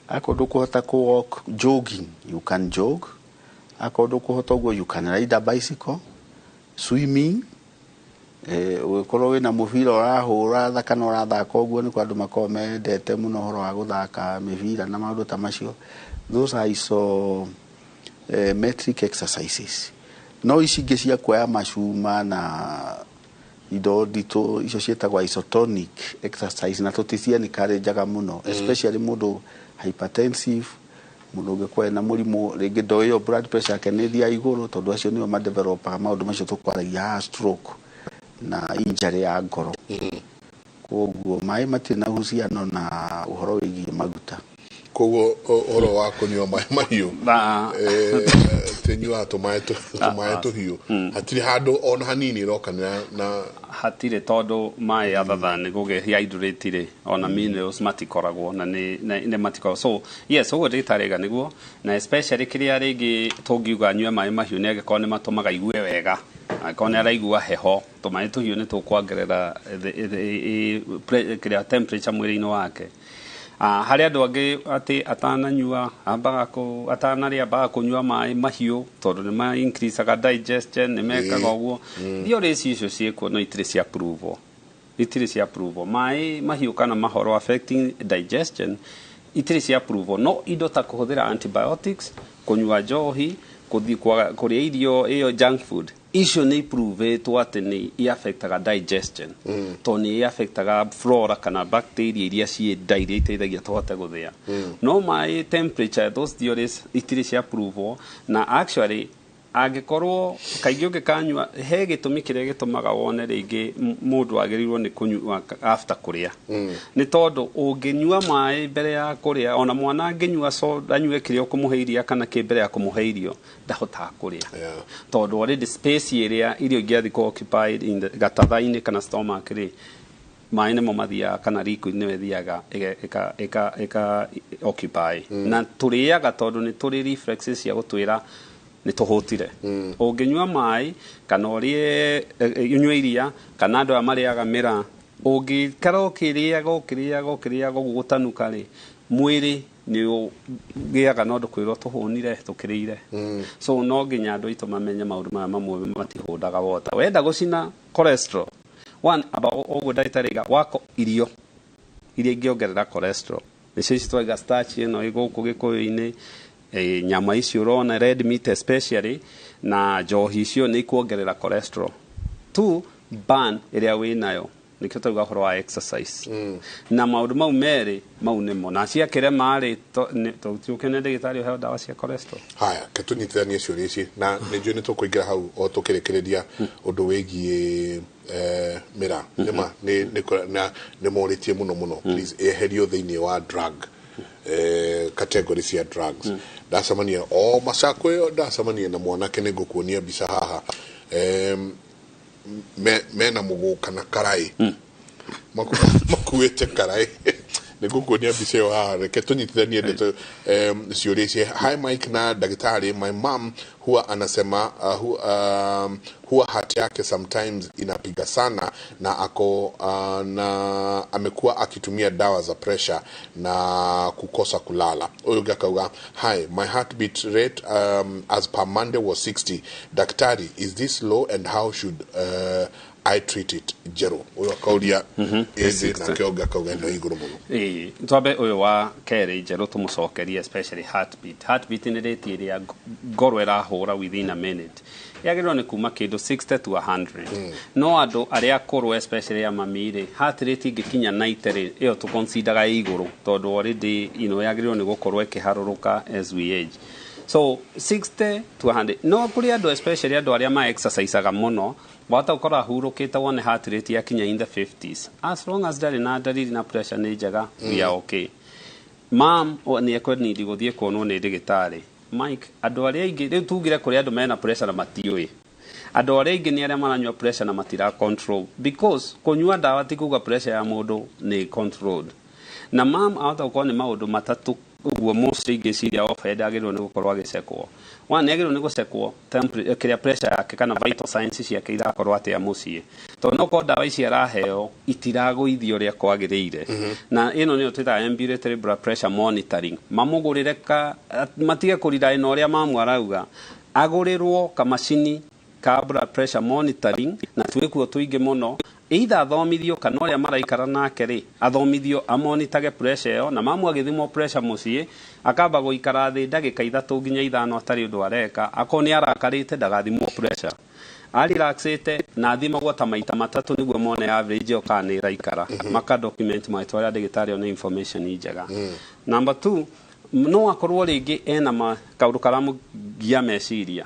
Akorwo ndũkũhota kũ walk, jogging, you can jog. Akorwo ndũkũhota ũguo, you can ride a bicycle. Swimming, ũgĩkorwo wĩna mũbira ũrahũra kana ũrathaka ũguo, nĩ kwa andũ makoragwo mendete mũno ũhoro wa gũthaka mĩbira na maũndũ ta macio. Those are isometric exercises. No ici ingĩ cia kuoya macuma na indo nditũ icio ciĩtagwo isotonic exercise na tũticiencourageaga mũno, especially mũndũ hypertensive, mũndũ ũngĩkorwo ena mũrimũ rĩngĩ ndo ĩyo blood pressure yake nĩ ĩthiaga igũrũ, tondũ acio nĩo madevelopaga maũndũ macio tũkwaragia haha, stroke na injury ya ngoro. Koguo maĩ matirĩ na uhusiano na ũhoro wĩgiĩ maguta. Koguo ũhoro wa kũnyua maĩ mahiũ, tũnyuaga tũmaĩ tũhiũ, hatirĩ handũ ona hanini ĩrokanĩra na hatirĩ, tondũ maĩ other than gũgĩ hydrate rĩ, ona minerals matikoragwo na nĩ matikoragwo. So yes, ũguo ndagĩtarĩ nĩguo, na especially kĩrĩa rĩngĩ tũngiuga anyue maĩ mahiũ nĩ angĩkorwo nĩ matũmaga igue wega, angĩkorwo nĩ araigua heho, tũmaĩ tũhiũ nĩ tũkuongerera kĩrĩa temperature mwĩrĩ-inĩ wake. Harĩ andũ angĩ atĩ atananyua ambaga atanarĩa ambaga kũnyua maĩ mahiũ tondũ nĩ ma increaseaga digestion, nĩ mekaga ũguo. Theories icio ciĩkuo no itirĩ cia approval, itirĩ cia approval. Maĩ mahiũ kana mahoro affecting digestion itirĩ cia approval, no indo ta kũhũthĩra antibiotics, kũnyua njohi, kũthiĩ kũrĩa irio ĩyo junk food, icio nĩ iprovetwo atĩ nĩ iaffectaga digestion, tondũ nĩ iaffectaga flora kana bacteria iria ciĩ nda iria iteithagia tũhote gũthĩa. No maĩ temperature, those theories itirĩ cia approval, na actually angĩkorwo kaingĩ ũngĩkanyua he gĩtũmi kĩrĩa gĩtũmaga wone rĩngĩ mũndũ agĩrĩirwo nĩ kũnyua after kũrĩa, nĩ tondũ ũngĩnyua maĩ mbere ya kũrĩa, ona mwana angĩnyua soda anyue kĩrĩa ũkũmũhe iria kana kĩ mbere ya kũmũhe irio, ndahotaga kũrĩa, tondũ already space ĩrĩa irio ingĩathiĩ kũ occupied in the gatatha-inĩ kana stomach rĩ, Maĩ nĩmo mathiaga kana liquid nĩyo ĩthiaga ĩka occupy. Na tũrĩaga tondũ nĩ tũrĩ reflexes cia gũtwĩra nĩ tũhũtire. Ũngĩnyua maĩ kana ũrĩe, ũnyue iria, kana andũ aya marĩaga mĩraa, ũngĩikara ũkĩrĩaga ũguo gũtanuka rĩ, mwĩrĩ nĩ ũgĩaga na ũndũ kwĩrwo tũhũnire tũkĩrĩire. So no nginya andũ aitũ mamenye maũndũ maya mamwe matihũndaga wota. Wenda gũcina cholesterol, one aba ũguo ndagĩtarĩ aiga wako irio iria ingĩongerera cholesterol nĩcio ici twaiga, starch ĩno ĩ gũkũ gĩkũyũ-inĩ, nyama icio ũrona, red meat especially, na njohi, icio nĩ ikuongerera cholesterol. Two, ban ĩrĩa wĩnayo, nĩkĩo twauga ũhoro wa exercise. Na maũndũ mau merĩ mau nĩmo na ciakĩrema rĩ, tũke nĩ ndagĩtarĩ ũheo ndawa cia cholesterol. Haya, ke tũnyitithanie ciũria ici na nĩ njũĩ nĩ tũkũingĩra hau o tũkĩrĩkĩrĩria ũndũ wĩgiĩ mĩraa. Nĩma na nĩ morĩtie mũno mũno, please eherio thĩinĩ wa drug category cia drugs. Ndacemania o macako ĩyo, ndacemania na mwanake, nĩ ngũkuonia mbica haha, mena mũgũka na karaĩ. Makuĩte karaĩ. Nĩ ngũkuonia mbica ĩyo haha. Reke tũnyitithanie ndeto ciũria ici. Hi Mike na ndagĩtarĩ, my mom huwa anasema huwa heart yake sometimes inapiga sana na ako na amekuwa akitumia dawa za pressure na kukosa kulala. Huyu ũngĩ akauga, hi, my heartbeat rate as per Monday was 60. Daktari, is this low and how should I treat it? Jero ũyũ akauria ĩndĩ nake ũngĩ akauga ĩno igũrũ mũno. Ĩĩ, twambe ũyũ wa kerĩ njerũ tũmũcokerie, especially heartbeat. Heartbeat nĩ rate ĩrĩa ngoro ĩrahũra within a minute. Yagĩrĩirwo nĩ kuma kĩndũ 60 to 100. No andũ arĩa akũrũ, especially a mami rĩ, heart rate ĩngĩkinya 90 rĩ, ĩyo tũconsideraga ĩ igũrũ tondũ already yagĩrĩirwo nĩ gũkorwo ĩkĩharũrũka as we age. So 60 to 100. No kũrĩ andũ, especially andũ arĩa ma exercisaga mũno, wahota gũkorwo ahurũkĩte wone heart rate yakinya in the 50s. As long as ndarĩ na ndariri na pressure nĩ njega, we are okay. Mam nĩ ekwenidi gũthiĩ kuonwo nĩ ndagĩtarĩ. Mike, andũ arĩa aingĩ rĩu tugire kũrĩ andũ mena pressure na matiũĩ, andũ arĩa aingĩ nĩ arĩa maranyua pressure na matira control, because kũnyua ndawa ti kuga pressure ya mũndũ nĩ controlled. Na mam ahota gũkorwo nĩ maũndũ matatũ ũguo mostly ingĩciria off agĩrĩirwo nĩ gũkorwo agĩcekwo. One, nĩ agĩrĩirwo nĩ gũcekwo kĩrĩa pressure yake kana vital signs ciake irakorwo atĩa mũciĩ, tondũ no korwo ndawa ici araheo itiragũithio ũrĩa kwagĩrĩire. Na ĩno nĩyo twĩtaga ambulatory blood pressure monitoring. Mamũgũrĩre ka matige kũrira ĩno ũrĩa mamu arauga, agũrĩrwo kamacini ka blood pressure monitoring, na twĩkuo tũingĩ mũno. Either athomithio kana ũrĩa maraikara nake rĩ athomithio amonitage pressure ĩyo. Na mamu agĩthimwo pressure mũciĩ, akamba gũikara thĩ ndagĩka 3 nginya 5 atarĩ ũndũ areka. Akorwo nĩ arakarĩte, ndagathimwo pressure. Arelaxĩte na athimagwo ta maita matatũ nĩguo mone average ĩyo kana nĩ ĩraikara. Maka document magĩtwarĩra ndagĩtarĩ one information njega. Number two, no akorwo rĩngĩ ena kaũndũ karamũgia meciria,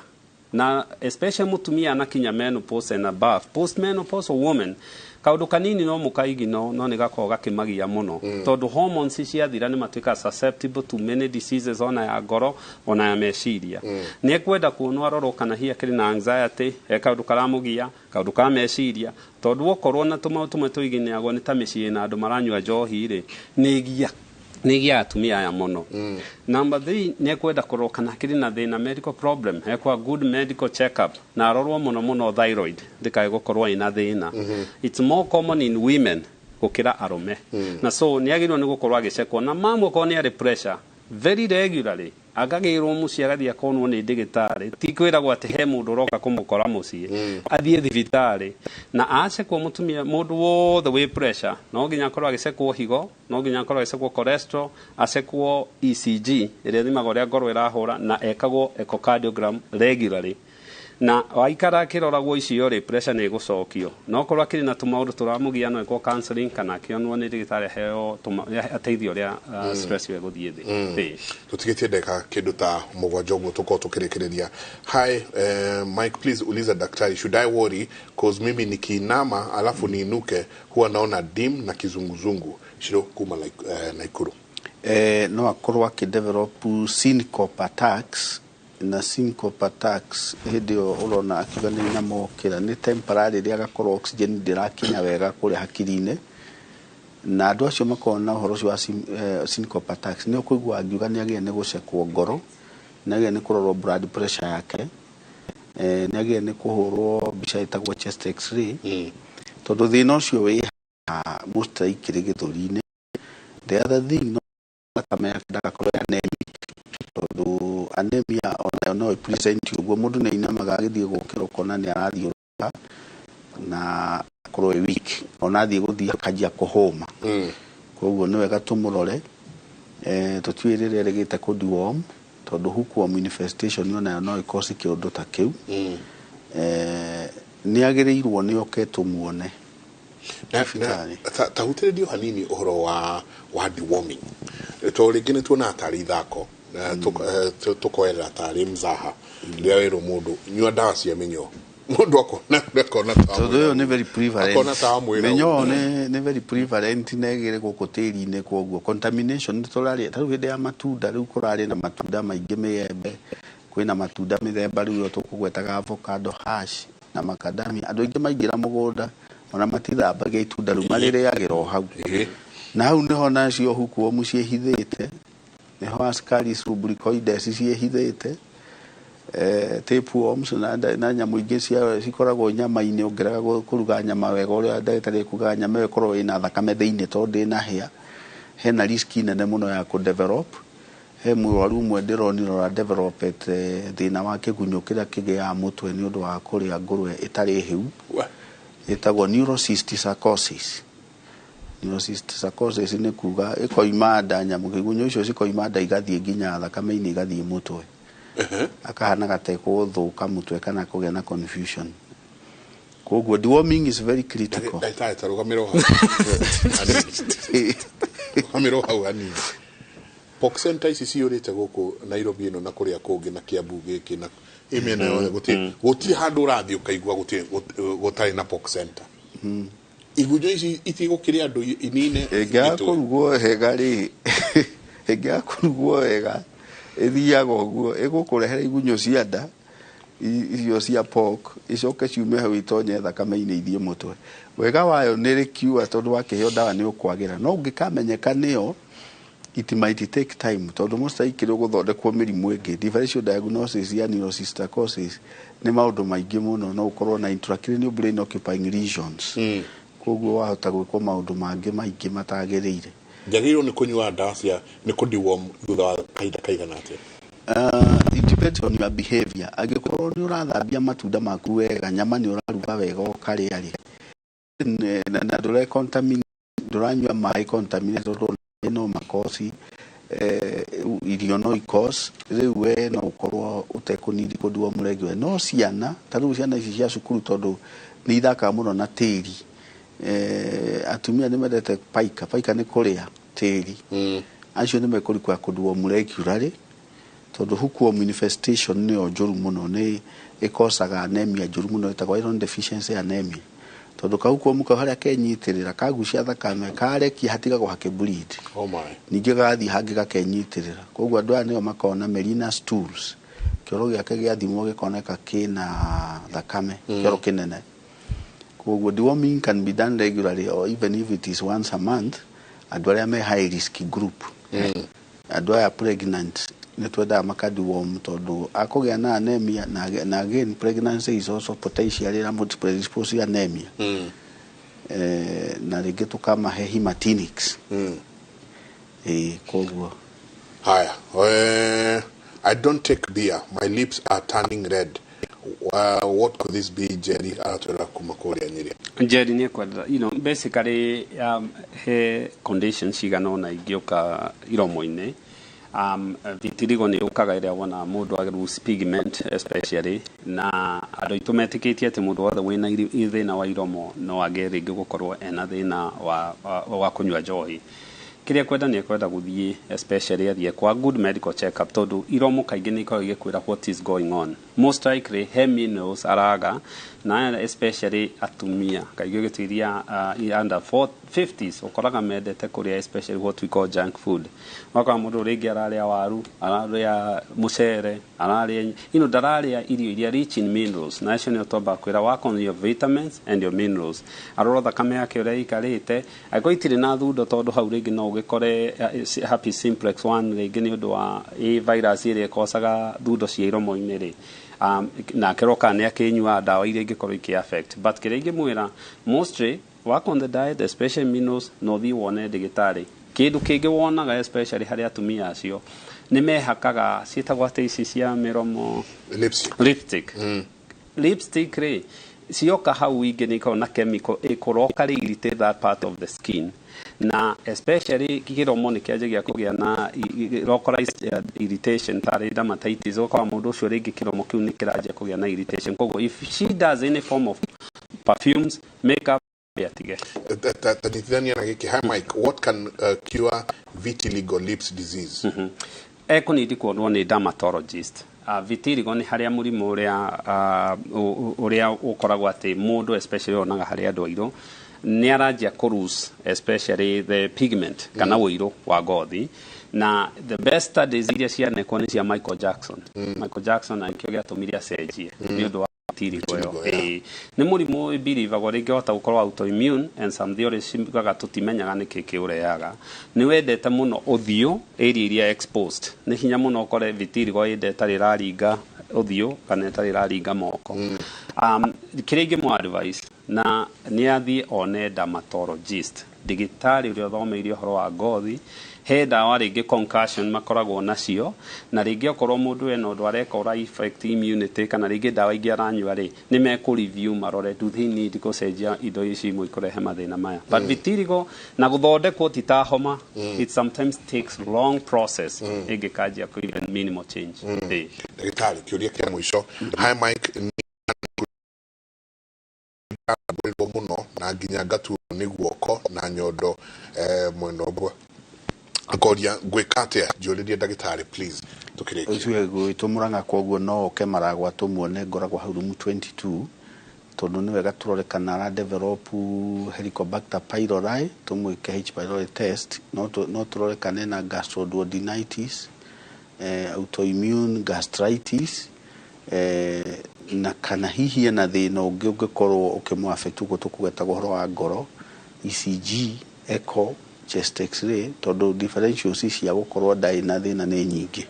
na especially mutumia anakinya menopause and above, post menopausal woman, kaũndũ kanini no mũkaigino no nĩ gakoragwo gakĩmagia mũno, tondũ hormones ciathira nĩ matuĩkaga susceptible to many diseases, ona ya ngoro ona ya meciria. Nĩ ekwenda kuonwo arorwo kana hihi akĩrĩ na anxiety, he kaũndũ karamũgia, kaũndũ ka meciria, tondũ wokorwo na tũmaũndũ tũmwe tũiginĩagwo nĩ ta mĩciĩ na andũ maranyua njohi rĩ, nĩ ĩgiaga atumia aya mũno. Number three, nĩ ekwenda kũrorwo kana akĩrĩ na thĩna, medical problem, ekwa good medical check up na arorwo mũno mũno thyroid ndĩkae gũkorwo ĩna thĩna. It's more common in women gũkĩra arũme. Na so nĩ agĩrĩirwo nĩ gũkorwo agĩcekwo. Na mamu okorwo nĩ arĩ pressure, very regularly akagĩrwo mũciĩ agathiĩ akonwo nĩ ndĩgĩtarĩ. Ti kwĩragwo atĩ he mũndũ ũroka kũmũkora mũciĩ, athiĩ thibitarĩ na acekwo. Mũtumia mũndũ wothe wĩ pressure no nginya akorwo agĩcekwo higo, no nginya akorwo agĩcekwo cholesterol, acekwo ECG ĩrĩa ĩthimaga ũrĩa ngoro ĩrahũra, na ekagwo echocardiogram regularly. Na waikara akĩroragwo icio rĩ, pressure nĩ ĩgũcokio. No korwo akĩrĩ na tũmaũndũ tũramũgia, no ekwo counseling kana akĩonwo nĩ ndagĩtarĩ aheo ateithio ũrĩa stress ĩyo ĩgũthiĩ thĩ. Ĩĩ. Tũtigĩtie ndagĩka kĩndũ ta 7 ũguo tũkorwo tũkĩrĩkĩrĩria. Hi Mike, please uliza daktari, should I worry, cause mimi nikiinama alafu niinuke huwa naona dim na kizunguzungu. Shiro kuma like, Naikuru. No akorwo akĩdevelop syncope attacks. Na syncope attacks, hĩndĩ ĩyo ũrona akiuga nĩ inama okĩra, nĩ temporary, rĩrĩa agakorwo oxygen ndĩrakinya wega kũrĩa hakiri-inĩ. Na andũ acio makoragwo na ũhoro ũcio wa syncope attacks nĩ ũkũigua angiuga nĩ agĩrĩire nĩ gũcekwo ngoro, nĩ agĩrĩire nĩ kũrorwo blood pressure yake, nĩ agĩrĩire nĩ kũhũrwo mbica ĩtagwo chest x-ray, tondũ thĩna ũcio wĩ haha most likely gĩthũri-inĩ. The other thing, no thakame yake ndagakorwo anemic, tondũ anemia onayo no ĩpresent ũguo. Mũndũ nĩ ainamaga agĩthiĩ gũkĩra, ũkona nĩ arathiũrũrũka na akorwo ĩ weak, ona athiĩ gũthiĩ akanjia kũhũma. Koguo nĩ wega tũmũrore. Tũtiũĩ rĩrĩa ĩrĩgĩte kũ deworm, tondũ hookworm infestation onayo no ĩkosi kĩũndũ ta kĩu. Nĩ agĩrĩirwo nĩ oke tũmuone thibitarĩ. Ta hutĩrĩrio hanini ũhoro wa deworming, tondũ rĩngĩ nĩ tuonaga tarĩ ithako na tũkoerera tarĩ mzaha. Rĩrĩa werwo mũndũ nyua ndawa cia mĩnyoo, mũndũ akona ta Tondũ ĩyo nĩ very prevalent. Akona ta amwĩra Mĩnyoo ũguo. nĩ very prevalent na ĩgĩrĩ gũkũ tĩri-inĩ, koguo contamination nĩ tũrarĩa. Ta rĩu hĩndĩ ya matunda, rĩu kũrarĩ na matunda maingĩ, mĩembe, kwĩna matunda mĩthemba rĩu ĩyo tũkũgwetaga, avocado, hash na macadamia. Andũ aingĩ maingĩra mũgũnda ona matithambagia itunda rĩu, marĩrĩagĩra o hau, na hau nĩho nacio hookworm ciĩhithĩte, nĩho Ascaris lumbricoides ciĩhithĩte, tapeworms na nyamũ ingĩ cia cikoragwo nyama-inĩ. Ũngĩrega kũruga nyama wega ũrĩa ndagĩtarĩ ekugaga, nyama ĩyo ĩkorwo ĩna thakame thĩinĩ, tondũ ndĩnahĩa, hena risk nene mũno ya kũ-develop. He mũrwaru ũmwe ndĩronire ũra developete thĩna wa kĩgunyũ kĩrĩa kĩgĩaga mũtwe nĩ ũndũ wa kũrĩa ngũrwe ĩtarĩ hĩu, ĩtagwo neurocysticercosis. Neurocysticercosis nĩ kuga ĩkoima nda, nyamũ kĩgunyũ icio cikoima nda igathiĩ nginya thakame-inĩ, igathiĩ mũtwe, akahana gatekũthũka mũtwe kana kũgĩa na confusion. Koguo deworming is very critical. Ndagĩtarĩ, ta rũgamĩrwo hau hanini, rũgamĩrwo hau hanini. Pox center ici ciyũrĩte gũkũ Nairobi ĩno na kũrĩa kũngĩ na Kiambu gĩkĩ na ĩ mĩena yothe, gũtirĩ handũ ũrathiĩ ũkaigua gũtarĩ na pox center. Igunyũ ici itigũkĩrĩa andũ inine Ĩngĩaga itũĩ. Kũrugwo wega rĩ, ĩngĩaga kũrugwo wega ĩthiaga ũguo, ĩgũkũrehera igunyũ cia nda, icio cia pork, icoke ciume hau itonye thakame-inĩ ithiĩ mũtwe. Wega wayo nĩ rĩ cure, tondũ wakĩheo ndawa nĩ ũkwagĩra, no ũngĩkamenyeka nĩyo it might take time, tondũ most likely ũgũthondekwo mĩrimũ ĩngĩ. Differential diagnosis ya neurocysticercosis nĩ maũndũ maingĩ mũno, no ũkorwo na intracranial brain occupying lesions, koguo wahota gwĩkwo maũndũ mangĩ maingĩ matagĩrĩire. Njagĩrĩirwo nĩ kũnyua ndawa cia nĩ kũ-deworm thutha wa kahinda kaigana atĩa? It depends on your behavior. Angĩkorwo nĩ ũrathambia matunda maku wega, nyama nĩ ũraruga wega ũkarĩa rĩ, na ndũre contaminate, ndũranyua maĩ contaminate, tondũ no makosi irio no ikos rĩu we no ũkorwo ũtekũnidi kũ-deworm regular. No ciana, ta rĩu ciana ici cia cukuru, tondũ nĩ ithakaga mũno na tĩri, atumia nĩ mendete paika paika, nĩ kũrĩa tĩri, acio nĩ mekũrikwa kũ-deworm regularly, tondũ hookworm infestation nĩyo njũru mũno, nĩ ĩkosaga anemia njũru mũno ĩtagwo iron deficiency anemia, tondũ kahookworm kau harĩa kenyitĩrĩra kagucia thakame, karekia hatigagwo hakĩ-bleed. Oh my. Ningĩ gathiĩ hangĩ gakenyitĩrĩra. Koguo andũ aya nĩo makoragwo na melena stools, kĩoro gĩake gĩathimwo gĩkoneka kĩna thakame, kĩoro kĩnene. Koguo deworming can be done regularly or even if it is once a month. Andũ arĩa me high risk group, andũ aya pregnant, nĩ twendaga maka-deworm, tondũ akũgĩa na anemia na again pregnancy is also potentially a predispose anemia. Na rĩngĩ tũkamahe hematinics. Koguo Haya, I don't take beer. My lips are turning red. What could this be? Jerry aratwĩra kuma kũrĩa Nyĩrĩ. Njeri nĩ ekwenda, basically he conditions cigana ũna ingĩũka iromo-inĩ. Vitiligo nĩ yũkaga ĩrĩa wona mũndũ a lose pigment especially, na andũ aitũ metĩkĩtie atĩ mũndũ wothe wĩna thĩna wa iromo no agĩe rĩngĩ gũkorwo ena thĩna wa kũnyua njohi. Kĩrĩa kwenda nĩ ekwenda gũthiĩ especially athiĩ kwa good medical check up, tondũ iromo kaingĩ nĩ ikoragwo igĩkwĩra what is going on. Most likely he minerals araga, na especially atumia kaingĩ ũgĩtuiria under 50s ũkoraga mendete kũrĩa especially what we call junk food. Ũgakora mũndũ rĩngĩ ararĩa waru, ararĩa mũcere, ararĩa ndararĩa irio iria rich in minerals, na acio nĩo twambaga kwĩra work on your vitamins and your minerals. Arora thakame yake ũrĩa ĩikarĩte, angĩkorwo itirĩ na thundo, tondũ hau rĩngĩ no ũgĩkore herpes simplex 1 rĩngĩ nĩ ũndũ wa ĩ virus ĩrĩa ĩkocaga thundo cia iromo-inĩ rĩ, na akĩrwo kana nĩ akĩnyua ndawa iria ingĩkorwo ikĩ affect. But kĩrĩa ingĩmwĩra mostly, work on the diet, especially minerals, na ũthiĩ wone ndagĩtarĩ. Kĩndũ kĩngĩ wonaga especially harĩ atumia acio, nĩ mehakaga ciĩtagwo atĩ ici cia mĩromo? Lipstick. Lipstick. Lipstick rĩ, cioka hau ingĩ nĩ ikoragwo na chemical ĩkũroka rĩ irritate that part of the skin, na especially kĩromo nĩ kĩanjagia kũgĩa na localized irritation tarĩ dermatitis. Ũgakora mũndũ ũcio rĩngĩ kĩromo kĩu nĩ kĩranjia kũgĩa na irritation. Koguo if she does any form of perfumes, makeup, atige. Tanyitithania na gĩkĩ. Hi Mike, what can cure vitiligo lips disease? Ekũnidi kuonwo nĩ dermatologist. Vitiligo nĩ harĩa mũrimũ ũrĩa ũrĩa ũkoragwo atĩ mũndũ, especially onaga harĩ andũ airũ, nĩ aranjia kũ lose especially the pigment kana ũirũ wa ngothi. Na the best studies iria cianekwo nĩ cia Michael Jackson. Michael Jackson, na nĩkĩo gĩatũmire acenjie nĩ ũndũ wa vitiligo ĩyo. Ĩĩ. Nĩ mũrimũ ĩbirivagwo rĩngĩ wahota gũkorwo autoimmune, and some theories ciugaga tũtimenyaga nĩkĩ kĩũrehaga. Nĩ wendete mũno ũthiũ, area iria exposed. Nĩ hinya mũno ũkore vitiligo ĩndĩ ĩtarĩ ĩraringa ũthiũ kana ĩtarĩ ĩraringa moko. Kĩrĩa ingĩmũ advice na nĩ athiĩ one dermatologist, ndagĩtarĩ ũrĩa ũthomeire ũhoro wa ngothi. He ndawa rĩngĩ concussion makoragwo nacio, na rĩngĩ okorwo mũndũ ena ũndũ areka ũra affect immunity kana rĩngĩ ndawa ingĩ aranyua rĩ, nĩ mekũ review marore do they need gũcenjia indo ici imwe ikũrehe mathĩna maya. But vitiligo na gũthondekwo ti ta homa. It sometimes takes long process ĩngĩkanjia kũ even minimal change. Ĩĩ. Ndagĩtarĩ, kĩũria kĩa mũico. Hi Mike, ngwĩrwo mũno na nginya ngaturwo nĩ guoko na nyondo mwena ũmwe. Akoria ngwĩka atĩa? Njũrĩrie ndagĩtarĩ please, tũkĩrĩkia. Ũcio gwitũ Mũrang'a, koguo no oke Maragwa tũmuone, ngoragwo hau room 22, tondũ nĩ wega tũrore kana ara develop Helicobacter pylori, tũmwĩke H pylori test. No tũrore kana ena gastroduodenitis, autoimmune gastritis, na kana hihi ena thĩna ũngĩ ũngĩkorwo ũkĩmũ affect. Ũguo tũkũgetaga ũhoro wa ngoro, ECG, echo, chest x-ray, tondũ differentials cia gũkorwo ndarĩ na thĩna nĩ nyingĩ.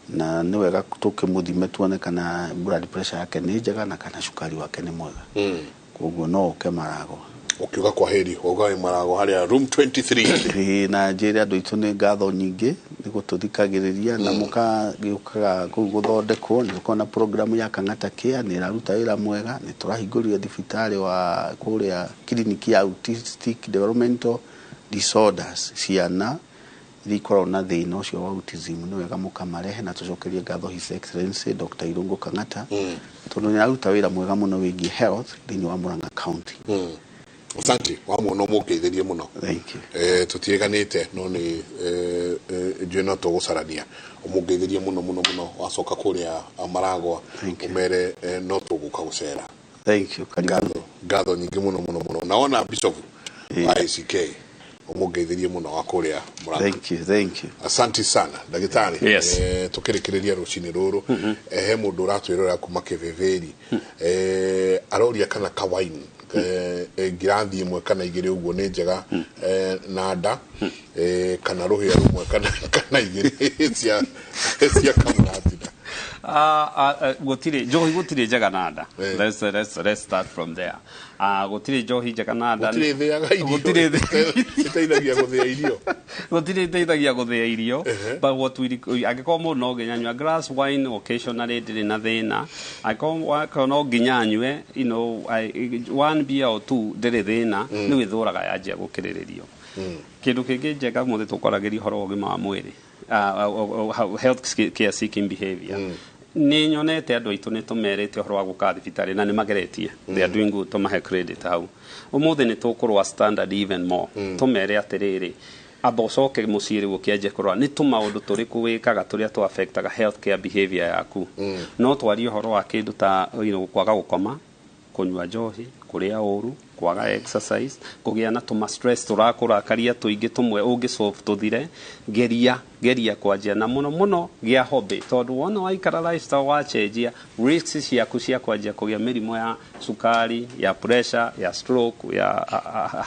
Na nĩ wega tũkĩmũthime tuone kana blood pressure yake nĩ njega na kana cukari wake nĩ mwega. Koguo no oke Maragwa. Ũkiuga kwa heri, wauga wĩ Maragwa harĩa room 23. Ĩĩ, na njĩre andũ aitũ nĩ ngatho nyingĩ nĩ gũtũthikagĩrĩria na mũkagĩũkaga kũu gũthondekwo. Nĩ tũkoragwo na program ya Kang'ata Care, nĩ ĩraruta wĩra mwega. Nĩ tũrahingũrire thibitarĩ wa kũrĩa kiriniki ya autistic developmental disorders, ciana iria ikoragwo na thĩna ũcio wa autism, nĩ wega mũkamarehe. Na tũcokerie ngatho His Excellency Dr. Irungu Kang'ata, tondũ nĩ araruta wĩra mwega mũno wĩgiĩ health thĩinĩ wa Murang'a County. Asante, wamuona mũngeithĩrie mũno. Thank you. Tũtiĩganĩte no nĩ njũĩ no tũgũcarania. Ũmũngeithĩrie mũno mũno mũno wacoka kũrĩa Maragwa, ũmere no tũgũka gũcera. Thank you. Karibu. Ngatho, ngatho nyingĩ mũno mũno mũno. Na wona Bishop wa ACK, ũmũngeithĩrie mũno wa kũrĩa Murang'a. Thank you, thank you. Asante sana ndagĩtarĩ. Yes. Tũkĩrĩkĩrĩria rũcinĩ rũrũ, he mũndũ ũratwĩrora kuma Kĩvĩvĩri, aroria kana kawaini ngirathi ĩmwe kana igĩrĩ ũguo nĩ njega na nda, kana rũhĩa rũmwe kana igĩrĩ cia kamũratina. Gũtirĩ njohi, gũtirĩ njega na nda. Let's start from there. Gũtirĩ njohi njega na nda. Gũtirĩ thĩaga irio. Gũtirĩ ĩteithagia gũthĩa irio. Gũtirĩ ĩteithagia gũthĩa irio. But what we angĩkorwo mũndũ no nginya anyue a glass wine occasionally, ndĩrĩ na thĩna. Angĩkorwo wakorwo no nginya anyue one beer or two, ndĩrĩ thĩna. Nĩ wĩthũraga yanjia gũkĩrĩrĩrio. Kĩndũ kĩngĩ njega, mũthĩ tũkwaragĩria ũhoro wa ũgima wa mwĩrĩ, health care seeking behavior, nĩ nyonete andũ aitũ nĩ tũmerĩte ũhoro wa gũka thibitarĩ na nĩ mageretie. They are doing good, tũmahe credit hau. Ũmũthĩ nĩ tũkũrũa standard even more, tũmere atĩrĩrĩ, amba ũcoke mũciĩ rĩu ũkĩanjia kũrora nĩ tũmaũndũ tũrĩkũ wĩkaga tũrĩa tũ affectaga health care behavior yaku. No twarie ũhoro wa kĩndũ ta kwaga gũkoma. Kũnyua njohi, kũrĩa ũru, kwaga exercise, kũgĩa na tũma stress tũrakũrakaria tũingĩ tũmwe ũngĩ solve tũthire. Geria geria kwanjia na mũno mũno gĩa hobby, tondũ wona waikara lifestyle wacenjia, risks ciaku cia kwanjia kũgĩa mĩrimũ ya cukari, ya pressure, ya stroke, ya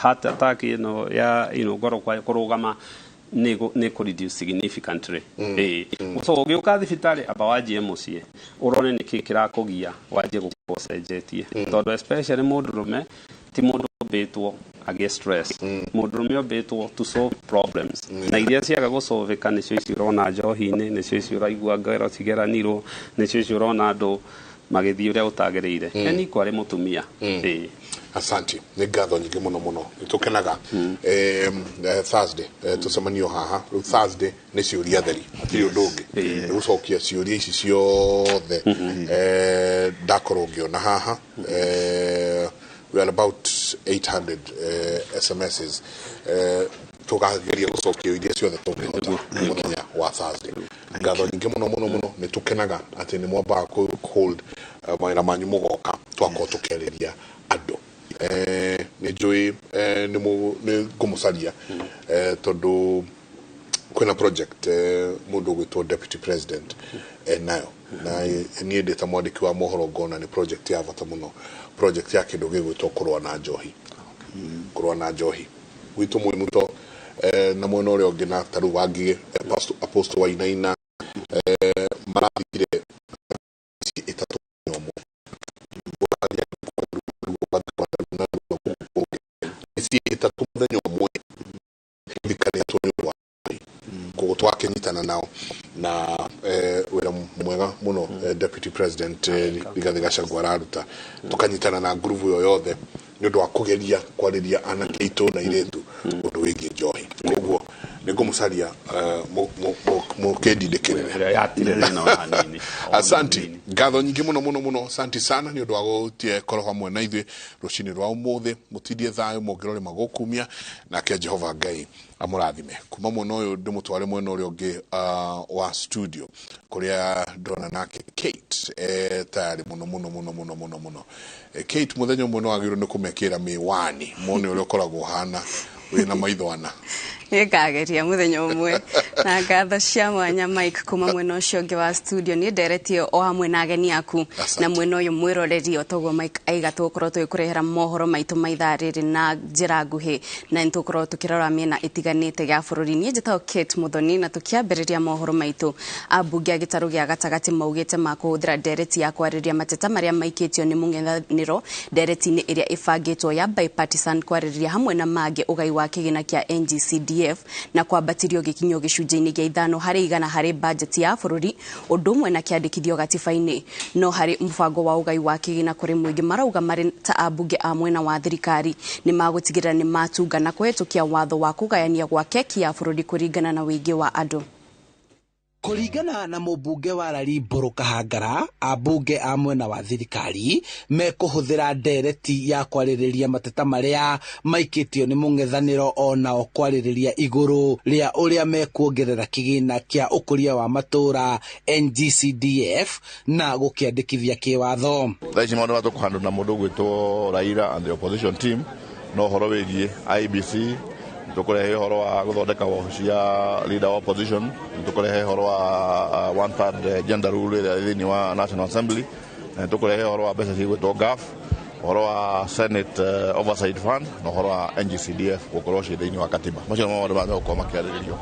heart attack, ya ngoro kũrũgama nĩ kũ reduce significantly. Ĩĩ. So ũgĩũka thibitarĩ, amba wanjie mũciĩ, ũrore nĩkĩ kĩrakũgia, wanjie gũkorwo ũcenjetie, tondũ especially mũndũrũme ti mũndũ ũmbĩtwo agĩe stress. Mũndũrũme ũmbĩtwo to solve problems, na iria ciaga gũsolvĩka nĩcio ici ũrona njohi-inĩ, nĩcio ici ũraigua ngero cigeranirwo, nĩcio ici ũrona andũ magĩthiĩ ũrĩa ũtagĩrĩire. Eni kwarĩ mũtumia. Ĩĩ. Asante, nĩ ngatho nyingĩ mũno mũno, nĩ tũkenaga. Thursday tũcemanio haha rĩu. Thursday nĩ ciũria theri, hatirĩ ũndũ ũngĩ, nĩ gũcokia ciũria ici ciothe. Ndakorwo ngĩona haha we are about 800 SMSs. Tũkageria gũcokia iria ciothe tũngĩhota mũthenya wa Thursday. Ngatho nyingĩ mũno mũno mũno, nĩ tũkenaga atĩ nĩ mwambaga kũ hold mawĩra manyu mũgoka twakorwo tũkĩarĩria andũ. Nĩ njũĩ nĩ ngũmũcaria tondũ kwĩna project mũndũ ũgwĩtwo deputy president nayo, na niĩ ndĩ ta mwandĩki wa mohoro ngona nĩ project ya bata mũno, project ya kĩndũ gĩgwĩtwo kũrũa na njohi, kũrũa na njohi gwitũ mwĩ muto na mwena ũrĩa ũngĩ, na ta rĩu Wangigĩ, Apostle Wainaina marathikire mĩciĩ ĩtatũ mũthenya ũmwe. Mĩciĩ ĩtatũ mũthenya ũmwe gũthikanĩtwo nĩ ũndũ wa koguo twakĩnyitana nao na wĩra mwega mũno deputy president Rigathĩ Gachagua araruta, tũkanyitana na ngurubu ĩyo yothe nĩ ũndũ wa kũgeria kwarĩria anake aitũ na airĩtu ũndũ wĩgiĩ njohi. Koguo nĩ ngũmũcaria mũkĩndindĩkĩrĩre. Hatirĩ thĩna ona hanini. Asanti, ngatho nyingĩ mũno mũno mũno, asanti sana nĩ ũndũ wa gũtie korwo hamwe na ithuĩ rũcinĩ rwa ũmũthĩ. Mũtindie thayũ, mũngĩrore magũkumia, nake Jehova Ngai amũrathime. Kuma mwena ũyũ ndĩmũtware mwena ũrĩa ũngĩ wa studio kũrĩa ndona nake Kate tayarĩ mũno mũno mũno mũno mũno mũno. Kate, mũthenya ũmwe nĩ wagĩrĩirwo nĩ kũmekĩra mĩwani mone ũrĩa ũkoragwo ũhana wĩna maitho ana. Nĩ ngageria mũthenya ũmwe. Na ngatho cia mwanya, Mike, kuma mwena ũcio ũngĩ wa studio nĩ nderetie o hamwe na ageni aku na mwena ũyũ mwĩroreri. O toguo Mike aiga, tũgũkorwo tũgĩkũrehera mohoro maitũ ma ithaa rĩrĩ na njĩra nguhĩ, na nĩ tũgũkorwo tũkĩrora mĩena ĩtiganĩte ya bũrũri. Niĩ njĩtagwo Kate Muthoni, na tũkĩambĩrĩria mohoro maitũ, ambunge a gĩtarũ gĩa gatagatĩ maugĩte makũhũthĩra ndereti ya kwarĩrĩria mateta marĩa maikĩtio nĩ mũng'ethanĩro ndereti-inĩ ĩrĩa ĩbangĩtwo ya bipartisan kwarĩrĩria hamwe na mangĩ ũgai wa kĩgĩna kĩa NGCDF na kwambatirio gĩkinyo gĩcunjĩ-inĩ gĩa 5% harĩ bajeti ya bũrũri, ũndũ ũmwe na kĩandĩkithio gatiba-inĩ. No harĩ mũbango wa ũgai wa kĩgĩna kũrĩ mũingĩ, marauga marĩ ta ambunge a mwena wa thirikari nĩ magũtigĩrĩra nĩ matunga na kũhetũkia watho wa kũgayania gwa keki ya bũrũri kũringana na ũingĩ wa andũ. Kũringana na mũmbunge wa Lari Mbũrũ Kahangara, ambunge a mwena wa thirikari mekũhũthĩra ndereti ya kwarĩrĩria mateta marĩa maikĩtio nĩ mũng'ethanĩro, onao kwarĩrĩria igũrũ rĩa ũrĩa mekuongerera kĩgĩna kĩa ũkũria wa matũũra NGCDF na gũkĩandĩkithia kĩwatho. Thaa ici maũndũ marĩa tũkũhandwo na mũndũ ũgwĩtwo Raila and the opposition team no ũhoro wĩgiĩ IEBC, nĩtũkũrehe ũhoro wa gũthondeka wabici ya leader wa opposition, nĩtũkũrehe ũhoro wa one third gender rule ĩrĩa ĩ thĩinĩ wa National Assembly, na nĩtũkũrehe ũhoro wa mbeca cigwĩtwo GAF, ũhoro wa Senate Oversight Fund, na ũhoro wa NGCDF gũkorwo ciĩ thĩinĩ wa katiba. Macio nĩmo maũndũ marĩa megũkorwo makĩarĩrĩrio.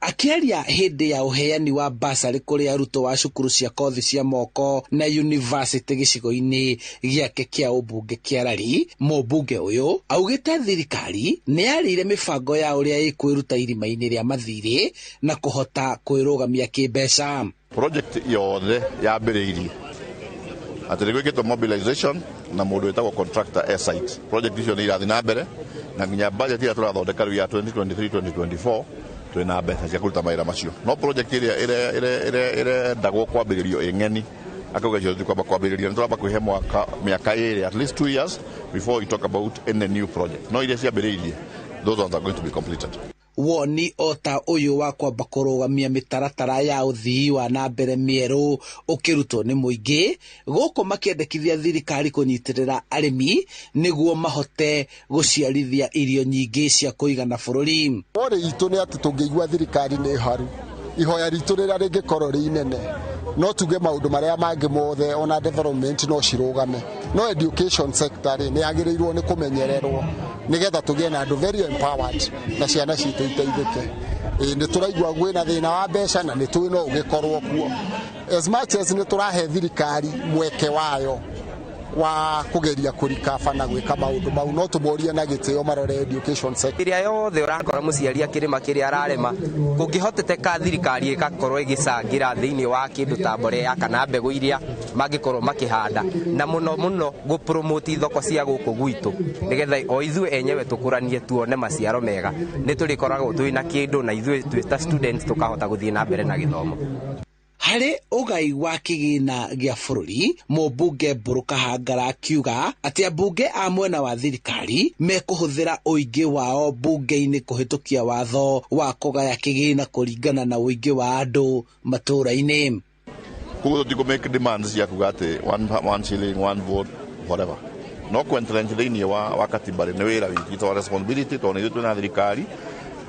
Akĩaria hĩndĩ ya ũheani wa basarĩ kũrĩ arutwo a cukuru cia kothi cia moko na yunivasĩtĩ gĩcigo-inĩ gĩake kĩa ũmbunge kĩa Lari, mũmbunge ũyũ augĩte thirikari nĩ yarĩire mĩbango ya ũrĩa ĩkwĩruta irima-inĩ rĩa mathirĩ na kũhota kwĩrũgamia kĩmbeca. Project yothe yambĩrĩirie atĩ nĩ gwĩkĩtwo mobilization na mũndũ wĩtagwo contractor e site. Project icio nĩ irathiĩ na mbere, na nginya budget ĩrĩa tũrathondeka rĩu ya 2023-2024 twĩna mbeca cia kũruta mawĩra macio. No project ĩrĩa ĩrendagwo kwambĩrĩrio ĩ ng'eni, akauga icio tũtikwamba kwambĩrĩria, nĩ tũramba kwĩhe mwaka mĩaka ĩrĩ, at least 2 years, before we talk about any new project. No iria ciambĩrĩirie, those ones are going to be completed. Woni o ta ũyũ wa kwamba kũrũgamia mĩtaratara ya ũthii wa na mbere mĩerũ ũkĩrutwo nĩ mũingĩ, gũkũ makĩendekithia thirikari kũnyitĩrĩra arĩmi nĩguo mahote gũciarithia irio nyingĩ cia kũigana bũrũri. Wori itũ nĩ atĩ tũngĩigua thirikari nĩ haru, ihoya ritũ rĩrĩa rĩngĩkorwo rĩ inene, no tuge maũndũ marĩa mangĩ mothe ona development no cirũgame, no education sector rĩ nĩ yagĩrĩirwo nĩ kũmenyererwo nĩgetha tũgĩe na andũ very empowered na ciana citũ iteithĩke. Nĩ tũraigua gwĩna thĩna wa mbeca na nĩ tũĩ no ũgĩkorwo kuo. As much as nĩ tũrahe thirikari mweke wayo wa kugeria kurikaba na gwika maundu mau, no tũmorie na gĩtĩo marore education sector. Ĩrĩa yothe ũrakora mũciari akĩrĩma kĩrĩa ararĩma, kũngĩhoteteka thirikari ĩgakorwo ĩgĩcangĩra thĩinĩ wa kĩndũ ta mbolea kana mbegũ iria mangĩkorwo makĩhanda, na mũno mũno gũpromote thoko cia gũkũ gwitũ nĩgetha o ithuĩ enyewe tũkũranie tuone maciaro mega, nĩ tũrĩkoragwo twĩ na kĩndũ na ithuĩ twĩ ta students tũkahota gũthiĩ na mbere na gĩthomo. Harĩ ũgai wa kĩgĩna gĩa bũrũri, mũmbunge Mbũrũ Kahangara akiuga atĩ ambunge a mwena wa thirikari mekũhũthĩra ũingĩ wao mbunge-inĩ kũhĩtũkia watho wa kũgaya kĩgĩna kũringana na ũingĩ wa andũ matũũra-inĩ. Koguo tũtikũ make demands cia kuga atĩ one shilling, one vote, whatever. No kũ-entrench thĩinĩ wa katiba rĩ, nĩ wĩra witũ, it's our responsibility tondũ nĩ ithuĩ twĩna thirikari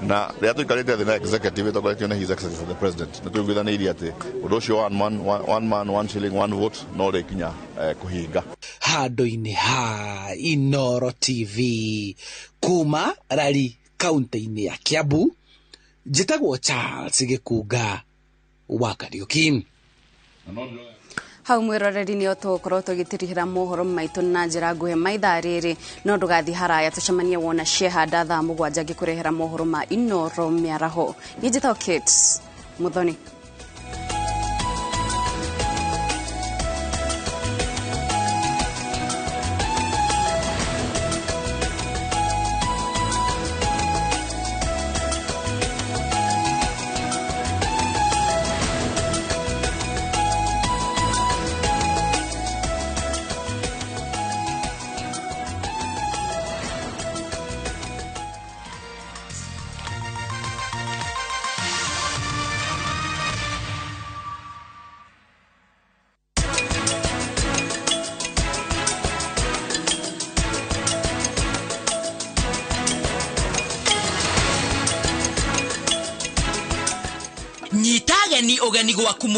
na rĩrĩa tũikarĩte thĩ na executive ĩtongoretio nĩ His Excellency the President, nĩ tũiguithanĩirie atĩ ũndũ ũcio one man, one shilling, one vote no ũrĩkinya kũhinga. Handũ-inĩ ha Inooro TV kuma Rari kaunti-inĩ ya Kiambu, njĩtagwo Charles Gĩkunga wa Kariuki. Hau mwiroreri nĩ tũgũkorwo tũgĩtirihĩra mohoro maitũ na njĩra nguhĩ maithaa rĩrĩ, no ndũgathiĩ haraya, tũcemanie wona ciehanda thaa 7 ngĩkũrehera mohoro ma Inooro mĩaraho. Niĩ njĩtagwo Kate Muthoni. Nyita ageni ũgeni gwaku mũciĩ.